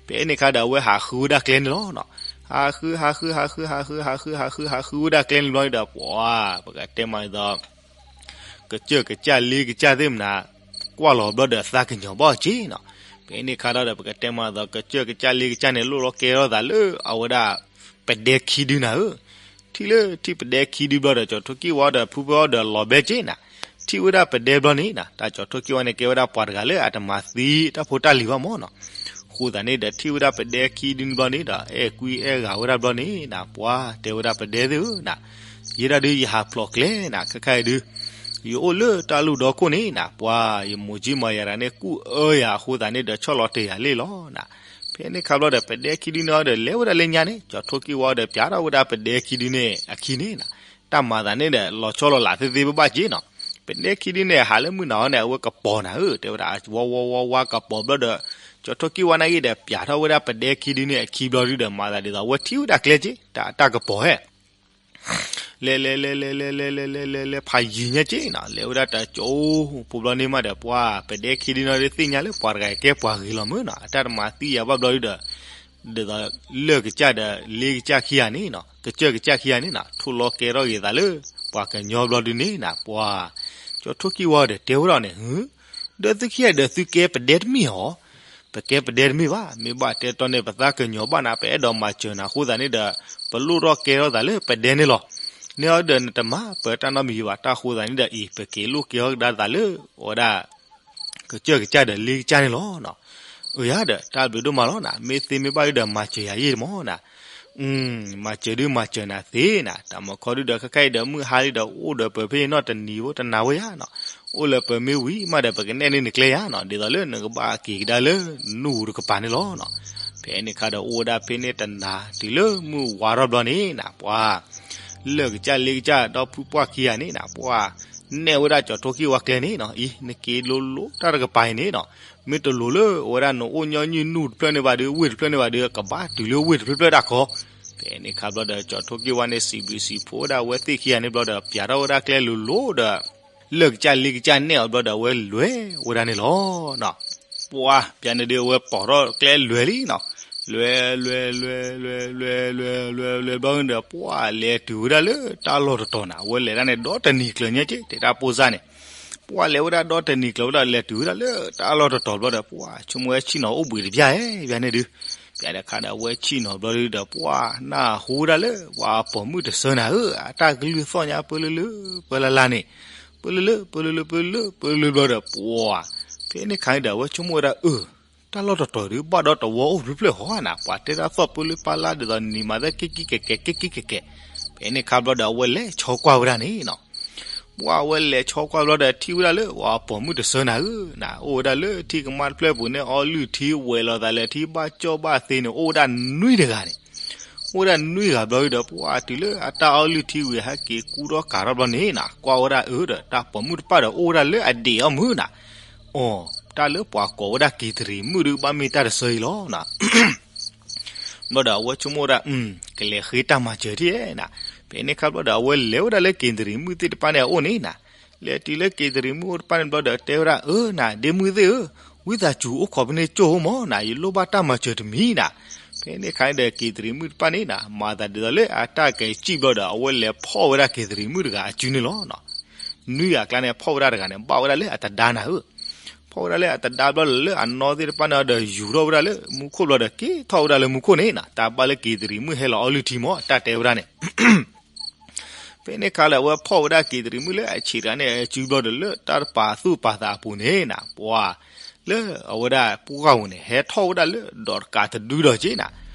ဖဲန့ၣ်ခါဒီးအဝဲဟးဃုဝဲဒၣ်ကျဲန့ၣ်လီၤနၤ, ဟးဃု ဟးဃု ဟးဃု ဟးဃု ဟးဃု ဟးဃု ဟးဃုဝဲဒၣ်ကျဲန့ၣ်ဘျီန့ၣ်ဒီး ပှၤ ပကတဲမးဒ်သိး ကစၢၢ်ကစၢ်လ့ကစၢ်သ့ၣ်မနၤ ကွၢ်လီၤဘျီဒီးသးကညီၤဘၣ်အီၤက့နီၤ. ဖဲန့ၣ်ခါဒီး ပကတဲမးသိး ကစၢၢ်ကစၢ်လ့ကစၢ်န့ၣ် လိၣ်လီၤကဲထီၣ်သးလၢအဝဲဒၣ် ပဒဲခံဒုနၤဧၢ. ထံၣ်လၢထံၣ်ပဒဲခံဒုဘျီဒီး ကၠီၤထိၣ်ကံၢ်ဝါဒီးဖုဖုအီဒီးလီၤဘဲက့နၤ. ထံၣ်ဝဲဒၣ်ပဒဲဘျီန့ၣ်နၤ တၢ်ကၠီၤထိၣ်ကံၢ်ဝါန့ၣ် ကဲဝဲဒၣ်ပှၤတဂၤလၢအတမၤသံတၢ်ဖိတၢ်လံၤဘၣ်မၢ်နီၤ. အဃိသတးန့ၣ်ဒီး ထံၣ်ဝဲဒၣ်ပဒဲခံဒုန့ၣ်ဘျီန့ၣ်ဒီး အဲၣ်ကွံအဲၣ်ဂၤဝဲဒၣ်ဘျီန့ၣ်နၤ ပှၤတဲဝဲဒၣ်ပဒဲသ့ၣ်ဧၢနၤ, ယဲဒၣ်ဒုးယဟးဖျိးကျဲနၤ ခဲခါအံၤဒုး ယအိၣ်လၢတၢ်လုၢ်ဒီခိၣ်န့ၣ်နၤ ပှၤယမိၢ်ကၠံမၤယၤတဂၤန့ၣ် ကူၣ်အၢယၤအဃိသတးန့ၣ်ဒီး ဆီၣ်လီၤတဲာ်ယၤလံလီၤနၤ. ဖဲန့ၣ်ခါဘျီဒီး ပဒဲခံဒုန့ၣ်ဒီး လဲၤဝဲဒၣ်လၢညါန့ၣ် ကၠီၤထိၣ်ကံၢ်ဝါဒီးပျးထီၣ်ဝဲဒၣ်ပဒဲခံဒုန့ၣ်အခံန့ၣ်နၤ တၢ်မၤသးန့ၣ်ဒီး လီၤဆီလီၤလးသ့သ့ဘၣ်ဘၣ်က့နီၤ. ပဒဲခံဒုန့ၣ် ဟးလၢမုၢ်နၤဝဲန့ၣ် အဝဲကပီၤနၤဧၢ တဲဝဲဒၣ် ဝါဝါဝါဝါကပီၤဘျီဒီး ကၠီၤထိၣ်ကံၢ်ဝါနာ်က့ဒီး ပျးထီၣ်ဝဲဒၣ်ပဒဲခံဒုန့ၣ်အခံဘျီဒုဒီး မၤသးဒ်သိး အဝဲထံၣ်ဝဲဒၣ်ကျဲက့ တၢ်တၢ်ကပီၤဟဲ လဲၤလဲၤလဲၤလဲၤလဲၤလဲၤလဲၤလဲၤလဲၤလဲၤလဲၤဖးယံၤညါက့နီၤ လဲၤဝဲဒၣ်တၢ်ကၠိဖိဘျီန့ၣ်မးဒီး ပှၤပဒဲခံဒုန့ၣ်ဒီးသ့ၣ်ညါလၢပှၤတဂၤအံၤကဲပှၤဂ့ၤလီၤမုၢ်နီၤ အတၢ်တမၤသံယၤဘၣ်ဘျီဒုဒီး ဒ်သိးလၢၢ်ကစၢ်ဒီးလ့ကစၢ်ခံဂၤန့ၣ်နီၤ ကစၢၢ်ကစၢ်ခံဂၤန့ၣ်နီၤ ထိၣ်လီၤကဲထီၣ်က့ၤသးလၢ ပှၤကညီဘျီဒုန့ၣ်နၤ ပှၤကၠီၤထိၣ်ကံၢ်ဝါဒီးတဲဝဲဒၣ်န့ၣ် ဒီးသုခံဂၤဒီးသုကဲပဒဲတမ့ၢ်ဧါ. ပကဲပဒဲတမ့ၢ်ဘၣ် မ့ၢ်ဘၣ်တဲတီန့ၣ် ပသးကညီၤဘၣ်နၤ ပအဲၣ်ဒိးမၤစၢၤနၤအဃိသတးန့ၣ်ဒီး ပလိၣ်ထီၣ်ကဲထီၣ်သးလၢပဒဲန့ၣ်လီၤ. န့ၣ်အီၤဒီးနတမၤပၢတၢ်နီတမံၤဘၣ် တၢ်အဃိသတးန့ၣ်ဒီးအံၤ ပက့ၤလိၣ်ကဲထီၣ်ကဒါသးလၢ အဝဲဒၣ် ကစၢၢ်ကစၢ်ဒီးလ့ကစၢ်န့ၣ်လီၤ. အၢယၤဒီး တၢ်ဘျုးဒိၣ်မးလီၤနၤ မ့ၢ်သ့မ့ၢ်ဘၣ်ဒုဒီးမၤစၢၤယၤယ့ၢ်မၢ်နၤ မၤစၢၤဒုမၤစၢၤနၤသ့နၤ တၢ်မၤခီဒုဒီး ခဲခါအံၤဒီး မုၢ်ဟါလံဒီး အိၣ်ဒီးပၢၤဖဲအံၤနီၢ်တနံၤဖိတနၤဝဲယါနီၤ အိၣ်လၢပၢၤမ့ၢ်ဝံၤမးဒီး ပကနဲၣ်န့ၢ်နကျဲယါနီၤ ဒ်သိးလၢနကဘၣ်က့ၤကဒါလၢနူၢ်တကပၤန့ၣ်လီၤနီၤ. ဖဲန့ၣ်ခါဒီး အိၣ်ဝဲဒၣ်ဖဲန့ၣ်တနၤ တုၤလၢမုၢ်ဝါထီၣ်ဘျီန့ၣ်နၤ ပှၤ လၢၢ်ကစၢ်လ့ကစၢ်ဒီဖုပှၢ်ခံဂၤန့ၣ်နၤ ပှၤ နဲၣ်ဝဲဒၣ်ကၠီၤထိၣ်ကံၢ်ဝါကျဲန့ၣ်နီၤ အံၤ နက့ၤလိၤလိၤတၢ်တကပၤအံၤန့ၣ်နီၤ မ့ၢ်တလိၤလၢအဝဲဒၣ်နအိၣ်ညီနုၢ်နူၢ်တဖျၢၣ်န့ၣ်ဘၣ်ဒီး ဝ့ၢ်တဖျၢၣ်န့ၣ်ဘၣ်ဒီး ကဘၣ်တုၤလၢဝ့ၢ်တဖျၢၣ်ဖျၢၣ်ဒၣ်ခီ. ဖဲန့ၣ်ခါဘျီဒီး ကၠီၤထိၣ်ကံၢ်ဝါန့ၣ် စံးဘျုးစံးဖှိၣ်ဝဲဒၣ်အဝဲသ့ၣ်ခံဂၤန့ၣ်ဘျီဒီး ပျးထီၣ်ဝဲဒၣ်ကျဲလိၤလိၤဒီး လၢၢ်ကစၢ်လ့ကစၢ်နဲၣ်အီၤဘျီဒီး အဝဲလဲၤဝဲဒၣ်န့ၣ်လီၤ. ပှၤ ပျးန့ၣ်ဒုး အဝဲပိာ်ထီၣ်ကျဲလဲၤလံနီၤ လဲၤလဲၤလဲၤလဲၤလဲၤလဲၤလဲၤလဲၤလဲၤဘျီန့ၣ်ဒီး ပှၤလဲၤတုၤဝဲဒၣ်လၢတၢ်လီၢ်တတီၤနၤ အဝဲလဲၤဒၣ်န့ၣ် ဒီတနံၤကျၢၤညါက့ တဲတၢ်ပိၢ်စၢ်န့ၣ် ပှၤလဲၤဝဲဒၣ်ဒီတနံၤကျၢၤဝဲဒၣ် လဲၤတုၤဝဲဒၣ်လၢတၢ်လီၢ်တတီၤဘျီဒီး ပှၤဆိကမိၣ်ဝဲဆံၣ်နီၤအိၣ်ဘှံးတပျၢ်ဧဲ ပျးန့ၣ်ဒုး ပျးတခါဒီး အဝဲဆံၣ်နီၤဘျီဒုဒီး ပှၤနၢ်ဟူဝဲဒၣ်လၢ ပှၤပိာ်မုၣ်တဆၢနၤဧၢ အတၢ်ကလုၢ်သီၣ်ညါပၢလၢလၢ ပၢလၢလၢန့ၣ် ပၢလၢလၢ ပၢလၢလၢ ပၢလၢလၢ ပၢလၢလၢဘျီဒီး ပှၤ ဖဲန့ၣ်ခါန့ၣ်ဒီး အဝဲဆိကမိၣ်ဝဲဒၣ် အၢ တၢ်လီၢ်တတီၤဒုး ဘၣ်ဒီးတဝီအိၣ်ဖျၢၣ်ဖျၢၣ်ဟီနၤ ပှၤတဲတၢ်သီၣ်ပၢလၢပၢလၢဒ်သိးနံၤမၤသၢက့က့ကဲကဲ က့က့ကဲကဲ ဖဲန့ၣ်ခါဘျီဒီး အဝဲလဲၤဆီကွၢ်ဝဲဒၣ်န့ၣ်နီၤ ပှၤအဝဲလဲၤဆီကွၢ်ဘျီဒီး ထံၣ်ဝဲဒၣ်လၢ ပှၤပိာ်မုၣ်တဆၢနၤဧၢ နၤ အိၣ်ဝဲဒၣ်လၢထံကမါတဖျၢၣ်ပူၤန့ၣ် အီလုၢ်ထံဝဲၤလီၤသးလၢထံဘၣ်ကၠီၣ်ဘၣ်သ့န့ၣ် အိၣ်ဝဲဒၣ်နွံတဂၤန့ၣ် အိၣ်ဝဲဒၣ်နွံဂၤဘျီဒုဒီး ပှၤတုၤလၢအတၢ်အီလုၢ်ထံဝံၤ ဟဲက့ၤကူထီၣ်ကၤထီၣ်ဘျီန့ၣ်နၤ ကွၢ်ဝဲဒၣ်အၢဒီး တၢ်ပိာ်မုၣ်တဖၣ်ဒီး အိၣ်ဝဲဒၣ်လၢအဒံးအီၣ်မုၢ်နၤ အိ တၢ်လၢပှၤကိးဝဲဒၣ်က့ၤတရံးမုၣ်ဒုး ဘၣ်မ့ၢ်တၢ်တဆၢအံၤလီၤနၤ ဘျီဒီးအဝဲဆိကမိၣ်ဝဲဒၣ် ကလဲၤဃ့တၢ်မၤစၢၤထံၣ်နၤ ဖဲန့ၣ်ခါဘျီဒီး အဝဲလဲၤဝဲဒၣ်လၢက့ၤတရံးမုၣ်သ့ၣ်တဖၣ်န့ၣ်အအိၣ်န့ၣ်နၤ လဲၤတုၤလၢက့ၤတရံးမုၣ်အိၣ်တဖၣ်န့ၣ်ဘျီဒီး တဲဝဲဒၣ် အၢ နၤ ဒ့မုၣ်သ့ၣ်ဧၢ ဝံသးစူၤအိၣ်ခိးဖဲန့ၣ်ကၠိၢ်ဧိမၢ်နၤ ယလိၣ်ဘၣ်တၢ်မၤစၢၤတမံၤနၤ ဖဲန့ၣ်ခါန့ၣ်ဒီး က့ၤတရံးမုၣ်တဖၣ်န့ၣ်နၤ မၤသးဒ်သိးလၢအတၢ်ကဲစံၣ်ဘျီဒီး အဝဲလဲၤဖီၣ်ဝဲဒၣ်က့ၤတရံးမုၣ်တဂၤအစုန့ၣ်လီၤ နွံဂၤအကျါန့ၣ် ဖီၣ်ဝဲဒၣ်တဂၤန့ၣ် ဘၣ်ဝဲဒၣ်လၢအတဒါနၤဧၢ ဖီၣ်ဝဲဒၣ်လၢအတဒါဘျီဒီး လၢအနီၢ်သ့ၣ်တဖၣ်န့ၣ်ဒီး ယူၤထီၣ်ဝဲဒၣ်လၢမူခိၣ်ဘျီဒီး က့ၤထီၣ်ဝဲဒၣ်လၢမူခိၣ်န့ၣ်နၤ တၢ်ဘၣ်လၢက့ၤတရံးမုၣ်ဟဲလီၤအီလုၢ်ထံမၢ် တၢ်တဲဝဲဒၣ်န့ၣ် ဖဲန့ၣ်ခါလၢအဝဲဖီၣ်ဝဲဒၣ်က့ၤတရံးမုၣ်လၢအဆံးတဂၤန့ၣ် အစုဘျီဒီး လၢတၢ်တပာ်သူၣ်ပာ်သးအပူၤန့ၣ်နၤ ပှၤ လၢအဝဲဒၣ်ပှၢ်ဝဲန့ၣ် ဟဲထီၣ်ဝဲဒၣ်လၢဒီးတကးတဒုဒီးက့နၤ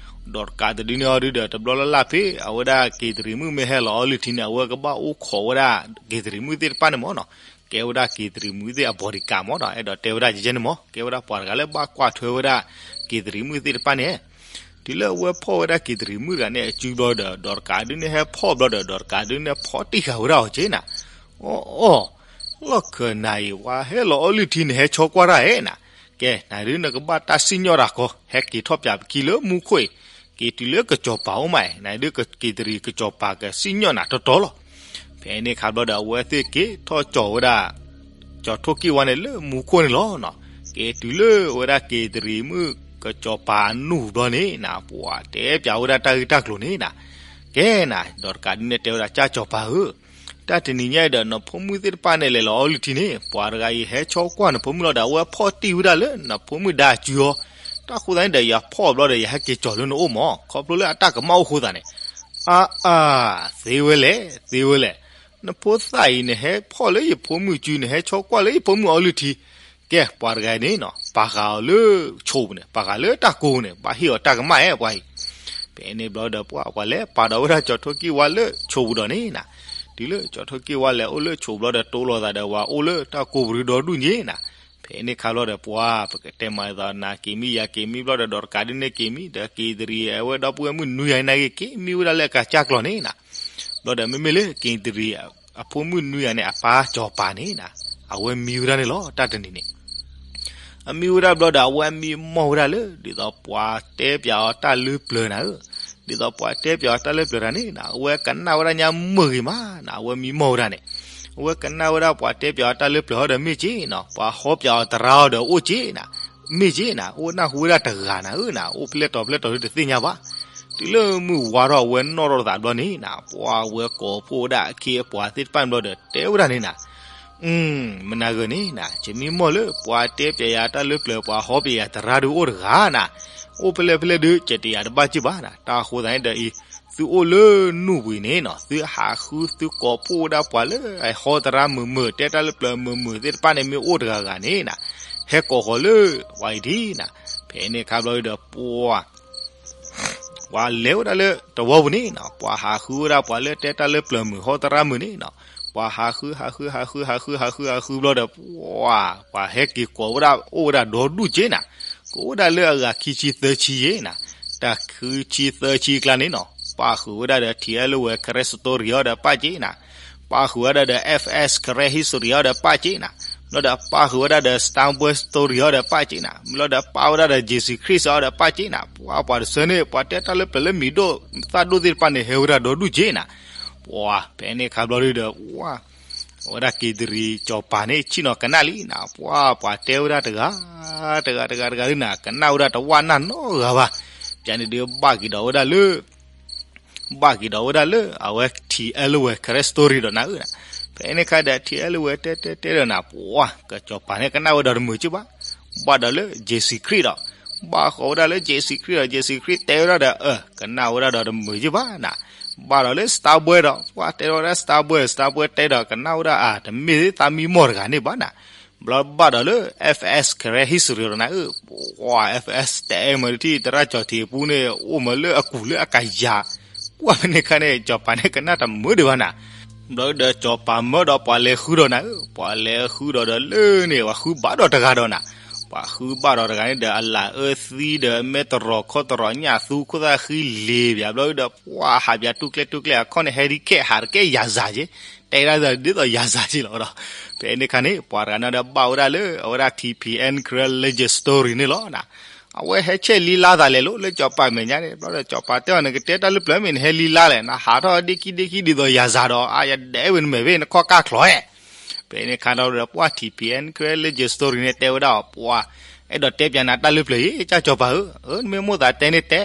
ဒီးတကးတဒုန့ၣ်အီၤဒုဒီး တဘျီလၢ်လၢ်ဖဲ အဝဲဒၣ်က့ၤတရံးမုၣ်မ့ၢ်ဟဲလီၤအီလုၢ်ထံန့ၣ် အဝဲကဘၣ်အိၣ်ခိးဝဲဒၣ်က့ၤတရံးမုၣ်သ့ၣ်တဖၣ်န့ၣ်မၢ်နီၤ ကဲဝဲဒၣ်က့ၤတရံးမုၣ်သ့ၣ်အ bodyguard မၢ်နီၤ အဲၣ်ဒိးတဲဝဲဒၣ်ယဲန့ၣ်မၢ် ကဲဝဲဒၣ်ပှၤတဂၤလၢဘၣ်ကွၢ်ထွဲဝဲဒၣ်က့ၤတရံးမုၣ်သ့ၣ်တဖၣ်န့ၣ် တုၤလၢအဝဲဖီၣ်ဝဲဒၣ်က့ၤတရံးမုၣ်တဂၤန့ၣ် အစုဘျီဒီး ဒီးတကးဒုန့ၣ်ဟဲဖီၣ်ဘျီဒီး ဒီးတကးဒုန့ၣ်ဖီၣ်တံၢ်ဃာ်ဝဲဒၣ်အီၤက့နၤ အိၣ် အိၣ် လီၢ်ခၢၣ်နၤအံၤ ဝဲဟဲလီၤအီလုၢ်ထံန့ၣ် ဟဲဆီကွၢ်တၢ်ဧဲနၤ ကဲ နၤဒုးနကဘၣ်တၢ်စံၣ်ညီၣ်တၢ်ကီ ဟဲက့ၤထီၣ်ပၠးပခံလၢမူခိၣ်အံၤ က့ၤတုၤလၢကစီၤပၤအိၣ်မး နၤဒုးက့ၤတရံးကစီၤပၤကစံၣ်ညီၣ်နၤတီတီလီၤ. ဖဲန့ၣ်ခါဘျီဒီး အဝဲသ့ၣ်က့ၤထီၣ်ကၠီၤဝဲဒၣ် ကၠီၤထိၣ်ကံၢ်ဝါန့ၣ်လၢမူခိၣ်န့ၣ်လီၤ. က့ၤတုၤလၢဝဲဒၣ်က့ၤတရံးမုၣ်ကစီၤပၤအနူၢ်ဘျီန့ၣ်နၤ ပှၤတဲပၠးဝဲဒၣ်တၢ်ဂ့ၢ်တၢ်ကျိၤန့ၣ်နၤ ကဲနၤ ဒီးတကးဒုန့ၣ်တဲဝဲဒၣ် ကၠၢ်စီၤပၤဧၢ တၢ်တနံၤညါအံၤဒီး နဖိမုၣ်သ့ၣ်တဖၣ်န့ၣ် လဲၤလီၤအီလုၢ်ထံန့ၣ် ပှၤတဂၤအံၤဟဲဆီကွၢ်နဖိမုၣ်လီၤဒီး အဝဲဖီၣ်တံၢ်ဝဲဒၣ်လၢနဖိမုၣ်ဒါစုအီၤ, တၢ်ဃိသတးန့ၣ်ဒီး ယၤဖီၣ်ဘျီဒီး ယဟဲက့ၤကၠီၤလၢနအိၣ်မး ခီဖျိလၢအတၢ်ကမၣ်အိၣ်ဃိသးန့ၣ်, အါအါ, သ့ဝဲလဲၣ် သ့ဝဲလဲၣ်, နဖိသၣ်အံၤ နဟဲဖီၣ်လၢယဖိမုၣ်စု နဟဲဆီကွၢ်လၢယဖိမုၣ်အီလုၢ်ထံ, ကဲ ပှၤတဂၤအံၤန့ၣ်နီၤ ပာ်ဃာ်အီၤလၢဆိးပူၤန့ၣ် ပာ်ဃာ်လၢတၢ်ကိးပူၤန့ၣ် ဘၣ်ဟ့ၣ်အီၤတၢ်ကမၣ်ဧါ ပှၤအံၤ ဖဲန့ၣ်ဘျီဒီး ပှၤ ပှၤလဲၤပာ်ဒီးဝဲဒၣ်ကၠီၤထိၣ်ကံၢ်ဝါလၢဆိးပူၤဒီးန့ၣ်နီၤ, တုၤလၢကၠီၤထိၣ်ကံၢ်ဝါလဲၤအိၣ်လၢဆိးပူၤဘျီဒီး တိလိာ်သးဒီးဝဲအိၣ်လၢတၢ်ကိးပူၤဒုဒီဒူၣ်ညါနီၤ, ဖဲန့ၣ်ခါဘျီဒီး ပှၤ ပကတဲမၤအသးနၤက့ၤမံ ယၤက့ၤမံဘျီဒီး ဒီးတကးဒုန့ၣ်က့ၤမံ ဒီးက့ၤတရံးအဝဲဒီပုၢ်ဝဲၢ်မုၣ်နွံဂၤနာ်က့ၤ က့ၤမံဝဲဒၣ်လၢအကစၢ်ကျီၢ်န့ၣ်နီၤ, ဘျီဒီးမ့မ့ၢ်လၢက့ၤတရံး အဖိမုၣ်နွံဂၤန့ၣ် အပၢ်ကၠီၤပၤန့ၣ်နီၤ, အဝဲမံဝဲဒၣ်န့ၣ်လီၤ တၢ်တနံၤန့ၣ် အမံဝဲဒၣ်ဘျီဒီး အဝဲမံမီၢ်ဝဲဒၣ်လၢ ဒ်သိးပှၤတဲပၠးအီၤတၢ်လၢပျၢၤနၤဧၢ, ဒ်သိးပှၤတဲပၠးအီၤတၢ်လၢပျၢၤတၢ်န့ၣ်နီၤ အဝဲကနၣ်ဝဲဒၣ်ညါမုာ်ဂ့ၤမးနီၤ, အဝဲမံမီၢ်ဝဲဒၣ်န့ၣ်, အဝဲကနၣ်ဝဲဒၣ်ပှၤတဲပၠးအီၤတၢ်လၢပျၢၤဟီဒီးမ့ၢ်က့နီၤ, ပှၤဟီပၠးအီၤသရၣ်ဟီဒီးအိၣ်က့နီၤ, မ့ၢ်က့နီၤ, အိၣ်နၢ်ဟူဝဲဒၣ်တဂၤနၤဧၢနီၤ, အိၣ်ဖျဲၣ်တီၤဖျဲၣ်တီၤဒုတသ့ၣ်ညါဘၣ်, တုၤလၢမုၢ်ဝါထီၣ်အဝဲနီၣ်ထီၣ်သးဘျီန့ၣ်နီၤ, ပှၤဝဲကိးဖှိၣ်ဝဲဒၣ်အခ့အပှၤသ့ၣ်တဖၣ်ဘျီဒီးတဲဝဲဒၣ်န့ၣ်နီၤ မနၤဂၤန့ၣ်နီၤ, ယမံမီၢ်လၢပှၤတဲပၠးယၤတၢ်လၢပျၢၤ ပှၤဟီပၠးယၤသရၣ်ဒုအိၣ်တဂၤနီၤ, အိၣ်ဖဲလဲၣ်ဖဲလဲၣ်ဒု ယတယၤတဘၣ်က့ၢ်ဘၣ်နီၤ, တၢ်ဃိသတးန့ၣ်ဒီးအံၤ သုအိၣ်လၢနူၢ်ပူၤအံၤန့ၣ်နီၤ, သုဟးဃုသုကိးဖှိၣ်ဝဲဒၣ်ပှၤလၢအဟီသရၣ်မုာ်မုာ် တဲတၢ်လၢပျၢၤမုာ်မုာ်သ့ၣ်တဖၣ်န့ၣ် မ့ၢ်အိၣ်တဂၤဂၤန့ၣ်နီၤ, ဟဲကိးဃီၤလၢပှၤအံၤဒ်နီၤ, ဖဲန့ၣ်ခါဘျီဒီးပှၤ ပှၤလဲၤဝဲဒၣ်လၢတဝီပူၤန့ၣ်နီၤ, ပှၤဟးဃုဝဲဒၣ်ပှၤလၢတဲတၢ်လၢပျၢၤမုာ်ဟီသရၣ်မုာ်န့ၣ်နီၤ, ပှၤဟးဃု ဟးဃု ဟးဃု ဟးဃု ဟးဃု ဟးဃုဘျီဒီး ပှၤ ပှၤဟဲက့ၤကိးဝဲဒၣ်အိၣ်ဝဲဒၣ်ဒီဒူၣ်က့နီၤ, ကိးဝဲဒၣ်လၢအဂၤခံဆံသၢဆံယ့ၣ်နီၤ, တၢ်ခံဆံသၢဆံအကျါန့ၣ်နီၤ, ပၣ်ဃုာ်ဝဲဒၣ်ဒီး ထံအဲလဝဲ Christ Story ဟီဒီးပၣ်က့နီၤ, ပၣ်ဃုာ်ဝဲဒၣ်ဒီး F S Karen History ဟီဒီးပၣ်က့နီၤ, ဘျီဒီးပၣ်ဃုာ်ဝဲဒၣ်ဒီး Star Wars Story ဟီဒီးပၣ်က့နီၤ, ဘျီဒီးပၣ်ဝဲဒၣ်ဒီး Jesus Christ ဟီဒီးပၣ်က့နီၤ, ပှၤပှၤတဆၢန့ၣ် ပှၤတဲတၢ်လၢပျၢၤလၢမံၤဒိၣ်သၣ်ဒိၣ်သ့ၣ်တဖၣ်န့ၣ် ဟဲဝဲဒၣ်ဒီဒူၣ်က့နီၤ, ပှၤ ဖဲန့ၣ်ခါဘျီဒုဒီး ပှၤ အဝဲဒၣ်က့ၤတရံးကၠီၤပၤန့ၣ် ဆ့ၣ်နီၤကနၣ်လံနီၤ, ပှၤ ပှၤတဲဝဲဒၣ်တဂၤ တဂၤတဂၤတဂၤဒုနီၤ, ကနၣ်ဝဲဒၣ်တဝၣ်နၢ်နီတဂၤဘၣ်, ပျၢၤန့ၣ်ဒုးဘၣ်က့ၤဒီးဝဲဒၣ်လၢ ဘၣ်က့ၤဒီးဝဲဒၣ်လၢအဝဲ ထံအဲလဝဲ Karen Story ဒီးနၤဧၢနီၤ, ဖဲန့ၣ်ခါဒီး ထံအဲလဝဲ တဲတဲတဲဒီးနၤ ပှၤ ကၠီၤပၤန့ၣ် ကနၣ်ဝဲဒီးတမုာ်က့ၢ်ဘၣ်, ဘၣ်ဒီးလၢ Jesus Christ ဒီး ဘၣ်ဃီၤဝဲဒၣ်လၢ Jesus Christ ဒီး Jesus Christ တဲဝဲဒၣ်ဒီး အၢ ကနၣ်ဝဲဒၣ်ဒီးတမုာ်က့ၢ်ဘၣ်နီၤ, ဘၣ်ဒီးလၢ Star Wars ဒီး ပှၤတဲဝဲဒၣ် Star Wars Star Wars တဲဒီး ကနၣ်ဝဲဒၣ်အါ တမ့ၢ်သးမံမီၢ်တဂၤန့ၣ်ဘၣ်နီၤ, ဘျီဘၣ်ဒီးလၢ F S Karen History ဒီးနၤဧၢ, ပှၤ F S တဲမ့ၢ်တထံၣ် သရၣ်ကၠီၤထံးအပူၤန့ၣ် အိၣ်မးလၢအကူးလၢအကယၤ, ကွၢ်ဖဲန့ၣ်ခါန့ၣ် ကၠီၤပၤန့ၣ် ကနၣ်တမုာ်ဒံးဘၣ်နီၤ, ဘျီဒီးကၠီၤပၤမၢဒီးပှၤလဲၤဃုဒီးနၤဧၢ, ပှၤလဲၤဃုဒီးဒီးလၢန့ၣ် ပှၤဃုဘၣ်ဒီးတဂၤဒီးနၤ, ပှၤဃုဘၣ်ဒီးတဂၤန့ၣ်ဒီး အလၢအၢသံဒီး မဲတရီးခီတရီး ညၣ်သူခိၣ်သၣ်ဃံလ့ၤပၠး ဘျီဒီး ပှၤဟးပၠးတူၢ်ကျဲတူၢ်ကျဲအခီၣ်န့ၣ် ဟဲဒ်ခဲဟးတကဲယၤစၤက့, တဲဒၣ်ဒ်သိးယၤစၤက့လီၤဒီး, ဖဲန့ၣ်ခါန့ၣ် ပှၤတဂၤန့ၣ်ဒီးဘၣ်ဝဲဒၣ်လၢ အဝဲဒၣ် T P N Karen Legend Story န့ၣ်လီၤနီၤ, အဝဲဟဲဆဲးလံလါသးလဲၤလိာ်လၢကၠီၤပၤမဲာ်ညါန့ၣ်, ဘျီဒီးကၠီၤပၤတဲအီၤ နကတဲတၢ်လၢပျၢၤမ့ၢ် နဟဲလံလါလဲၣ်, နဟးထီၣ်ဒ့ခံဒ့ခံဒ်သိးယၤစၤဒီး အါ ယဒဲးဝဲနမဲာ်ဖဲ နခီၣ်ကၢ်ချီၣ်ဧဲ, ဖဲန့ၣ်ခါဒီးပှၤ T P N Karen Legend Story န့ၣ် တဲဝဲဒၣ်အီၤ ပှၤ အဲၣ်ဒိးတဲပၠးနၤတၢ်လၢပျၢၤအံၤ ကၢ်ကၠီၤပၤဧၢ, အၢ နမ့ၢ်မိၣ်သးတဲန့ၣ်တဲ,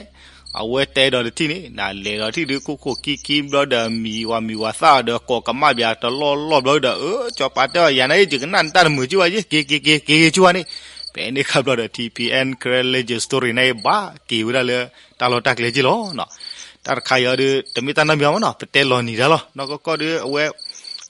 အဝဲတဲဒီးတထံၣ်န့ၣ် နလဲၤဒီးထံၣ်ဒုးခိၣ်ခိၣ်ခံခံဘျီဒီး မံၤဝၤမံၤဝၤသၣ်အီၤဒီး ကိးကမၣ်ပၠးတလီၢ်လီၢ်ဘျီဒီး အၢ ကၠီၤပၤတဲအီၤ ယၤန့ၣ် ယကနၣ်နတၢ်တမုာ်က့ၢ်ဘၣ်ယ့ၢ် က့ၤက့ၤက့ၤက့ၤက့ၤ က့ၤက့ၤက့ၤန့ၣ်, ဖဲန့ၣ်ခါဘျီဒီး T P N Karen Legend Story န့ၣ် ဘၣ်က့ၤဝဲဒၣ်လၢတၢ်လီၢ်တၢ်ကျဲက့ၢ်လီၤနီၤ, တၢ်တခါအံၤဒုး တမ့ၢ်တၢ်နီတမံၤဘၣ်နီၤ ပတဲလီၤနံၤတၢ်လီၤ နီၢ်ကီၢ်ကီၢ်ဒုး အဝဲ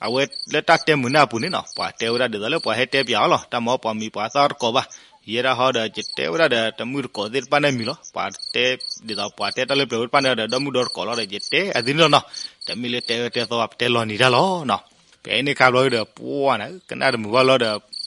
အဝဲလၢတၢ်တဲမုာ်န့ၢ်အပူၤန့ၣ်နီၤ ပှၤတဲဝဲဒၣ်ဒ်သိးလၢပှၤဟဲတဲပၠးအီၤလီၤ တၢ်မၤပှၤမံၤပှၤသၣ်တကိးဘၣ်, ယဲဒၣ်ဟီဒီး ယတဲဝဲဒၣ်ဒီးတမုၢ်တကိးသ့ၣ်တဖၣ်န့ၣ်မံၤလီၤ ပှၤတဲ ဒ်သိးပှၤတဲတၢ်လၢပျၢၤဝဲတဖၣ်န့ၣ်ဒီး ဒီမုၢ်ဒီတကိးလီၤဒီး ယတဲအသ့န့ၣ်လီၤနီၤ, တမ့ၢ်လၢတဲဝဲတဲသီဘၣ် ပတဲလီၤနံၤတၢ်လီၤနီၤ, ဖဲန့ၣ်ခါဘျီဒီး ပှၤန့ၣ် ကနၣ်တမုာ်ဘၣ်လီၤဒီး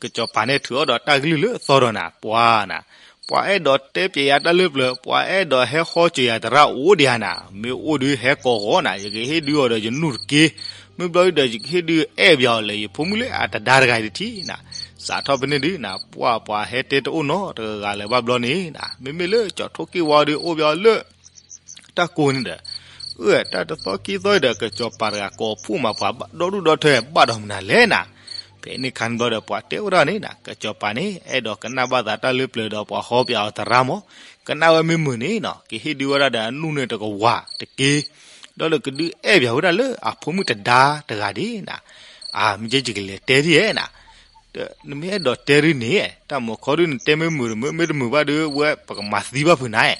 ကစီၤပၤန့ၣ်ထုးအီၣ်ဒီးတၢ်ကလုၢ်လၢအသီဒီးနၤ ပှၤနၤ ပှၤအဲၣ်ဒိးတဲပျဲယၤတၢ်လၢပျၢၤ ပှၤအဲၣ်ဒိးဟဲဃီစၢၤယၤသရၣ်အိၣ်ဒံးဧါနၤ, မ့ၢ်အိၣ်ဒုးဟဲကိးဂီၤနၤ ယကဟ့ၣ်ဒုးအီၤဒီးယနူၢ်တက့ၢ်, မ့ၢ်ဘျီဒုးဒီးယကဟ့ၣ်ဒုးအဲၣ်ပျဲအီၤလၢယဖိမုၣ်လၢအတဒါတဂၤအံၤတထံၣ်နၤ, စးထီၣ်ဖဲန့ၣ်ဒုးနၤ ပှၤပှၤဟဲတဲတအိၣ်နီတဂၤလၢၤဘၣ်ဘျီန့ၣ်နၤ, မ့မ့ၢ်လၢကၠီၤထိၣ်က့ၢ်ဝါဒုးအိၣ်ဘျီလၢ တၢ်ကိးန့ၣ်ဒီး အၢ တၢ်တသီခံသီဒီး ကစီၤပၤတဂၤကိးဖှိၣ်မးပှၤဒီဒူၣ်ဒီထၢဘၣ်ဒီးမနုၤလဲၣ်နၤ, ဖဲန့ၣ်ခါန့ၣ်ဘျီဒီး ပှၤတဲဝဲဒၣ်န့ၣ်နၤ ကစီၤပၤန့ၣ် အဲၣ်ဒိးကနၣ်ဘၣ်သးတၢ်လၢပျၢၤဒီးပှၤဟီပျဲအီၤသရၣ်မး, ကနၣ်ဝဲမ့ၢ်မုာ်န့ၣ်နၤ ကဟ့ၣ်ဒုးဝဲဒၣ်ဒီးအနူၢ်န့ၣ်တကဝၤတက့ၢ်, ဒီးလၢကဒုးအဲၣ်ပၠးဝဲဒၣ်လၢအဖိမုၣ်တဒါတဂၤဒ်နၤ, အမ့ၢ်ကဲယကလဲၤတဲဒ်ဧဲနၤ, နမ့ၢ်အဲၣ်ဒိးတဲဒ်န့ၣ် တၢ်မုာ်ခီဒ်နတဲမ့ၢ်မုာ်တမုာ် မ့ၢ်တမုာ်ဘၣ်ဒီး ဝဲပကမၤသံဘၣ်ဖုးနၤ,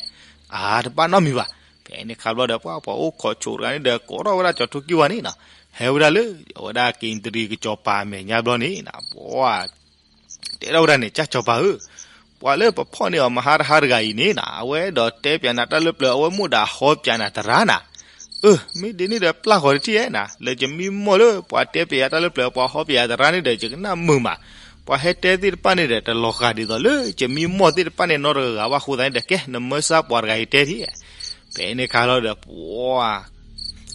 အတဘၣ်နီတမံၤဘၣ်. ဖဲန့ၣ်အခါဘျီဒီး ပှၤပှၤအိၣ်ခိးဆိးတဂၤန့ၣ်ဒီး ကိးထီၣ်ဝဲဒၣ်ကၠီၤထိၣ်ကံၢ်ဝါန့ၣ်နီၤ, ဟဲဝဲဒၣ်လၢ အဝဲဒၣ်က့ၤတရံးကစီၤပၤအမဲာ်ညါဘျီန့ၣ်နီၤ, ပှၤ တဲထီၣ်ဝဲဒၣ်န့ၣ် ကၠီၤပၤဧၢ, ပှၤလၢပဖီၣ်န့ၢ်အီၤမဟါတဟါတဂၤအံၤန့ၣ်နီၤ အဝဲအဲၣ်ဒိးတဲပၠးနၤတၢ်လၢပျၢၤ အဝဲမိၣ်ဒၣ်ဟီပၠးနၤတရါနၤ, အၢ မ့ၢ်ဒ်န့ၣ်ဒီးပျၢ်ဃီၤတထံၣ်ဧဲနၤ, လၢယမံမီၢ်လၢပှၤတဲပၠးယၤတၢ်လၢပျၢၤ ပှၤဟီပၠးယၤတရါန့ၣ်ဒီး ယကနၣ်မုာ်မး, ပှၤဟဲတဲသ့ၣ်တဖၣ်န့ၣ်ဒီး တလီၤဃာ်ဒ်သိးလၢယမံမီၢ်သ့ၣ်တဖၣ်န့ၣ်နီတဂၤဘၣ်အဃိသတးန့ၣ်ဒီး ကဲ နမၢစၢ်ပှၤတဂၤအံၤတဲထံၣ်, ဖဲန့ၣ်အခါလီၤဒီး ပှၤ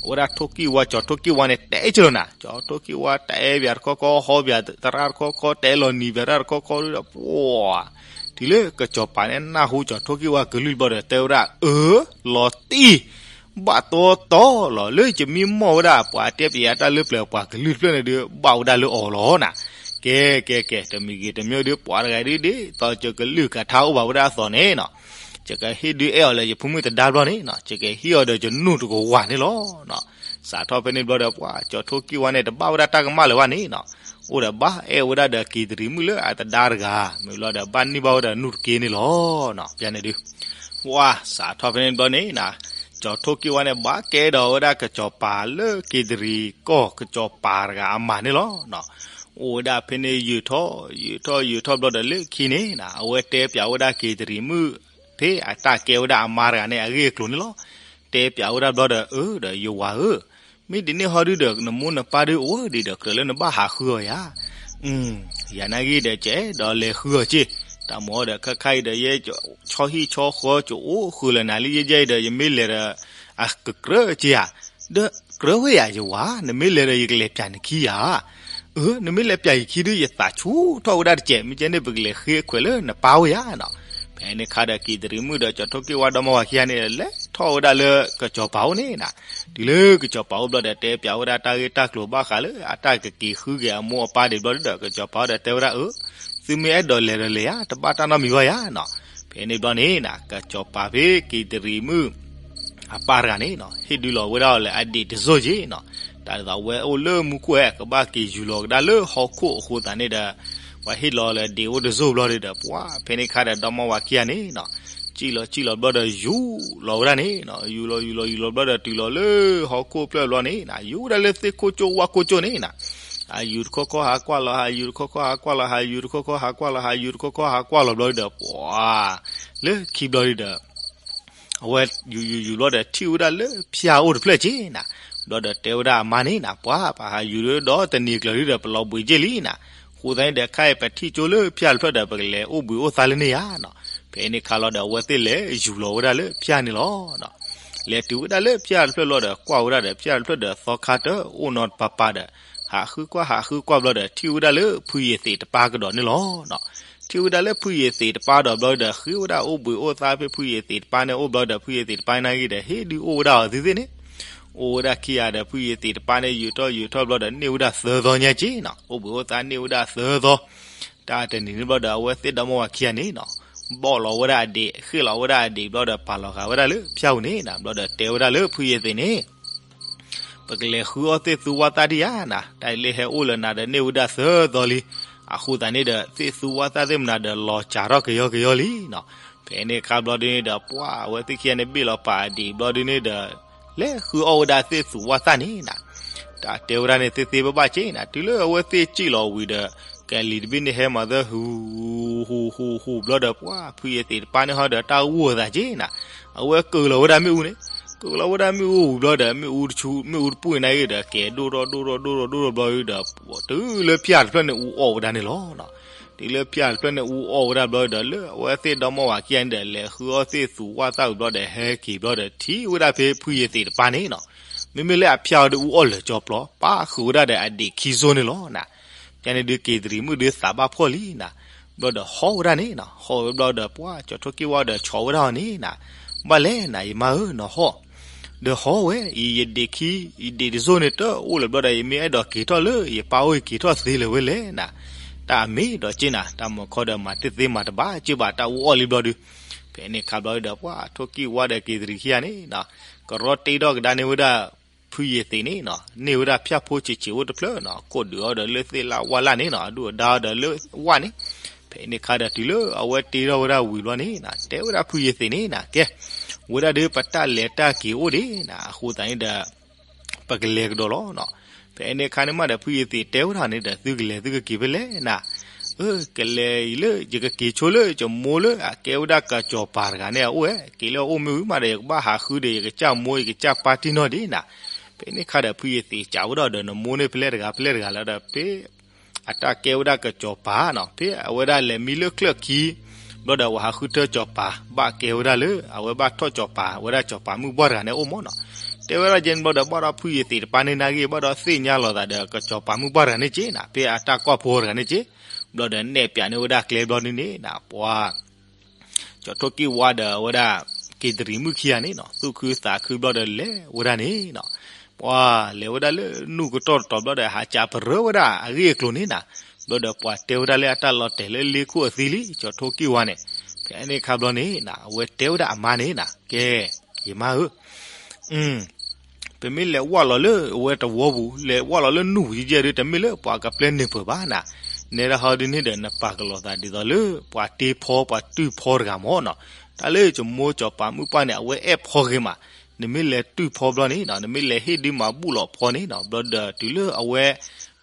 အဝဲဒၣ်ထိၣ်ကံၢ်ဝါ ကၠီၤထိၣ်ကံၢ်ဝါန့ၣ် တဲကၠိလီၤနၤ, ကၠီၤထိၣ်ကံၢ်ဝါ တဲပၠးတခီခီ ဟီပၠးသရၣ်တခီခီ တဲလီၤနံၤပၠးတၢ်တခီခီဒီး ပှၤ တုၤလၢကစီၤပၤန့ၣ်နၢ်ဟူကၠီၤထိၣ်ကံၢ်ဝါကလုၢ်ဘျီဒီး တဲဝဲဒၣ် အၢ လီၤတံၢ် ဘၣ်တီတီလီၤ လၢယမံမီၢ်ဝဲဒၣ် ပှၤတဲပၠးယၤတၢ်လၢပျၢၤပှၤကလုၢ်တဖျၢၣ်န့ၣ်ဒီး ဘၣ်ဝဲဒၣ်လၢအီၤလီၤနၤ, ကဲ ကဲ ကဲ တမံၤဂ့ၤတမံၤဒုး ပှၤတဂၤဒ်ဒ်သိး ယကလုၢ်ကထါအိၣ်ဘၣ်ဝဲဒၣ်အသိးန့ၣ်နီၤ, ယကဟ့ၣ်ဒုးအဲၣ်အီၤလၢယဖိမုၣ်တဒါဘျီန့ၣ်နီၤ, ယကဟ့ၣ်အီၤဒီးယနူၢ်တကဝၤန့ၣ်လီၤ. စးထီၣ်ဖဲန့ၣ်ဘျီဒီး ပှၤကၠီၤထိၣ်ကံၢ်ဝါန့ၣ် တဘၣ်ဝဲဒၣ်တၢ်ကမၣ်လၢၤဘၣ်န့ၣ်နီၤ, အိၣ်ဒီးဘၣ်အဲၣ်ဝဲဒၣ်ဒီးက့ၤတရံးမုၣ်လၢအတဒါတဂၤ မ့ၢ်ဘျီဒီး ဘၣ်န့ၢ်ဘၣ်ဝဲဒီးနူၢ်တက့ၢ်န့ၣ်လီၤ. ပျၢၤန့ၣ်ဒုး ပှၤ စးထီၣ်ဖဲန့ၣ်ဘျီန့ၣ်နီၤ, ကၠီၤထိၣ်ကံၢ်ဝါန့ၣ် ဘၣ်ကဲဒီးဝဲဒၣ်ကစီၤပၤလၢက့ၤတရံးကီၢ် ကစီၤပၤတဂၤအမါန့ၣ်လီၤ. အိၣ်ဝဲဒၣ်ဖဲန့ၣ်ယုာ်ထီၣ် ယုာ်ထီၣ်ယုာ်ထီၣ်ဘျီဒီးလၢခံန့ၣ်နီၤ, အဝဲတဲပၠးဝဲဒၣ်က့ၤတရံးမုၣ် ဖဲအတၢ်ကဲဝဲဒၣ်အမါတဂၤန့ၣ် အဂ့ၢ်အကျိၤန့ၣ်လီၤ. တဲပၠးဝဲဒၣ်ဘျီဒီး အၢ ဒီးယဝၤဧၢ, မ့ၢ်ဒ်န့ၣ်ဟီဒုဒီး နမိၢ်နပၢ်ဒုအိၣ်ဝဲဒံးဒီး ကြၢးလၢနဘၣ်ဟးဃုအီၤယၤ, ယၤနာ်ဂ့ၤဒီး ကအဲၣ်ဒိးလဲၤဃုအီၤက့ၢ်, တၢ်မၤဒီး ခဲခါအံၤဒီး ယဲဆီဟံၣ်ဆီဃီကအိၣ်ဃုာ်လၢနၤလံ ယဲယဲအံၤဒီး ယမ့ၢ်လဲၤဒီး အကကြၢးက့ဧါ, ဒီးကြၢးဝဲယၤယဝၤ, နမ့ၢ်လဲၤဒီး ယကလဲၤပၠးနခံယၤ အၢ နမ့ၢ်လဲၤပၠးယခံဒု ယသးဆူၣ်ထီၣ်ဝဲဒၣ်တစဲး, မ့ၢ်ကဲန့ၣ် ပကလဲၤဃ့ခွဲးလၢနပၢ်ဝဲယၤနီၤ. ဖဲန့ၣ်အခါဒီး က့ၤတရံးမုၣ်ဒီး ကၠီၤထိၣ်က့ၢ်ဝါဒီမါဝၤခံဂၤန့ၣ် လဲၤထီၣ်ဝဲဒၣ်လၢကစီၤပၤအိၣ်န့ၣ်နီၤ, တုၤလၢကစီၤပၤအိၣ်ဘျီဒီး တဲပၠးဝဲဒၣ်တၢ်ဂ့ၢ်တၢ်ကျိၤဘၣ်ဃးလၢ အတၢ်ကက့ၤဃုက့ၤအမိၢ်အပၢ်ဒံးဘျီဒီး ကစီၤပၤအိၣ်ဒီးတဲဝဲဒၣ် အၢ သုမ့ၢ်အဲၣ်ဒိးလဲၤဒီးလဲၤယၤ, တဘၣ်တၢ်နီတမံၤဘၣ်ယၤနီၤ. ဖဲန့ၣ်ဘျီန့ၣ်နီၤ ကစီၤပၤဖဲက့ၤတရံးမုၣ် အပၢ်တဂၤန့ၣ်နီၤ ဟ့ၣ်ဒုးလီၤဝဲဒၣ်အီၤလၢအဒံးတစိၢ်က့နီၤ, တၢ်ဒ်သိးဝဲအိၣ်လၢမူခိၣ်ဝဲ ကဘၣ်က့ၤယူၤလီၤကဒါလၢဟီၣ်ခိၣ်အဃိသတးန့ၣ်ဒီး ပှၤဟ့ၣ်လီၤလၢဒံးအိၣ်တစိၢ်ဘျီဒီး ပှၤ ဖဲန့ၣ်အခါဒီးဒီမါဝၤခံဂၤန့ၣ်နီၤ စံၣ်လီၤစံၣ်လီၤဘျီဒီးယူၤလီၤဝဲဒၣ်န့ၣ်နီၤ, ယူၤလီၤယူၤလီၤယူၤလီၤဘျီဒီးတုၤလီၤလၢဟီၣ်ခိၣ်ဖျၢၣ်ဘျီန့ၣ်နီၤ, ယူၤဝဲဒၣ်လၢသ့ၣ်ခိၣ်ကၠိဝၣ်ခိၣ်ကၠိန့ၣ်နီၤ, အယူၤတခီခီဟးကွၢ်လီၤ ဟးယူၤတခီခီဟးကွၢ်လီၤ ဟးယူၤတခီခီဟးကွၢ်လီၤ ဟးယူၤတခီခီဟးကွၢ်လီၤဘျီဒီး ပှၤ လၢခံဘျီဒီး အဝဲယူၤယူၤယူၤဘျီဒီး ထံၣ်ဝဲဒၣ်လၢဖၠၣ်အိၣ်တဖျၢၣ်က့နီၤ, ဘျီဒီးတဲဝဲဒၣ်အမါန့ၣ်နီၤ, ပှၤ ပဟးယူၤဒီးတနံၤကျၢၤဒုဒီး ပလီၤဘှံးက့ၢ်လံနီၤ, အဃိသတးန့ၣ်ဒီး ခဲအံၤပထံၣ်ကၠိလၢဖၠၣ်တဖျၢၣ်ဒီး ပကလဲၤအိၣ်ဘှံးအိၣ်သါလၢန့ၣ်ဧါနီၤ. ဖဲန့ၣ်ခါလီၤဒီး အဝဲသ့ၣ်လဲၤယူၤလီၤဝဲဒၣ်လၢဖၠၣ်န့ၣ်လီၤ. လဲၤတုၤဝဲဒၣ်လၢဖၠၣ်တဖျၢၣ်လီၤဒီး ကွၢ်ဝဲဒၣ်ဒီး ဖၠၣ်တဖျၢၣ်ဒီး သီခါတအိၣ်နီတပၤပၤဒီး ဟးဃုကွၢ်ဟးဃုကွၢ်ဘျီဒီး ထံၣ်ဝဲဒၣ်လၢဖုယ့ၤသ့းတပၢ်ကဒီးန့ၣ်လီၤ. ထံၣ်ဝဲဒၣ်လၢဖုယ့ၤသ့းတပၢ်ဒီးဘျီဒီး ဃ့ဝဲဒၣ်အိၣ်ဘှံးအိၣ်သါဖဲဖုယ့ၤသ့းတပၢ်န့ၣ်အိၣ်ဘျီဒီး ဖုယ့ၤသ့းတပၢ်န့ၣ်ဂ့ၤဒီး ဟ့ၣ်ဒုးအိၣ်ဝဲဒၣ်အီၤသ့ၣ်သ့ၣ်န့ၣ်, အိၣ်ဝဲဒၣ်ခံဂၤဒီး ဖုယ့ၤသ့းတပၢ်န့ၣ် ယူၤထီၣ်ယူၤထီၣ်ဘျီဒီး န့ၢ်ဝဲဒၣ်သၢသီညါက့နီၤ, အိၣ်ဘှံးအိၣ်သါန့ၢ်ဝဲဒၣ်သၢသီ. တၢ်တနံၤန့ၣ်ဘျီဒီး အဝဲသ့ၣ်ဒီမါဝၤခံဂၤန့ၣ်နီၤ ဘီၣ်လီၤဝဲဒၣ်အဒံး ဃ့ၣ်လီၤဝဲဒၣ်အဒံးဘျီဒီး ပာ်လီၤဃာ်ဝဲဒၣ်လၢဖၠၣ်ပူၤန့ၣ်နီၤ, ဘျီဒီးတဲဝဲဒၣ်လၢဖုယ့ၤသ့းန့ၣ် ပကလဲၤဃုအီၣ်သ့ၣ်သူဝၣ်သၣ်ဒံးဧါနီၤ, တၢ်လၢဟဲအိၣ်လၢနၤဒီးန့ၢ်ဝဲဒၣ်သၢသီလံ, အဃိသတးန့ၣ်ဒီး သ့ၣ်သူဝၣ်သၣ်သ့ၣ်မနၤဒီး လီၤစှၤထီၣ်ကယီကယီလံနီၤ. ဖဲန့ၣ်အခါဘျီဒုန့ၣ်ဒီး ပှၤ အဝဲသ့ၣ်ခံဂၤန့ၣ် ဘ့ၣ်လီၤပာ်အဒံးဘျီဒုန့ၣ်ဒီး လဲၤဃုအီၣ်ဝဲဒၣ်သ့ၣ်သူဝၣ်သၣ်န့ၣ်နီၤ. တၢ်တဲဝဲဒၣ်န့ၣ် သ့သ့ဘၣ်ဘၣ်က့နီၤ, တုၤလၢအဝဲသ့ၣ်စံၣ်လီၤဝံၤဒီး ကလံၤတဘ့ၣ်န့ၣ်ဟဲမၤသၢ ဟူ ဟူ ဟူ ဟူဘျီဒီး ပှၤ ဖုယ့ၤသ့းတပၢ်န့ၣ်ဟီဒီး တၢ်ဂိၢ်အသးက့နီၤ, အဝဲကၢၤလီၤဝဲဒၣ်မ့ၣ်အူန့ၣ်, ကၢၤလီၤဝဲဒၣ်မ့ၣ်အူဝံၤဘျီဒီး မ့ၣ်အူတဆူ မ့ၣ်အူတပူၤန့ၣ်ဂ့ၤဒီး ကဲဒိၣ်ထီၣ်ဒိၣ်ထီၣ်ဒိၣ်ထီၣ်ဒိၣ်ထီၣ်ဘျီဒီး တုၤလၢဖၠၣ်တဖျၢၣ်န့ၣ် အူအီၣ်ဝဲဒၣ်န့ၣ်လီၤ. တုၤလၢဖၠၣ်တဖျၢၣ်န့ၣ် အူအီၣ်ဝဲဒၣ်ဘျီဒီး လၢအဝဲသ့ၣ်ဒီမါဝၤခံဂၤန့ၣ်ဒီး လဲၤဃုအီၣ်သ့ၣ်သူဝၣ်သၣ်ဝံၤဘျီဒီး ဟဲက့ၤဘျီဒီး ထံၣ်ဝဲဒၣ်ဖဲဖုယ့ၤသ့းတပၢ်န့ၣ်နီၤ, မ့မ့ၢ်လၢအဖၠၣ်အီၤဒီး အူအီၣ်လၢာ်ကၠီပျီ ပာ်ဃုာ်ဝဲဒၣ်ဒီးအဒံးခံစိန့ၣ်လီၤနၤ. ဖဲန့ၣ်ဒုး က့ၤတရံးမုၣ်ဒုးသးဘၣ်ဖှီၣ်လံနၤ, ဘျီဒီးဟီၣ်ဝဲဒၣ်န့ၣ်နီၤ, ဟီၣ်ဝဲဘျီဒီး ပှၤ ကၠီၤထိၣ်က့ၢ်ဝါဒီး ဆီၣ်ဝဲဒၣ်အီၤန့ၣ်နၤ, ဘၣ်လဲၣ်နၤ ယမါဧၢ နဟီၣ် ဒီးဟီၣ်ဝဲအံၤ ယဒံးခံ ယဒံးတစိၢ်န့ၣ် တအိၣ်လၢၤဘျီဒီး ယမ့ၢ်အဲၣ်ဒိးက့ၤထီၣ်လၢ ယပၢ်အိၣ်ယက့ၤထီၣ်သ့လၢၤဝဲလဲၣ်နၤ. တၢ်အမ့ၢ်ဒီးက့နၤ တၢ်မုၢ်ခီဒီးမၤတသ့မၤတဘၣ်က့ဘၣ် တၢ်အူအီၣ်လံဘျီဒုး, ဖဲန့ၣ်ခါဘျီဒီး ပှၤထိၣ်ကံၢ်ဝါဒီးက့ၤတရံးခံဂၤန့ၣ်နီၤ, ကရီတ့ထီၣ်ကဒါန့ၢ်ဝဲဒၣ် ဖုယ့ၤသ့းန့ၣ်နီၤ, န့ၢ်ဝဲဒၣ်ဖၠၣ်ဖိဆံးဆံးအိၣ်တဖျၢၣ်နီၤ, ကိးဒုးအီၤဒီးလၢသ့ၣ်လၣ်ဝၣ်လၣ်န့ၣ်နီၤ, အဒုၣ်အဒါအီၤဒီးလၢဝၣ်န့ၣ်. ဖဲန့ၣ်ခါဒီးတုၤလၢအဝဲတ့ထီၣ်ဝဲဒၣ်ဝံၤဘျီန့ၣ်နီၤ, တဲဝဲဒၣ်ဖုယ့ၤသ့းန့ၣ်နီၤ, ကဲ, ဝဲဒၣ်ဒီးပတၢ်လဲၤတၢ်က့ၤအိၣ်ဒံးနီၤ, အဃိသတးန့ၣ်ဒီး ပကလဲၤကဒီးလီၤနီၤ. ဖဲန့ၣ်ခါန့ၣ်မးဒီး ဖုယ့ၤသ့းတဲဝဲဒၣ်န့ၣ်ဒီး သုကလဲၤသုကက့ၤဖဲလဲၣ်နီၤ. အၢ ကလဲၤအံၤလၢ ယကက့ၤဆိလၢ ယမိၢ်လၢအကဲဝဲဒၣ်ကစီၤပၤတဂၤန့ၣ်အအိၣ်ဧါ, က့ၤလၢအအိၣ်မ့ၢ်ဝံၤမးဒီး ယကဘၣ်ဟးဃုဒီး ယကစၢ်မိၢ် ယကစၢ်ပၢ်တံၢ်နီၢ်ဒံးနီၤ. ဖဲန့ၣ်ခါဒီး ဖုယ့ၤသ့းစံးဝဲဒၣ်ဒီး နမိၢ်န့ၣ်ဖဲလဲၣ်တဂၤ ဖဲလဲၣ်တဂၤလီၤဒီး ဖဲ အတၢ်ကဲဝဲဒၣ်ကစီၤပၤနီၤ, ဖဲအဝဲဒၣ်လဲၤမံလၢချၢၣ်ခံ ဘျီဒီး ပှၤဟးဃုထၢစီၤပၤ ဘၣ်ကဲဝဲဒၣ်လၢ အဝဲဘၣ်ထီၣ်စီၤပၤ ဝဲဒၣ်စီၤပၤမုၢ်ပှၢ်တဂၤန့ၣ်အအိၣ်မးနီၤ. တဲဝဲဒၣ်ကဲန့ၣ်ဘျီဒီး ဘၣ်ဒီးဖုယ့ၤသ့းတပၢ်န့ၣ် နာ်က့ ဘၣ်ဒီးသ့ၣ်ညါလီၤသးဒီး ကစီၤပၤမုၢ်ပှၢ်တဂၤန့ၣ်က့နီၤ, ဖဲအတၢ်ကွၢ်ဖိတဂၤန့ၣ်က့, ဘျီဒီးနဲၣ်ပၠးန့ၢ်ဝဲဒၣ်ကျဲဘျီဒုန့ၣ်နီၤ, ပှၤ ကၠီၤထိၣ်ကံၢ်ဝါဒီးအဝဲဒၣ် က့ၤတရံးမုၣ်ခံဂၤန့ၣ်နီၤ, သူၣ်ခုသးခုဘျီဒီးလဲၤဝဲဒၣ်န့ၣ်နီၤ, ပှၤလဲၤဝဲဒၣ်လၢနူၢ်ကတီၢ်တတီၤဘျီဒီး ဟးစးပရၢဝဲဒၣ်အဂ့ၢ်အကျိၤန့ၣ်နီၤ, ဘျီဒီးပှၤတဲဝဲဒၣ်လၢအတၢ်လီၤတဲာ်လၢလ့ခိၣ်အသံလံ ကၠီၤထိၣ်ကံၢ်ဝါန့ၣ်. ဖဲန့ၣ်ခါဘျီန့ၣ်နီၤ, အဝဲတဲဝဲဒၣ်အမါန့ၣ်နီၤ, ကဲ, ယမါဧၢ ပမ့ၢ်လဲၤဝၢ်လီၤလၢအဝဲတဝီပူၤ လဲၤဝၢ်လီၤလၢနူၢ်ပူၤယဲၢ်ဒု တမ့ၢ်လၢပှၤကပျဲန့ၢ်ပၢၢ်ဘၣ်နီၤ, နဲဒၣ်ဟီဒုန့ၣ်ဒီး နပာ်ကလီၤသးဒ်သိးလၢ ပှၤတ့ဖီ ပှၤတုၢ်ဖီတဂၤမးနီၤ, တၢ်လၢယမိၢ်စီၤပၤမုၣ်ပှၢ်န့ၣ် အဝဲအဲၣ်ဖီဂ့ၤမး, နမ့ၢ်လဲၤတုၢ်ဖီဘျီန့ၣ်နီၤ, နမ့ၢ်လဲၤဟ့ၣ်ဒုးမၤဘူၣ်လီၤဖီန့ၣ်နီၤ, ဘျီဒီးတုၤလၢအဝဲ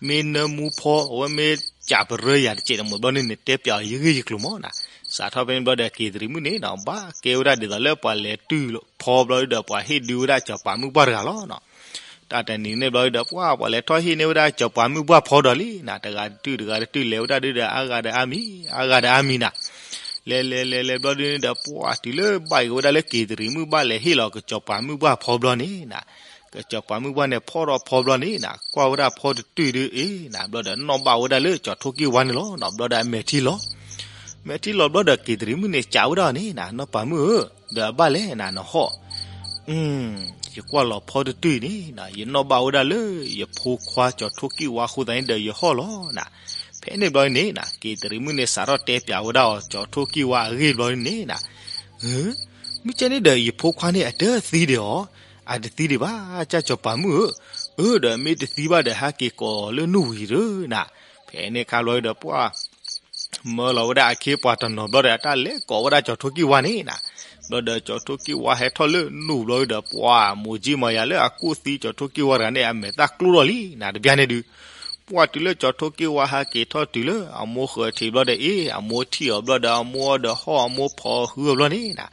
မ့ၢ်နၢမူဖီ အဝဲမ့ၢ်စးပရၢယၤတစဲးတမုာ်ဘျီန့ၣ် နတဲပၠးအီၤယဂ့ၢ်ယကျိၤမးနီၤ. စးထီၣ်ဖဲန့ၣ်ဘျီဒီး က့ၤတရံးမုၣ်န့ၣ်နီၤ, ဘၣ်ကဲဝဲဒၣ်ဒ်သိးလၢပှၤလဲၤတုၢ်ဖီဘျီဒီးပှၤဟ့ၣ်ဒုးဝဲဒၣ်စီၤပၤမုၣ်ပှၢ်တဂၤလီၤနီၤ. တၢ်တနံၤန့ၣ်ဘျီဒီး ပှၤ ပှၤလဲၤထီၣ်ဟ့ၣ်န့ၢ်ဝဲဒၣ်စီၤပၤမုၣ်ပှၢ်ဖီဒီးလံနီၤ, တဂၤတတုၢ် တဂၤတတုၢ် လဲၤဝဲဒၣ်ဒုဒီး အါဂၤဒီးအါမံၤ အါဂၤဒီးအါမံၤနီၤ. လဲၤလဲၤလဲၤလဲၤဘျီဒုန့ၣ်ဒီး ပှၤတုၤလၢဘၣ်က့ၤဝဲဒၣ်လၢက့ၤတရံးမုၣ် ဘၣ်လဲၤဟ့ၣ်လီၤကစီၤပၤမုၣ်ပှၢ်ဖီဘျီန့ၣ်နီၤ, ကစီၤပၤမုၣ်ပှၢ်န့ၣ် ဖီထီၣ်ဖီဘျီန့ၣ်နီၤ, ကွၢ်ဝဲဒၣ်ဖီတတုၢ်ဒုအ့နီၤ, ဘျီဒီးနီၣ်ဘၣ်ဝဲဒၣ်လၢကၠီၤထိၣ်ကံၢ်ဝါန့ၣ်လီၤနီၤ. ဘျီဒီးအမဲာ်ထံလီၤ မဲာ်ထံလီၤဘျီဒီး က့ၤတရံးမုၣ်န့ၣ် စံးဝဲဒၣ်န့ၣ်နီၤ, နီၢ်ပၤမုၣ်ဧၢ, ဒီးအဘၣ်လဲၣ်နီၤ နဟီၣ် ယကွၢ်လီၤဖီတတုၢ်အံၤန့ၣ်နီၤ, ယနီၣ်ဘၣ်ဝဲဒၣ်လၢယဖိခွါကၠီၤထိၣ်ကံၢ်ဝါအဃိသတးန့ၣ်ဒီး ယဟီၣ်လီၤနီၤ. ဖဲန့ၣ်ဘျီန့ၣ်နီၤ, က့ၤတရံးမုၣ်န့ၣ် စးထီၣ်တဲပၠးဝဲဒၣ်အီၤ ကၠီၤထိၣ်ကံၢ်ဝါအဂ့ၢ်ဘျီန့ၣ်နီၤ, မ့ၢ်ကဲန့ၣ်ဒီး ယဖိခွါန့ၣ် အတသံဒံးဧါ, အတသံဒံးဘၣ် ကၠၢ်ကၠီၤပၤမုၣ်ဧၢ, အၢ ဒီးမ့ၢ်တသံဘၣ်ဒီး ဟဲက့ၤကိးလၢနူၢ်ဝံၤတနီၤ. ဖဲန့ၣ်ခါဘျီဒီး ပှၤ မၢလီၤဝဲဒၣ်အခ့အပှၤတနီၤဘျီဒီး အတၢ်လဲၤကိးဝဲဒၣ်ကၠီၤထိၣ်ကံၢ်ဝါန့ၣ်နီၤ. ဘျီဒီးကၠီၤထိၣ်ကံၢ်ဝါဟဲထီၣ်လၢနူၢ်ဘျီဒီး ပှၤမိၢ်ကၠံမၤယၤလၢအကူၣ်သံကၠီၤထိၣ်ကံၢ်ဝါတဂၤန့ၣ် အမဲာ်သၣ်ကျိထီၣ်လံနီၤ တဘျီန့ၣ်ဒုး. ပှၤတုၤလၢကၠီၤထိၣ်ကံၢ်ဝါဟဲက့ၤထီၣ်တုၤလၢအမိၢ်ဃၢၤထံးဘျီဒီး အ့ အမိၢ်ထံၣ်အီၤဘျီဒီး အမိၢ်အီၤဒီးဟီၣ် အမိၢ်ဖီအီၤဃုအီၤဘျီန့ၣ်နီၤ.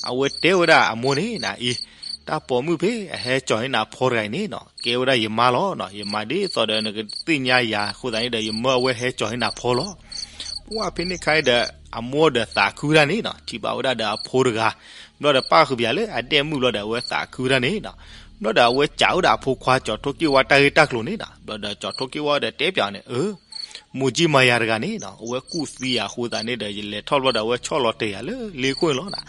အဝဲတဲဝဲဒၣ်အမိၢ်န့ၣ်နီၤ အံၤ တၢ်ပိာ်မုၣ်ဖဲအဟဲကၠီၤန့ၢ်နၤဖီတဂၤအံၤန့ၣ်နီၤ ကဲဝဲဒၣ်ယမါလီၤနီၤ. ယမါဒ်သိးဒီးနကသ့ၣ်ညါယၤအဃိသတးန့ၣ်ဒီး ယမၢအဝဲဟဲကၠီၤန့ၢ်နၤဖီလီၤ. ပှၤဖဲန့ၣ်ခါအံၤဒီး အမိၢ်ဒီးသးခုဝဲဒၣ်န့ၣ်နီၤ ထံၣ်ဘၣ်ဝဲဒၣ်ဒီးအဖိတဂၤ ဘျီဒီးပၣ်ဃုာ်ပၠးလၢအဒဲၣ်မုၣ်ဘျီဒီး အဝဲသးခုဝဲဒၣ်န့ၣ်နီၤ. ဘျီဒီးအဝဲစံးဝဲဒၣ်အဖိခွါကၠီၤထိၣ်က့ၢ်ဝါတၢ်ဂ့ၢ်တၢ်ကျိၤန့ၣ်နီၤ. ဘျီဒီးကၠီၤထိၣ်က့ၢ်ဝါဒီးတဲပၠးန့ၣ် အၢ မိၢ်ကၠံမၤယၤတဂၤန့ၣ်နီၤ အဝဲကူၣ်သံယၤအဃိသတးန့ၣ်ဒီး ယလဲၤထီၣ်ဘျီဒီး အဝဲဆီၣ်လီၤတဲာ်ယၤလၢလ့ခိၣ်န့ၣ်လီၤနီၤ.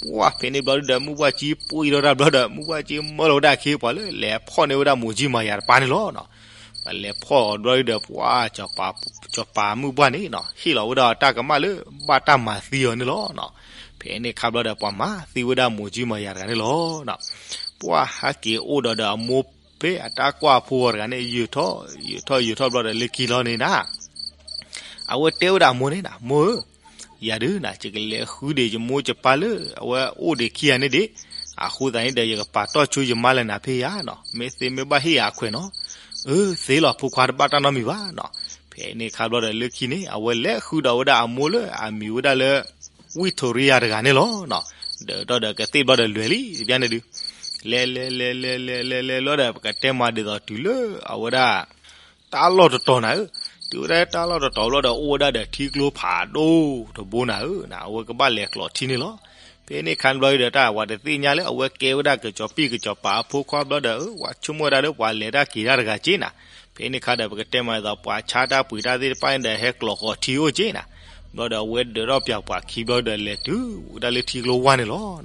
ပှၤဖဲန့ၣ်ဘျီဒီး မုၢ်ဘၣ်ကၠံပှံၢ်ထီၣ်တၢ်ဘျီဒီး မုၢ်ဘၣ်ကၠံမၢလီၤဝဲဒၣ်အခ့အပှၤလၢ လဲၤဖီၣ်န့ၢ်ဝဲဒၣ်မိၢ်ကၠံမၤယၤတပၢ်န့ၣ်လီၤနီၤ. ပလဲၤဖီၣ်အီၤဘျီဒီး ပှၤ စီၤပၤမုၣ်ပှၢ်န့ၣ်နီၤ ဟ့ၣ်လီၤဝဲဒၣ်တၢ်ကမၣ်လၢ ဘၣ်တၢ်မၤသံအီၤန့ၣ်လီၤနီၤ. ဖဲန့ၣ်ခါဘျီဒီး ပှၤမၤသံဝဲဒၣ်မိၢ်ကၠံမၤယၤတဂၤန့ၣ်လီၤနီၤ. ပှၤဟဲက့ၤအိၣ်ဒီးဒီးအမိၢ်ဖဲအတၢ်ကွၢ်အဖိအီၤတဂၤန့ၣ် ယုာ်ထီၣ်ယုာ်ထီၣ်ယုာ်ထီၣ်ဘျီဒီးလၢခံလီၤန့ၣ်နီၤ အဝဲတဲဝဲဒၣ်အမိၢ်န့ၣ်နီၤ မိၢ်ဧၢ, ယၤဒုးနီၤ ယကလဲၤဃုဒံးယမိၢ်ယပၢ်လၢအဝဲအိၣ်ဒံးခံဂၤန့ၣ်ဒံး, အဃိသတးန့ၣ်ဒီး ယကပာ်တီၢ်ဆိယမါလၢနၤဖဲယၤနီၤ, မ့ၢ်သ့မ့ၢ်ဘၣ်ဟ့ၣ်ယၤအခွဲးနီၤ. အၢ သ့လီၤဖိခွါတဘၣ်တၢ်နီတမံၤဘၣ်နီၤ. ဖဲန့ၣ်ခါဘျီဒီးလၢခံန့ၣ် အဝဲလဲၤဃုဒီးဝဲဒၣ်အမိၢ်လၢအမံၤဝဲဒၣ်လၢ ဝံၣ်ထိရံယၤတဂၤန့ၣ်လီၤနီၤ. ဒီးတီၢ်ဒီးကသ့ၣ်ဘျီဒီးလွဲၢ်လံ တဘျီန့ၣ်ဒုး လဲၤလဲၤလဲၤလဲၤလဲၤလဲၤလဲၤလီၤဒီး ပကတဲမးဒ်သိးတုၤလၢအဝဲဒၣ် တၢ်လီၢ်တတီၤနၤဧၢ, တုၤဝဲဒၣ်တၢ်လီၢ်တတီၤဘျီဒီး အိၣ်ဝဲဒၣ်ဒီးထံကျိဖးဒိၣ်တဘိနၤဧၢ, အဝဲကဘၣ်လဲၤကျိးထံန့ၣ်လီၤ. ဖဲန့ၣ်ခါဘျီဒီး တၢ်ဝဲတသ့ၣ်ညါလၢအဝဲကဲဝဲဒၣ်ကစီၤပံၣ်ကစီၤပၤအဖိခွါဘျီဒီး ဝဲဆိကမိၣ်ဝဲဒၣ်လၢပှၤလဲၤတၢ်က့ၤတၢ်တဂၤက့နီၤ. ဖဲန့ၣ်ခါဒီး ပကတဲမးဒ်သိးပှၤဆါတၢ်ပှ့ၤတၢ်သ့ၣ်တဖၣ်န့ၣ်ဒီး ဟဲကျိးဃီၤထံအိၣ်က့နီၤ. ဘျီဒီးအဝဲဒၢးထီၣ်ပၠးပှၤခံဘျီဒီး လဲၤတုၤဝဲဒၣ်လၢထံကျိဝါန့ၣ်လီၤ.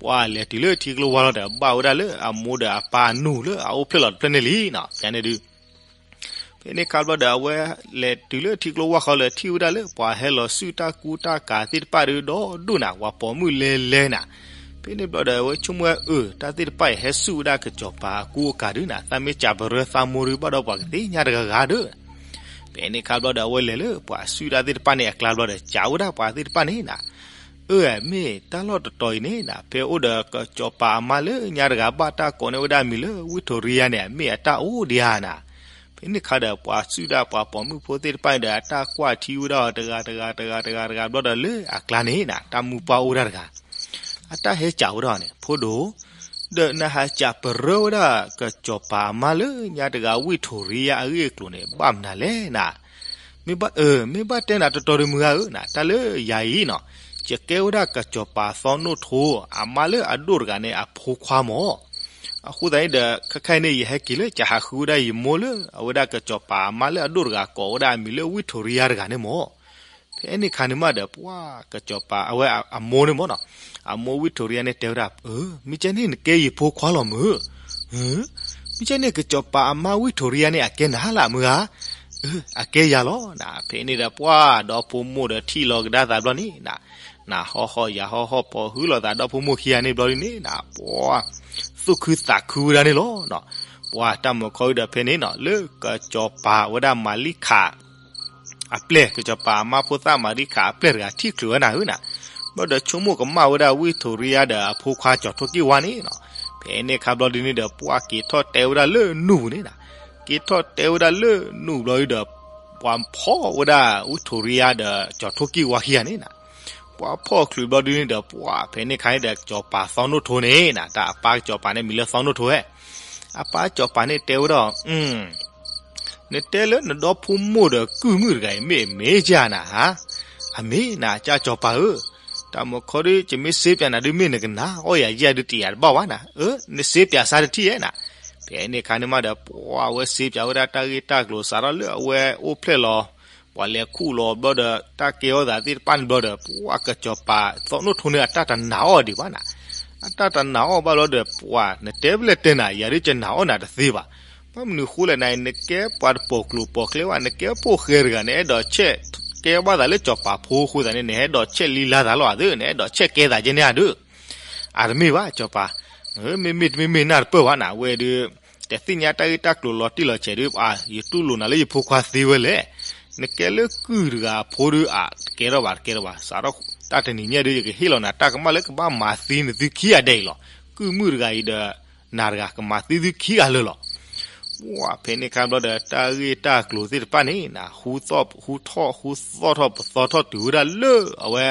ပှၤလဲၤတုၤလၢထံကျိဝါလီၤဒီး ဘၣ်ဝဲဒၣ်လၢအမိၢ်ဒီးအပၢ်အနူၢ်လၢအအိၣ်ဖျဲၣ်လီၤတဖျၢၣ်န့ၣ်လံနီၤ. ဖဲန့ၣ်ဒုး ဖဲန့ၣ်ခါဘျီဒီး အဝဲလဲၤတုၤလၢထံကျိဝၢ်ဃီလၢထံၣ်ဝဲဒၣ်လၢပှၤဟဲလီၤစုတၢ်ကူတၢ်ကၤသ့ၣ်တဖၣ်ဒီး ဒီဒိၣ်နၤ ပှၤပိာ်မုၣ်လဲၤလဲၤနၤ. ဖဲန့ၣ်ဘျီဒီး အဝဲဆိကမိၣ်ဝဲအၢ တၢ်သ့ၣ်တဖၣ်အံၤဟဲစုဝဲဒၣ်ကစီၤပၤအကူအကၤဒုးနၤ သးမ့ၢ်စံးပရၢသးမိၢ်ဒုး ဘၣ်ဒီးပှၤကသ့ၣ်ညါတဂၤဂၤဒီး ဖဲန့ၣ်ခါဘျီဒီး အဝဲလဲၤလၢပှၤစုတၢ်သ့ၣ်တဖၣ်န့ၣ်အကျါဘျီဒီး စံးဝဲဒၣ်ပှၤသ့ၣ်တဖၣ်န့ၣ်နၤ, အၢ မ့ၢ်တၢ်လီၢ်တတီၤအံၤန့ၣ်နၤ ဖဲအိၣ်ဒီးကစီၤပၤအမါလၢညါတဂၤ ဘၣ်တၢ်ကိးန့ၢ်ဝဲဒၣ်အမံၤလၢ ဝံထိရံယါန့ၣ် မ့ၢ်အတၢ်အိၣ်ဒံးဧါနၤ. ဖဲန့ၣ်ခါဒီး ပှၤစုဒၣ်ပှၤပိာ်မုၣ်ဖိသ့ၣ်တဖၣ်န့ၣ်ဒီး အတၢ်ကွၢ်ထံဝဲဒၣ်အီၤတဂၤတဂၤတဂၤတဂၤတဂၤဘျီဒီး လၢအကျါန့ၣ်နၤ တၢ်မုၢ်ပှၢ်အိၣ်ဝဲဒၣ်တဂၤ အတၢ်ဟဲစံးဝဲဒၣ်န့ၣ် ဖိဒိၣ်, ဒီးနဟးစံးပရၢဝဲဒၣ်ကစီၤပၤအမါလၢညါတဂၤ ဝံထိရံယါအဂ့ၢ်အကျိၤန့ၣ် ဘၣ်မနုၤလဲၣ်နၤ. မ့ၢ်ဘၣ်အၢ မ့ၢ်ဘၣ်တဲနၤတတီၤဒီးမုၢ်ဂၤဧၢနၤ တၢ်လၢယၤအံၤနီၤ ယကဲဝဲဒၣ်ကစီၤပၤသီနိၣ်ထိ အမါလၢအဒိၣ်တဂၤန့ၣ် အဖိခွါမၢ်. အဃိသတးန့ၣ်ဒီး ခဲခါအံၤန့ၣ် ယဟဲက့ၤလၢ ယဟးဃုဝဲဒၣ်ယမိၢ်လၢအဝဲဒၣ်ကစီၤပၤအမါလၢအဒိၣ်တဂၤ ကိးဝဲဒၣ်အမံၤလၢ ဝံထိရံယါတဂၤန့ၣ်မၢ်. ဖဲန့ၣ်ခါန့ၣ်မးဒီး ပှၤကစီၤပၤ အဝဲအမိၢ်န့ၣ်မၢ်နီၤ အမိၢ်ဝံထိရံယါန့ၣ်တဲဝဲဒၣ် အၢ မ့ၢ်ကဲန့ၣ်နကဲယဖိခွါလီၤမုၢ်. မ့ၢ်ကဲန့ၣ် ကစီၤပၤအမါဝံထိရံယါန့ၣ် အကဲနၤလၢမုၢ်ဧါ. အကဲယၤလီၤနၤ. ဖဲန့ၣ်ဒီး ပှၤဒီဖိမိၢ်ဒီးထံၣ်လီၤကဒါသးဘျီန့ၣ်နၤ နဟီၣ်ဟီၣ်ယၤဟီၣ်ဟီၣ် ပိာ်ဟုလိာ်သးဒီဖိမိၢ်ခံဂၤန့ၣ်ဘျီဒ်န့ၣ်နၤ ပှၤသူၣ်ခုသးခုဝဲဒၣ်န့ၣ်လီၤ. ပှၤတၢ်မုၢ်ခီအံၤဒီးဖဲန့ၣ်နီၤ လၢကစီၤပၤဝဲဒၣ်မၤလံခး အပျဲၢ် ကစီၤပၤအမါဖိသၣ်မၤလံခးအပျဲၢ်တဂၤ ထံၣ်ချုးဝဲနၤဧၢနၤ ဘျီဒီးဆိကမိၣ်ကမၣ်ဝဲဒၣ်ဝံထိရံယါဒီးအဖိခွါ ကၠီၤထိၣ်ကံၢ်ဝါန့ၣ်နီၤ. ဖဲန့ၣ်ခါဘျီဒ်န့ၣ်ဒီး ပှၤက့ၤထီၣ်တဲဝဲဒၣ်လၢနူၢ်ပူၤန့ၣ်နၤ က့ၤထီၣ်တဲဝဲဒၣ်လၢနူၢ်ပူၤဘျီဒီး ပှၤဖီၣ်ဝဲဒၣ်ဝံထိရံယါဒီး ကၠီၤထိၣ်ကံၢ်ဝါခံဂၤန့ၣ်နၤ ပှၤဖီၣ်ချုးဘျီဒ်န့ၣ်ဒီး ပှၤဖဲန့ၣ်ခါန့ၣ်ဒီး ကစီၤပၤသီနိၣ်ထိန့ၣ်နၤ တၢ်အပၢ်ကစီၤပၤန့ၣ် မံၤလၢသီနိၣ်ထိဧဲ အပၢ်ကစီၤပၤန့ၣ်တဲဝဲဒၣ် နတဲလၢနဒီဖိမိၢ်ဒီးကုၢ်မုၣ်တဂၤအံၤ မ့ၢ်အမ့ၢ်ဧါနၤဧါ. အမ့ၢ်နၤ ကၢ်ကစီၤပၤဧၢ, တၢ်မုၢ်ခီဒီး ယမ့ၢ်စ့ပၠးနၤဒုး မ့ၢ်နကနၣ်အီၣ်ယၤယဲၢ်ဒုး တယၤတဘၣ်ဘၣ်နၤ, အၢ နစ့ပၠးစၢ်တထံၣ်ဧဲနၤ. ဖဲန့ၣ်အခါန့ၣ်မးဒီး ပှၤအဝဲစ့ပၠးဝဲဒၣ်တၢ်ဂ့ၢ်တၢ်ကျိၤစးထီၣ်လၢအဝဲအိၣ်ဖျဲၣ်လီၤ, ပှၤလဲၤခူၣ်လီၤဘျီဒီး တၢ်ကဲထီၣ်သးသ့ၣ်တဖၣ်န့ၣ်ဘျီဒီး ပှၤကစီၤပၤသီနိၣ်ထိန့ၣ် အတၢ်တနာ်အီၣ်ဒံးဘၣ်နၤ. အတၢ်တနာ်အီၣ်ဘၣ်ဘျီဒီး ပှၤနတဲဖဲလဲၣ်တဲနၤ ယၤဒုးကနာ်အီၣ်နၤတသ့ဘၣ်. ဘၣ်မနုၤဃိလဲၣ်နၤ နကဲပှၤတပိာ်ကျိၤပိာ်ကျဲဘၣ်, နကဲဖိၣ်ဃဲတဂၤ နအဲၣ်ဒိးဆဲးကဲဘၣ်သးလၢစီၤပၤဖိအဃိသတးန့ၣ် နဟဲဒိးဆဲးလံလါသးလီၤဧါသ့, နအဲၣ်ဒိးဆဲးကဲသးကဲန့ၣ်ဧါဒုး. အတမ့ၢ်ဘၣ် စီၤပၤ, မ့မ့ၢ်တမ့မ့ၢ်နၢ်တပၢၢ်ဘၣ်နၤ, အဝဲဒုး တသ့ၣ်ညါတၢ်ဂ့ၢ်တၢ်ကျိၤလီၤတံၢ်လီၤဆဲးဒုး, ယတူၢ်လိာ်နၤလၢယဖိခွါသ့ဝဲလဲၣ်. နကဲလၢကုၢ်တဂၤအဖိဒုး အါ တကဲထီၣ်ဘၣ် တကဲထီၣ်ဘၣ်, စးထီၣ်တၢ်တနံၤညါဒုး ယကဟ့ၣ်လီၤနၤတၢ်ကမၣ်လၢကဘၣ်မၤသံနသုခံဂၤဒဲးအံၤလီၤ. ကုၢ်မုၣ်တဂၤအံၤဒီး နၤတဂၤကမၤသံသုခံဂၤလၢာ်လီၤ. ပှၤဖဲန့ၣ်အခါဘျီဒီး တၢ်ဂ့ၢ်တၢ်ကျိၤသ့ၣ်တဖၣ်န့ၣ်နၤ ဟူထီၣ် ဟူထီၣ် ဟူသီၣ်ထီၣ်ပသီထီၣ်တုၤဝဲဒၣ်လၢအဝဲ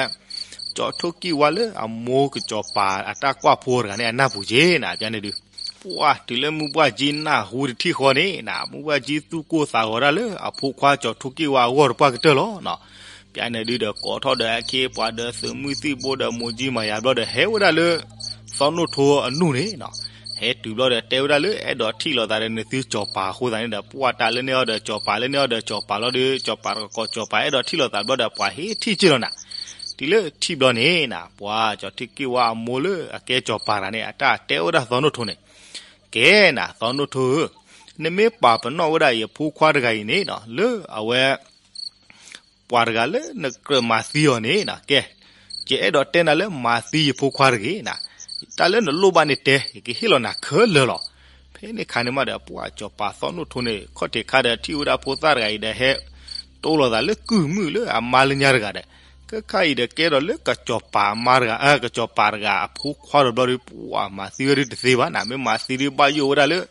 ကၠီၤထိၣ်ကံၢ်ဝါလၢအမိၢ်ကစီၤပၤအတၢ်ကွၢ်ဖိတဂၤန့ၣ် အနၢ်ပူၤက့ၤနၤ ပျၢ်န့ၣ်ဒုး. ပှၤတုၤလၢမုၢ်ဘှၢ်ကၠံနၢ်ဟူတထံၣ်ဃီန့ၣ်နၤ မုၢ်ဘှၢ်ကၠံသူၣ်ကိၢ်သးဂီၤဒၣ်လၢအဖိခွါကၠီၤထိၣ်ကံၢ်ဝါအဂီၢ်တပှၢ်ကတၢၢ်လီၤ. ပျၢ်န့ၣ်ဒုးဒီး ကိးထီၣ်ဒီးအခ့အပှၤဒီးသုးမုၢ်သံၣ်ဘိဒီးမိၢ်ကၠံမၤယၤဘျီဒီး ဟဲဝဲဒၣ်လၢ သီနိၣ်ထိအနူၢ်န့ၣ်နၤ. ဟဲတုၤဘျီဒီးတဲဝဲဒၣ်လၢအဲၣ်ဒိးထံၣ်လိာ်သးဒီးနသုစီၤပၤအဃိသတးန့ၣ်ဒီး ပှၤတၢ်လၢန့ၣ်အီၤဒီးစီၤပၤ လၢန့ၣ်အီၤဒီးစီၤပၤလီၤဒီး စီၤပၤတကကိးစီၤပၤအဲၣ်ဒိးထံၣ်လိာ်သးဘျီဒီး ပှၤဟ့ၣ်ထံၣ်က့ၤလီၤနၤ. တုၤလၢထံၣ်ဘျီန့ၣ်နၤ ပှၤကၠီၤထိၣ်ကံၢ်ဝါအမိၢ်လၢအကဲစီၤပၤတဂၤန့ၣ် အတၢ်တဲဝဲဒၣ်သီနိၣ်ထိန့ၣ်, ကဲနၤ သီနိၣ်ထိဧၢ, နမ့ၢ်ပာ်ပနီၣ်ဝဲဒၣ်ယဖိခွါတဂၤအံၤန့ၣ်နၤ လၢအဝဲ ပှၤတဂၤလၢနကြၢးမၤသံအီၤန့ၣ်နၤ ကဲ, ယအဲၣ်ဒိးတဲနၤလၢမၤသံယဖိခွါတဂ့ၤနၤ, တၢ်လၢနလိၣ်ဘၣ်န့ၣ်တဲ ယကဟ့ၣ်လီၤနၤခဲလၢာ်လီၤ. ဖဲန့ၣ်အခါန့ၣ်မးဒီး ပှၤစီၤပၤသီနိၣ်ထိန့ၣ် ခီၣ်ထံးခါဒီးထံၣ်ဝဲဒၣ်ဖိသၣ်တဂၤအံၤဒီး ဟဲတိလိာ်သးလၢကုၢ်မုၣ်လၢအမါလၢညါတဂၤဒီး ခဲခါအံၤဒီးကဲထီၣ်လၢကစီၤပၤအမါတဂၤ ကစီၤပၤတဂၤအဖိခွါဒီးဘျီဒီး ပှၤမၤသံဝဲဒုးတသ့ဘၣ်နၤ, မ့ၢ်မၤသံဒုးဘၣ်ယိၣ်ဝဲဒၣ်လၢ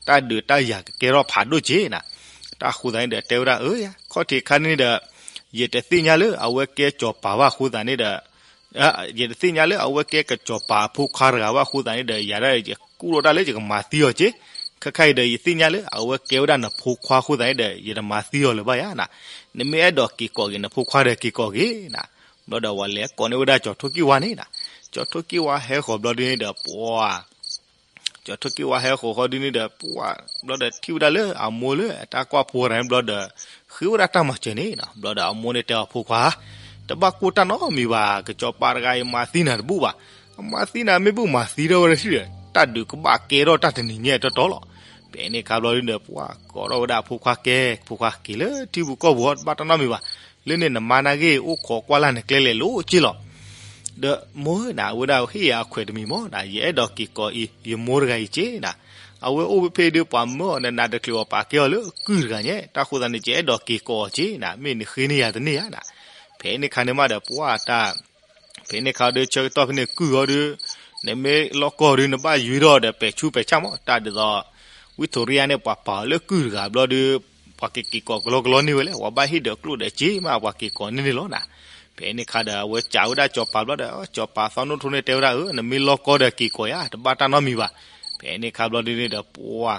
တၢ်ဒုးတၢ်ယၤကကဲထီၣ်ဖးဒိၣ်က့နၤ. တၢ်ဃိသတးန့ၣ်ဒီးတဲဝဲဒၣ် အၢ ယၤ ခီၣ်ထံးခါန့ၣ်ဒီး ယတသ့ၣ်ညါလၢအဝဲကဲစီၤပၤဘၣ်အဃိသတးန့ၣ်ဒီး ယတသ့ၣ်ညါလၢအဝဲကဲကစီၤပၤအဖိခွါတဂၤဘၣ်အဃိသတးန့ၣ်ဒီး ယၤဒၣ်ယကူၣ်ထီၣ်တၢ်လၢယကမၤသံအီၤက့, ခဲခါအံၤဒီး ယသ့ၣ်ညါလၢအဝဲကဲဝဲဒၣ်နဖိခွါအဃိသတးန့ၣ်ဒီး ယတမၤသံအီၤလၢၤဘၣ်ယၤနၤ, နမ့ၢ်အဲၣ်ဒိးက့ၤကိးက့ၤနဖိခွါဒီးက့ၤကိးက့ၤနၤ. ဘျီဒီးဝဲလဲၤကိးန့ၢ်ဝဲဒၣ်ကၠီၤထိၣ်ကံၢ်ဝါန့ၣ်နၤ, ကၠီၤထိၣ်ကံၢ်ဝါဟဲဃီၤဘျီဒုးန့ၣ်ဒီး ပှၤ ကၠီၤထိၣ်ကံၢ်ဝါဟဲဃီၤဃီဒုးန့ၣ်ဒီး ပှၤ ဘျီဒီးထံၣ်ဝဲဒၣ်လၢအမိၢ်လၢအတၢ်ကွၢ်ဖိတဂၤန့ၣ်ဘျီဒီး ဃ့ဝဲဒၣ်တၢ်မၤစၢၤန့ၣ်နၤ. ဘျီဒီးအမိၢ်န့ၣ်တဲအီၤဖိခွါ, တဘၣ်ကိၢ်တၢ်နီတမံၤဘၣ်, ကစီၤပၤတဂၤအံၤမၤသံနၤတဘူၣ်ဘၣ်, အမၤသံနၤမ့ၢ်ဘူၣ်မၤသံထီၣ်ဝဲဒၣ်ထံၣ်ဒီး တၢ်ဒုးကဘၣ်ကဲထီၣ်တၢ်တနံၤညါတီတီလီၤ. ဖဲန့ၣ်ခါဘျီဒုဒီး ပှၤကိးထီၣ်ဝဲဒၣ်အဖိခွါကဲ, ဖိခွါက့ၤလၢထံပူၤကီၢ်ပူၤအီၤ တဘၣ်တၢ်နီတမံၤဘၣ်. လၢန့ၣ်နမါနာ်က့ အိၣ်ခိးကွၢ်လၢ်နကျဲလဲၤလိၤက့လီၤ. ဒီးမိၢ်ဧၢနၤ အဝဲဒၣ်ဟ့ၣ်ယၤအခွဲးတမံၤမၢ်နၤ, ယအဲၣ်ဒိးက့ၤကိးအံၤ ယမိၢ်တဂၤအံၤက့နၤ. အဝဲအိၣ်ဖဲဖဲဒုး ပှၤမၢအီၤဒီး နးတချုးအီၤ ပာ်ကဲအီၤလၢကုၢ်တဂၤညါ, တၢ်ဃိသတးန့ၣ် ယအဲၣ်ဒိးက့ၤကိးအီၤက့နၤ, မ့ၢ်နဃ့န့ၢ်ယၤတန့ၢ်ဧါနၤ. ဖဲန့ၣ်ခါန့ၣ်မးဒီး ပှၤတၢ် ဖဲန့ၣ်ခါဒီး ဆၢကတီၢ်ဖဲန့ၣ်ကုၢ်အီၤဒီး နမ့ၢ်လီၢ်ကီၢ်ဒီး နဘၣ်ယွ့ထီၣ်ဒီး ပဲာ်ဆူးပဲာ်ဆၣ်မး တၢ်ဒ်သိး ဝံထိရံယါန့ၣ် ပှၤပာ်အီၤလၢကုၢ်တဂၤဘျီဒီး ပှၤကက့ၤကိးကလီကလီန့ၢ်ဝဲလဲၣ်, ပှၤဘၣ်ဟ့ၣ်ဒီးကျိၣ်ဒီးစ့မး ပှၤက့ၤကိးန့ၢ်န့ၣ်လီၤနၤ. ဖဲန့ၣ်ခါဒီး အဝဲစံးဝဲဒၣ်စီၤပၤဘျီဒီး စီၤပၤသီနိၣ်ထိန့ၣ်တဲဝဲဒၣ် အၢ နမ့ၢ်လီၢ်ကီၢ်ဒီးက့ၤကိးယၤ တဘၣ်တၢ်နီတမံၤဘၣ်. ဖဲန့ၣ်ခါဘျီဒုန့ၣ်ဒီး ပှၤ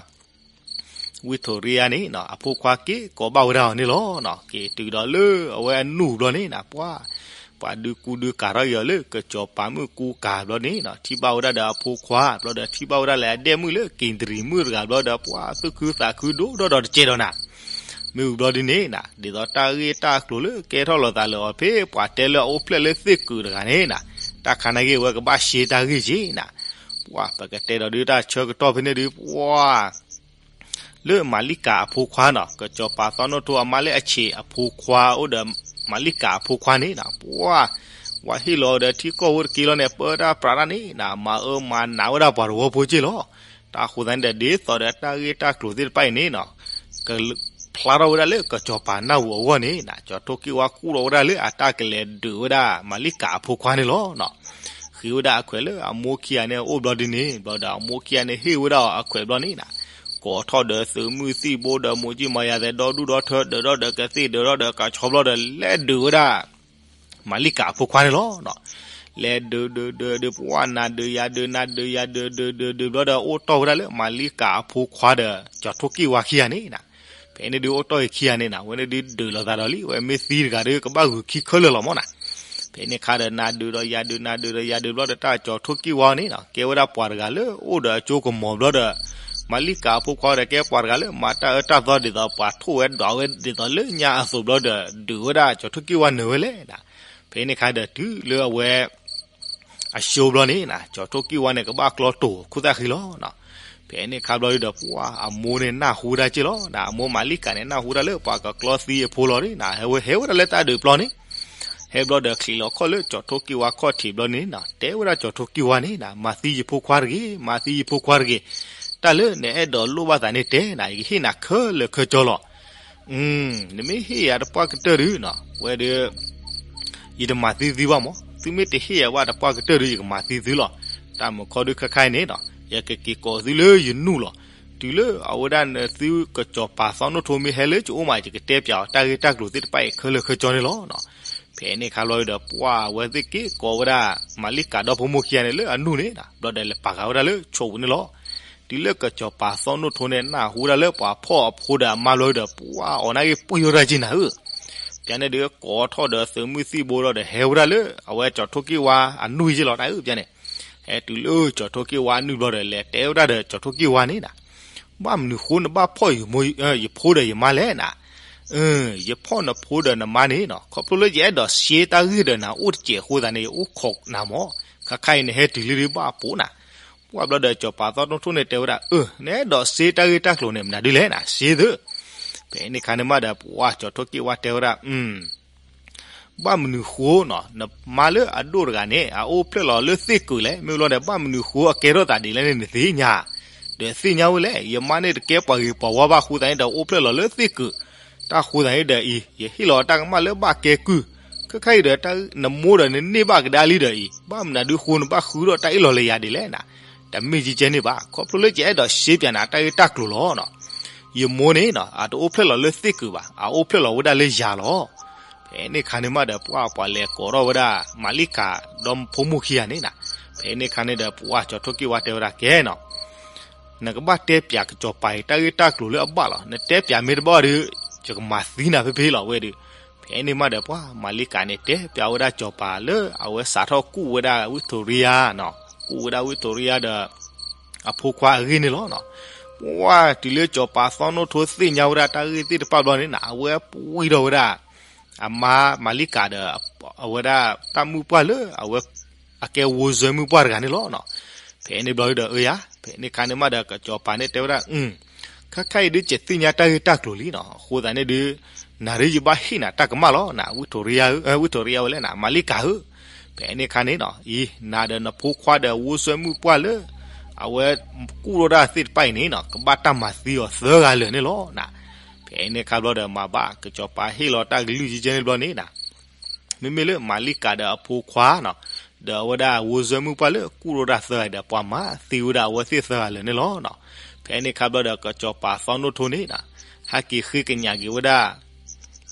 ဝံထိရံယါန့ၣ် အဖိခွါက့ၤကိးဘၣ်ဝဲဒၣ်အီၤန့ၣ်လီၤ. က့ၤတုၤဒီးလၢအဝဲအနူၢ်ဘျီန့ၣ်နၤ ပှၤ ပှၤဒုးကူဒုးကၤထီၣ်က့ၤအီၤလၢ ကစီၤပၤမုၣ်ကူကၤဘျီန့ၣ်နၤ ထံၣ်ဘၣ်ဝဲဒၣ်ဒီးအဖိခွါဘျီဒီး ထံၣ်ဘၣ်ဝဲဒၣ်လၢအဒဲၣ်မုၣ်လၢ က့ၤတရံးမုၣ်တဂၤဘျီဒီး ပှၤသူၣ်ခုသးခုဒိၣ်ဒီးဒီးတကဲဒီးနၤ. မ့ၢ်ဝံၤဘျီဒုန့ၣ်နၤ ဒ်သိးတၢ်ဂ့ၢ်တၢ်ကျိၤလၢကဲထီၣ်လိာ်သးလၢအီၤဖဲ ပှၤတဲလၢအအိၣ်ဖျဲၣ်လၢသ့ၣ်ကုာ်တဂၤန့ၣ်နၤ တၢ်ခါနာ်က့ အဝဲကဘၣ်ရှဲတၢ်ဂ့ၢ်က့နၤ. ပှၤ ပကတဲဒီးဒုးတၢ်ဆၢကတီၢ်ဖဲန့ၣ်ဒုး ပှၤ လၢမၤလံကၤအဖိခွါနၤ ကစီၤပၤသီနိၣ်ထိအမါလၢအဆံး အဖိခွါအိၣ်ဒီး မၤလံကၤအဖိခွါန့ၣ်နၤ ပှၤ ဝဲဟ့ၣ်လီၤဒီးထံကီၢ်ဖိတက့လီၤန့ၣ် ပၢတၢ်ပြးတၢ်န့ၣ်နၤ မၤအၢမၤနးဝဲဒၣ်ပှၤတဝီဖိက့လီၤ. တၢ်ဃိသတးန့ၣ်ဒီး ဒ်သိးဒီးတၢ်ဂ့ၢ်တၢ်ကျိၤသ့ၣ်တဖၣ်အံၤန့ၣ်နၤ ကဖျါထီၣ်ဝဲဒၣ်လၢကစီၤပၤနၢ်ဟူအဂီၢ်န့ၣ်နၤ ကၠီၤထိၣ်ကံၢ်ဝါကူၣ်ထီၣ်ဝဲဒၣ်လၢအတၢ်ကလဲၤဒုးဝဲဒၣ် မၤလံကၤအဖိခွါန့ၣ်လီၤ. ဃ့ဝဲဒၣ်အခွဲးလၢအမိၢ်ခံဂၤန့ၣ်အိၣ်ဘျီဒုန့ၣ် ဘျီဒီးအမိၢ်ခံဂၤန့ၣ်ဟ့ၣ်ဝဲဒၣ်အီၤအခွဲးဘျီန့ၣ်နၤ ကိးထီၣ်ဒီးသုးမုၢ်သံၣ်ဘိဒီးမိၢ်ကံၢ်မၤယၤသဲးဒီဒူၣ်ဒီထၢ ဒုးထီၣ်ဒီးကသ့ၣ်ဒုးထီၣ်ဒီးကဆီဘျီဒီး လဲၤဒုးဝဲဒၣ် မၤလံကၤအဖိခွါန့ၣ်လီၤ. လဲၤဒုးဒုးဒုးဒုး ပှၤနၤဒုးယၤဒုး နၤဒုးယၤဒုးဒုးဒုးဒုးဘျီဒီး အိၣ်တီၢ်ဝဲဒၣ်လၢ မၤလံကၤအဖိခွါဒီး ကၠီၤထိၣ်ကံၢ်ဝါခံဂၤန့ၣ်နၤ ဖဲန့ၣ်ဒုးအိၣ်တီၢ်အခံဂၤန့ၣ်နၤ ဝဲန့ၣ်ဒုးဒုးလိာ်သးဒီးလံ ဝဲမ့ၢ်သံတဂၤဒီး ကဘၣ်ဂုာ်ခံခဲလၢာ်လီၤမၢ်နၤ. ဖဲန့ၣ်ခါဒီး နၤဒုးဒီးယၤဒုး နၤဒုးဒီးယၤဒုးဘျီဒီး တၢ်ကၠီၤထိၣ်ကံၢ်ဝါန့ၣ်နၤ ကဲဝဲဒၣ်ပှၤတဂၤလၢအိၣ်ဒီးအကၠိကမီၤဘျီဒီး မၤလံကၤအဖိခွါဒီး ကဲပှၤတဂၤလၢမၤတၢ်အၢတၢ်သီဒ်သိး ပှၤထိၣ်ဝဲဒွးဝဲဒ်သိးလၢညါအသိးဘျီဒီး ဒုးဝဲဒၣ်ကၠီၤထိၣ်ကံၢ်ဝါနုာ်ဝဲလဲၣ်နၤ. ဖဲန့ၣ်ခါဒီးတုၤလၢအဝဲ အကၠိဘျီန့ၣ်နၤ ကၠီၤထိၣ်ကံၢ်ဝါန့ၣ် ကဘၣ်ကျီတိာ်ခိၣ်သၣ်ဃံလီၤ. ဖဲန့ၣ်ခါဘျီဒုဒီး ပှၤအမိၢ်န့ၣ်နၢ်ဟူဝဲဒၣ်က့လီၤနၤ အမိၢ်မၤလံကၤန့ၣ် နၢ်ဟူဝဲဒၣ်လၢပှၤကကျီသံအဖိလီၤန့ၣ်နၤ ဟဲဝဲ ဟဲဝဲဒၣ်လၢတၢ်ဒုးပျီန့ၣ် ဟဲဘျီဒီးချံးလီၤခီၣ်လၢကၠီၤထိၣ်ကံၢ်ဝါခီၣ်ထံးဘျီန့ၣ်နၤ တဲဝဲဒၣ်ကၠီၤထိၣ်ကံၢ်ဝါန့ၣ်နၤ မၤသံယဖိခွါတဂ့ၤ မၤသံယဖိခွါတဂ့ၤ တၢ်လၢနအဲၣ်ဒိးလိၣ်ဘၣ်သးန့ၣ်တဲနၤ ယကဟ့ၣ်နၤခဲလၢာ်ခဲကၠီလီၤ. နမ့ၢ်ဟ့ၣ်ယၤတပှၢ်ကတၢၢ်ဒုနၤ ဝဲဒီး ယတမၤသံသုဘၣ်မး သုမ့ၢ်တဟ့ၣ်ယၤဘၣ်တပှၢ်ကတၢၢ်ဒီး ယကမၤသံသုလီၤ. တၢ်မုာ်ခီဒုခဲခါအံၤန့ၣ်နၤ ယကက့ၤကိးသုလၢယနူၢ်လီၤ. တုၤလၢအဝဲဒၣ်နသုကစီၤပၤသီနိၣ်ထိမ့ၢ်ဟဲလၢယအိၣ်မး ယကတဲပၠးအီၤတၢ်ဂ့ၢ်တၢ်ကျိၤသ့ၣ်တဖၣ်အံၤခဲလၢာ်ခဲကၠီန့ၣ်လီၤ. ဖဲန့ၣ်ခါဘျီဒီး ပှၤအဝဲသ့ၣ်က့ၤကိးဝဲဒၣ် မၤလံကၤဒီဖိမိၢ်ခံဂၤန့ၣ်လၢအနူၢ်န့ၣ်နၤ ဘျီဒီးလဲၤပာ်ဃာ်ဝဲဒၣ်လၢဆိးပူၤန့ၣ်လီၤ. တုၤလၢကစီၤပၤသီနိၣ်ထိန့ၣ် နၢ်ဟူဝဲဒၣ်လၢပှၤဖီၣ်အဖိဒီးအမါဘျီဒီး ပှၤအီၤနာ်က့ပှံၢ်ထီၣ်တၢ်က့နၤဧၢ ပျဲန့ၣ်ဒုးကိးထီၣ်ဒီးသုးမုၢ်သံၣ်ဘိဒီး ဟဲဝဲဒၣ်လၢအဝဲကၠီၤထိၣ်ကံၢ်ဝါအနူၢ်က့လီၤနၤဧၢ ပျဲန့ၣ် ဟဲတုၤလၢကၠီၤထိၣ်ကံၢ်ဝါအနူၢ်ဘျီဒီး လဲၤတဲဝဲဒၣ်ဒီးကၠီၤထိၣ်ကံၢ်ဝါန့ၣ်နၤ ဘၣ်မနုၤဃိနဘၣ်ဖီၣ်ယဖိဒီးယမါလဲၣ်နၤ. ယဖီၣ်နဖိဒီးနမါန့ၣ်နၤ ခီဖျိလၢယအဲၣ်ဒိးရှဲတၢ်ဂ့ၢ်ဒီးနၤအိၣ်တစဲးအဃိသတးန့ၣ် ယအိၣ်ခိးနၤမး ခါခါအံၤနဟဲတုၤလံဒုးဘၣ်ပိာ်နၤ. ပှၤဘျီဒီးကစီၤပၤသီနိၣ်ထိန့ၣ်တဲဝဲဒၣ် အၢ နအဲၣ်ဒိးရှဲတၢ်ဂ့ၢ်တၢ်ကျိၤန့ၣ် မနုၤဒုလဲၣ်နၤ ရှဲသု ဖဲန့ၣ်ခါန့ၣ်မးဒီး ပှၤကၠီၤထိၣ်ကံၢ်ဝါတဲဝဲဒၣ် ဘၣ်မနုၤဃိနၤ နမါလၢအဒိၣ်တဂၤန့ၣ် အအိၣ်ဖျဲၣ်လီၤလၢသ့ၣ်ကုာ်လဲၣ် မ့ၢ်ဘျီန့ၣ် ဘၣ်မနုၤဃိအကဲထီၣ်သးဒ်လဲၣ်န့ၣ် နသ့ၣ်ညါ ဒီးသ့ၣ်ညါဝဲလဲၣ် ယမါန့ၣ်တကဲပှၤဂ့ၤပှၤဝါဘၣ်အဃိသတးန့ၣ်ဒီး အိၣ်ဖျဲၣ်လီၤလၢသ့ၣ်ကုာ် တၢ်ဃိသတးန့ၣ်ဒီးအံၤ ယဟ့ၣ်လီၤတၢ်ကမၣ်လၢဘၣ်ကဲကုၢ် ခဲခါအံၤဒီး နမိၢ်ဒီးနန့ၢ်ဘၣ်ကဒါလံဒီးအံၤ ဘၣ်မနုၤဒုဃိနဘၣ်ဃုထီၣ်တၢ်အ့ၣ်လီၤလၢယၤဒ်လဲၣ်နၤ. တမ့ၢ်ကဲကဲန့ၣ်ဘၣ် ခီဖျိလၢယအဲၣ်ဒိးရှဲပၠးနၤတၢ်ဂ့ၢ်တၢ်ကျိၤလီၤနၤ. ယမိၢ်န့ၣ်နၤ အတအိၣ်ဖျဲၣ်လီၤလၢသ့ၣ်ကုာ်ဘၣ် အအိၣ်ဖျဲၣ်လီၤဝဲဒၣ်လၢယၤလီၤ. ဖဲန့ၣ်ခါန့ၣ်မးဒီး ပှၤပှၤလဲၤကိးထီၣ်ဝဲဒၣ် မၤလံကၤဒီဖိမိၢ်ခံဂၤန့ၣ်နၤ. ဖဲန့ၣ်ခါန့ၣ်ဒီး ပှၤကၠီၤထိၣ်ကံၢ်ဝါတဲဝဲဒၣ်ကဲနၤ နကဘၣ်တဲပၠးကစီၤပၤအံၤတၢ်ဂ့ၢ်တၢ်ကျိၤလၢအဘၣ်လီၤ. နတဲပၠးမ့ၢ်တဘၣ်ဒီး ယကမၤသံနၤဖဲဖဲလီၤဝဲဒီး. ဖဲန့ၣ်မးဒီး ပှၤမၤလံကၤန့ၣ် တဲပၠးဝဲဒၣ်ကစီၤပၤလၢအဝဲစးထီၣ်ကူၣ်ဝဲဒၣ် ဝံထိရံယါနၤ, ကူၣ်ဝဲဒၣ်ဝံထိရံယါဒီး အဖိခွါအဂ့ၢ်န့ၣ်လီၤနၤ. ပှၤတုၤလၢကစီၤပၤသီနိၣ်ထိသ့ၣ်ညါဝဲဒၣ်တၢ်ဂ့ၢ်သ့ၣ်တဖၣ်ဘျီန့ၣ်နၤ အဝဲပှံၢ်ထီၣ်ဝဲဒၣ် အမါမၤလံကၤဒီး အဝဲဒၣ်တၢ်မုၢ်ပှၢ်လၢအဝဲ အကဲဝိၢ်စွဲမုၢ်ပှၢ်တဂၤန့ၣ်လီၤနၤ. ဖဲန့ၣ်ဘျီဒီး အၢယၤ ဖဲန့ၣ်ခါန့ၣ်မးဒီး ကစီၤပၤန့ၣ်တဲဝဲဒၣ် အု ခါခါအံၤဒုး ယသ့ၣ်ညါတၢ်ဂ့ၢ်တၢ်ကျိၤလံနီၤ, အဃိသတးန့ၣ်ဒုး နၤဒုးယဘၣ်ဟ့ၣ်နၤတၢ်ကမၣ်လီၤနၤ, ဝံၣ်ထိၣ်ရံယါဧၢ, ဝံၣ်ထိၣ်ရံယါဝဲလဲၣ်နၤ, မၤလံကၤဧၢ, ဖဲန့ၣ်ခါန့ၣ်နီၤ, အံၤ နၤဒီးနဖိခွါဒီးဝိၡဲမုၣ်ပှၢ်လၢ အဝဲကူၣ်ထီၣ်တၢ်သ့ၣ်တဖၣ်အံၤန့ၣ်နီၤ, ကဘၣ်တၢ်မၤသံအီၤသၢဂၤလၢာ်န့ၣ်လီၤနၤ. ဖဲန့ၣ်ခါဘျီဒီး မၤဘၣ်ကစီၤပၤဟ့ၣ်လီၤတၢ်ကလုၢ်ကဲကဲန့ၣ်ဘျီန့ၣ်နၤ, မ့မ့ၢ်လၢမၤလံကၤဒီးအဖိခွါနီၤ, ဒီးအဝဲဒၣ်ဝိၡဲမုၣ်ပှၢ်လၢကူၣ်ထီၣ်တၢ်သၢဂၤဒီး ပှၤမၤသံဝဲဒၣ်အဝဲသ့ၣ်သၢဂၤလၢာ်န့ၣ်လီၤနီၤ. ဖဲန့ၣ်ခါဘျီဒီး ကစီၤပၤသီနိၣ်ထိန့ၣ်နၤ, ဟဲက့ၤဃ့ကညးက့ၤဝဲဒၣ်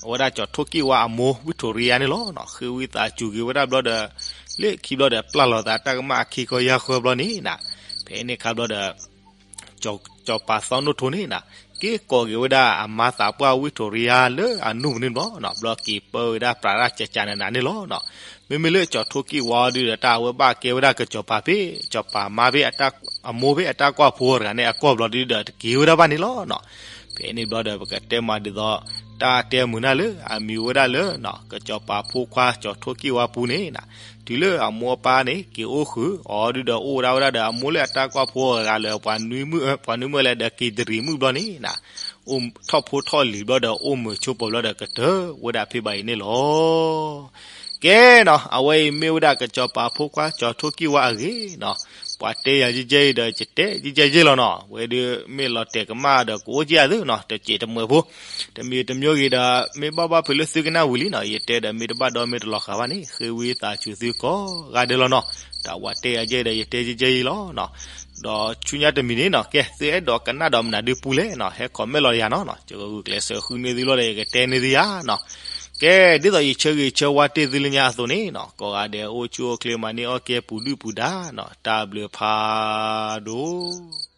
အဝဲဒၣ်ကၠီၤထိၣ်ကံၣ်ဝါအမိၢ် ဝံၣ်ထိၣ်ရံယါန့ၣ်လီၤနီၤ. ဃ့ဝံသးစူၤက့ၤဝဲဒၣ်ဘျီဒီး လၢခံဘျီဒီး ပျၢ်လီၤသးတၢ်ကမၣ်အခံကီယၢ်ဃၢဘျီန့ၣ်နၤ, ဖဲန့ၣ်ခါဘျီဒီး ကစီၤပၤသီနိၣ်ထိန့ၣ်နၤ, က့ၤကိးက့ၤဝဲဒၣ်အမါသးပှၢ်ဝံၣ်ထိၣ်ရံယါလၢအနူၢ်ပူၤန့ၣ်ဘျီနီၤ, ဘျီက့ၤပၢဝဲဒၣ်ပြးတၢ်ကကနးနးန့ၣ်လီၤနီၤ. မ့မ့ၢ်လၢကၠီၤထိၣ်ကံၣ်ဝါဒုဒီး တၢ်အဝဲဘၣ်ကဲဝဲဒၣ်ကစီၤပၤဖဲ ကစီၤပၤမါဖဲ အမိၢ်ဖဲအတၢ်ကွၢ်ဖိတဂၤန့ၣ်အကီၢ်ဘျီဒုဒီး တက့ၤဝဲဒၣ်ဘၣ်န့ၣ်လီၤနီၤ. ဖဲန့ၣ်ဘျီဒီး ပကတဲမးဒ်သိး တၢ်တဲမုာ်နၢ်လၢအမံၤဝဲဒၣ်လၢ ကစီၤပၤဖိခွါကၠီၤထိၣ်ကံၣ်ဝါပူၤန့ၣ်နၤ, တုၤလၢအမိၢ်အပၢ်န့ၣ် က့ၤအိၣ်ဃုာ်အီၤဒုဒီး အိၣ်ဝဲဒၣ်ဝဲဒၣ်ဒီး အမိၢ်လၢအတၢ်ကွၢ်ဖိအဂၤလၢ ပှၤနွံမုၣ်ဝဲလဲၣ်ဒီး က့ၤတရံးမုၣ်ဘျီန့ၣ်နၤ, အိၣ်ထီၣ်ဖိထီၣ်လံၤဘျီဒီး အိၣ်မုာ်ဆိးပၢၤဘျီဒီး ကတၢၢ်ဝဲဒၣ်ဖဲဘၣ်အံၤန့ၣ်လီၤ. ကဲနီၤ, အဝဲအံၤမ့ၢ်ဝဲဒၣ်ကစီၤပၤဖိခွါကၠီၤထိၣ်ကံၣ်ဝါအဂ့ၢ်နီၤ, ပှၤတဲယၤယဲၢ်ယဲၢ်အံၤဒီး ယတဲယဲၢ်ယဲၢ်လီၤနီၤ. ဝဲဒုးမ့ၢ်လီၤတဲာ်ကမၣ်ဒီး ကအိၣ်က့ၤအသုနီၤ, တစဲးတမှဲၤဖိ တမံၤတမံၤဂ့ၤဒီး မ့ၢ်ဘၣ်ဘၣ်ဖုးလၢသုကနၣ်ဝံၤလံနီၤ, ယတဲဒီးမ့ၢ်တဘၣ်ဒီမ့ၢ်တလီၤဃာ်ဘၣ်န့ၣ် ဃ့ဝံသးစူၤသုကိးဂၤဒဲးလီၤနီၤ. တၢ်ပှၤတဲယၤယဲၢ်ဒီး ယတဲယဲၢ်ယဲၢ်အံၤလီၤနီၤ. ဒီးဆူညါတမံၤန့ၣ်နီၤ, ကဲ သုအဲၣ်ဒိးကနၣ်ဒီးမနုၤဒုပူၤလဲၣ်နီၤ, ဟဲ comment လီၤယၤနီၤ, ယကဂုာ်ကျဲးစၢးဃုန့ၢ်သုလီၤဒီး ယကတဲန့ၢ်သုယၤနီၤ. ကဲ ဒ်သိးယဆၢဂ့ၤဆၢဝါတ့ၢ်သုလၢညါအသိးန့ၣ်နီၤ, ကိးဂၤဒဲးအိၣ်ဆူၣ်အိၣ်ချ့ မၤန့ၢ်အီၣ်ကဲပူၤဒုၣ်ပူၤဒါနီၤ, တၢ်ဘျုးဖးဒိၣ်.